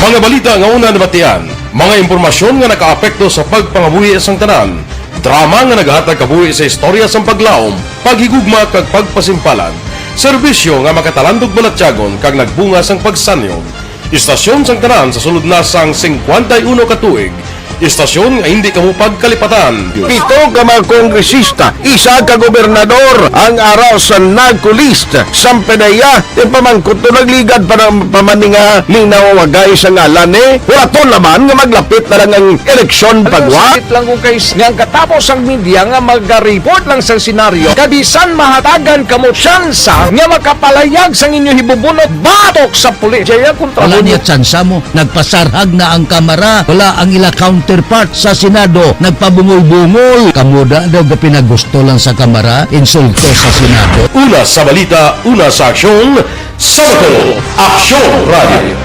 Mga balita nga una nabatian, mga impormasyon nga nakaapekto sa pagpangabuhi sang tanan, drama nga nagahatag kabuhi sa istorya sang paglaom, paghigugma kag pagpasimpalan, serbisyo nga makatalandog balatyagon kag nagbunga sang pagsanyog. Istasyon sang tanan sa sulod na sang singkwenta y uno ka tuig. Istasyon nga hindi kamo pagkalipatan. Pito ka mga kongresista, isa ka gobernador ang ara sa NAGCO list. Sampanaya, ipamangkot to nagligad pa ng pamaninga ning nawawagay sa ngalan ni. Wala to laman nga maglapit na lang ang eleksyon pagwa. Sakit lang kung kay nga ang katapos ang media nga maga-report lang sa senaryo, kabisan mahatagan kamo tsansa nga makapalayag sang inyo hibubunot batok sa pulis. Jaya kontra Wala mo. Niya tsansa mo. Nagpasarhag na ang kamara, wala ang ila counterpart sa Senado, nagpabungol-bungol. Kamo da daw gapinagusto lang sa kamara, insulto sa Senado. Una sa balita, una sa aksyon, sa Bacolod, Aksyon Radio.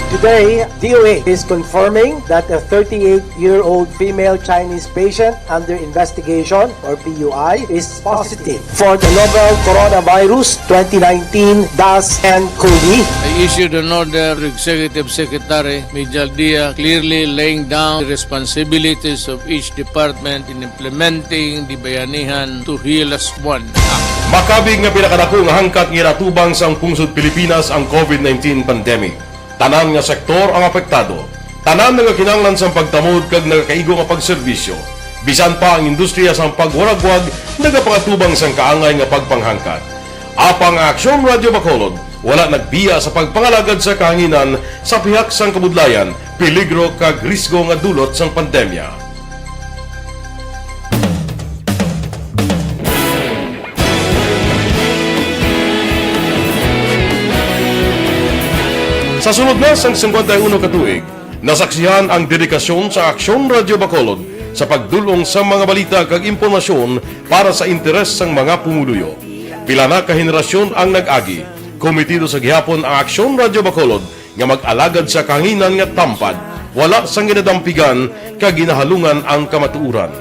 Today, D O H is confirming that a thirty-eight-year-old female Chinese patient under investigation, or P U I, is positive for the novel Coronavirus twenty nineteen dash nCoV. I issued an order to Executive Secretary Mijal Dia, clearly laying down the responsibilities of each department in implementing the Bayanihan to Heal Us One Act. Makabig nga pinakadako nga hangkat nga ginatubang sang pungsod Pilipinas ang COVID nineteen pandemic. Tanan nga sektor ang apektado. Tanan nagakinahanglan sang pagtamod kag nagakaigo nga pagserbisyo. Bisan pa ang industriya sang pagwaragwag nagapangatubang sang kaangay nga pagpanghangkat. Apang ang Aksyon Radyo Bacolod wala nagbiya sa pagpangalagad sa kahanginan sa pihak sang kabudlayan, peligro kag risgo nga dulot sang pandemya. Sa sulod na sang singkwenta y uno ka tuig, nasaksihan ang dedikasyon sa Aksyon Radyo Bacolod sa pagdul-ong sa mga balita kag impormasyon para sa interes sang mga pumuluyo. Pila na ka henerasyon ang nag-agi, kometido sa gihapon ang Aksyon Radyo Bacolod nga mag-alagad sa kahanginan nga tampad, wala sang ginadampigan kag ginahalungan ang kamatuoran.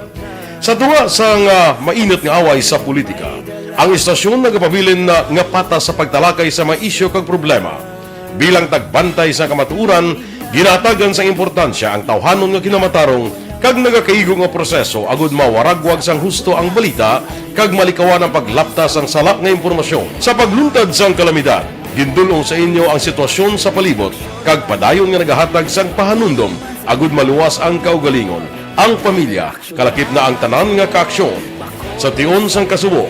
Sa tunga sang, ah, mainit nga away sa politika, ang istasyon nagapabilin na nga patas sa pagtalakay sa mga isyu kag problema. Bilang tagbantay sa kamatuoran, ginahatagan sang importansya ang tawhanon nga kinamatarong kag nagakaigo nga proseso agud mawaragwag sang husto ang balita kag malikawan ang paglapta sang sala nga impormasyon. Sa pagluntad sang kalamidad, gindul-ong sa inyo ang sitwasyon sa palibot kag padayon nga nagahatag sang pahanumdom agud maluwas ang kaugalingon, ang pamilya, kalakip na ang tanan nga kaaksyon. Sa tion sang kasubo,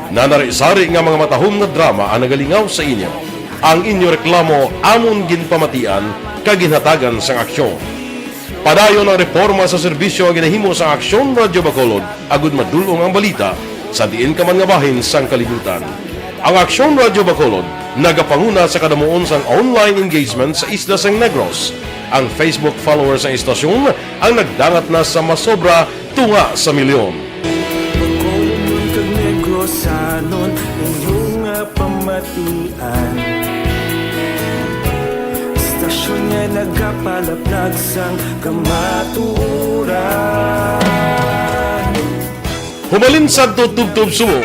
nanari-sari nga mga matahom nga drama ang nagalingaw sa inyo. Ang inyo reklamo amon ginpamatian kag ginhatagan sang aksyon. Padayon ang reporma sa serbisyo nga ginahimo sang Aksyon Radyo Bacolod agud madul-ong ang balita sa diin ka man nga bahin sang kalibutan. Ang Aksyon Radyo Bacolod nagapanguna sa kadamuon sang online engagement sa isla sang Negros. Ang Facebook followers sang istasyon ang nagdangat na sa masobra tunga sa milyon. Bacolodnon kag Negrosanon, inyo nga pamatian. Istasyon nga nagapalaplag sang kamatuoran. Humalin sadto tubtob subong.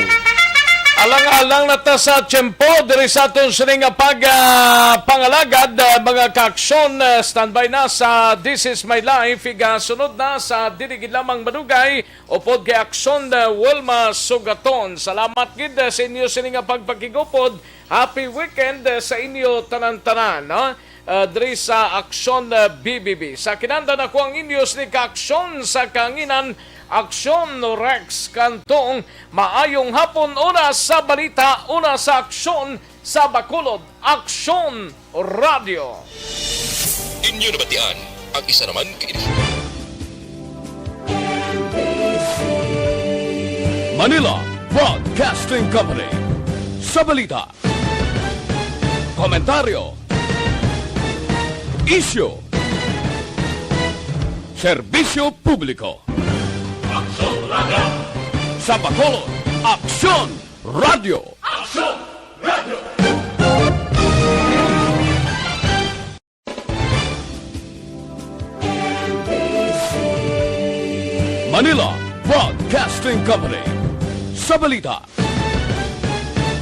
Alang-alang na ta sa tiyempo diri sa aton sini nga pag, ah, pangalagad, ah, mga kaaksyon, ah, standby na sa This Is My Life. Igasunod na sa dili gid lamang madugay, upod kay Aksyon, ah, Wilma Sugaton. Salamat gid, ah, sa inyo sini nga pagpakigupod. Happy weekend, ah, sa inyo tanan-tanan, no? Ah, diri sa Aksyon, ah, B B B. Sa kinahanglan, ako ang inyo sini ka Aksyon sa Kahanginan, Aksyon, Rex Cantong. Maayong hapon. Una sa balita, una sa aksyon sa Bacolod, Aksyon Radyo. Inyo nabatian ang isa naman ka edisyon. Manila Broadcasting Company. Sa balita, komentaryo, isyu, serbisyo publiko. Aksyon Radyo. Sa Bacolod, Aksyon Radyo. Aksyon Radyo. Manila Broadcasting Company. Sa balita,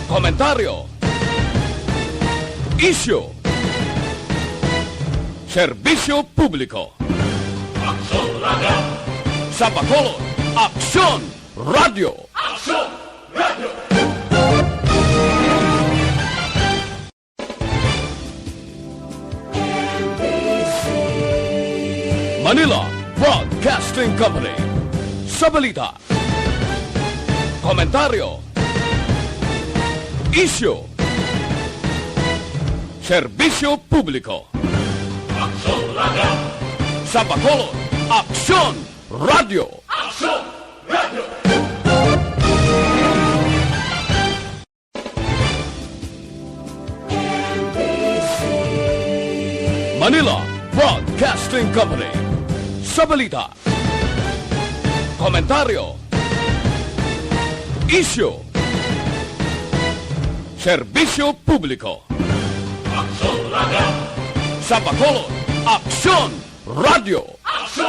komentaryo, isyu, serbisyo publiko. Aksyon Radyo. Sa Bacolod, Aksyon Radyo. Aksyon Radyo. Manila Broadcasting Company. Sa balita, komentaryo, isyu, serbisyo publiko. Aksyon Radyo. Sa Bacolod, Aksyon Radyo. Aksyon Radyo. Manila Broadcasting Company. Sa balita, komentaryo, isyu, serbisyo publiko. Aksyon Radyo. Sa Bacolod, Aksyon Radyo.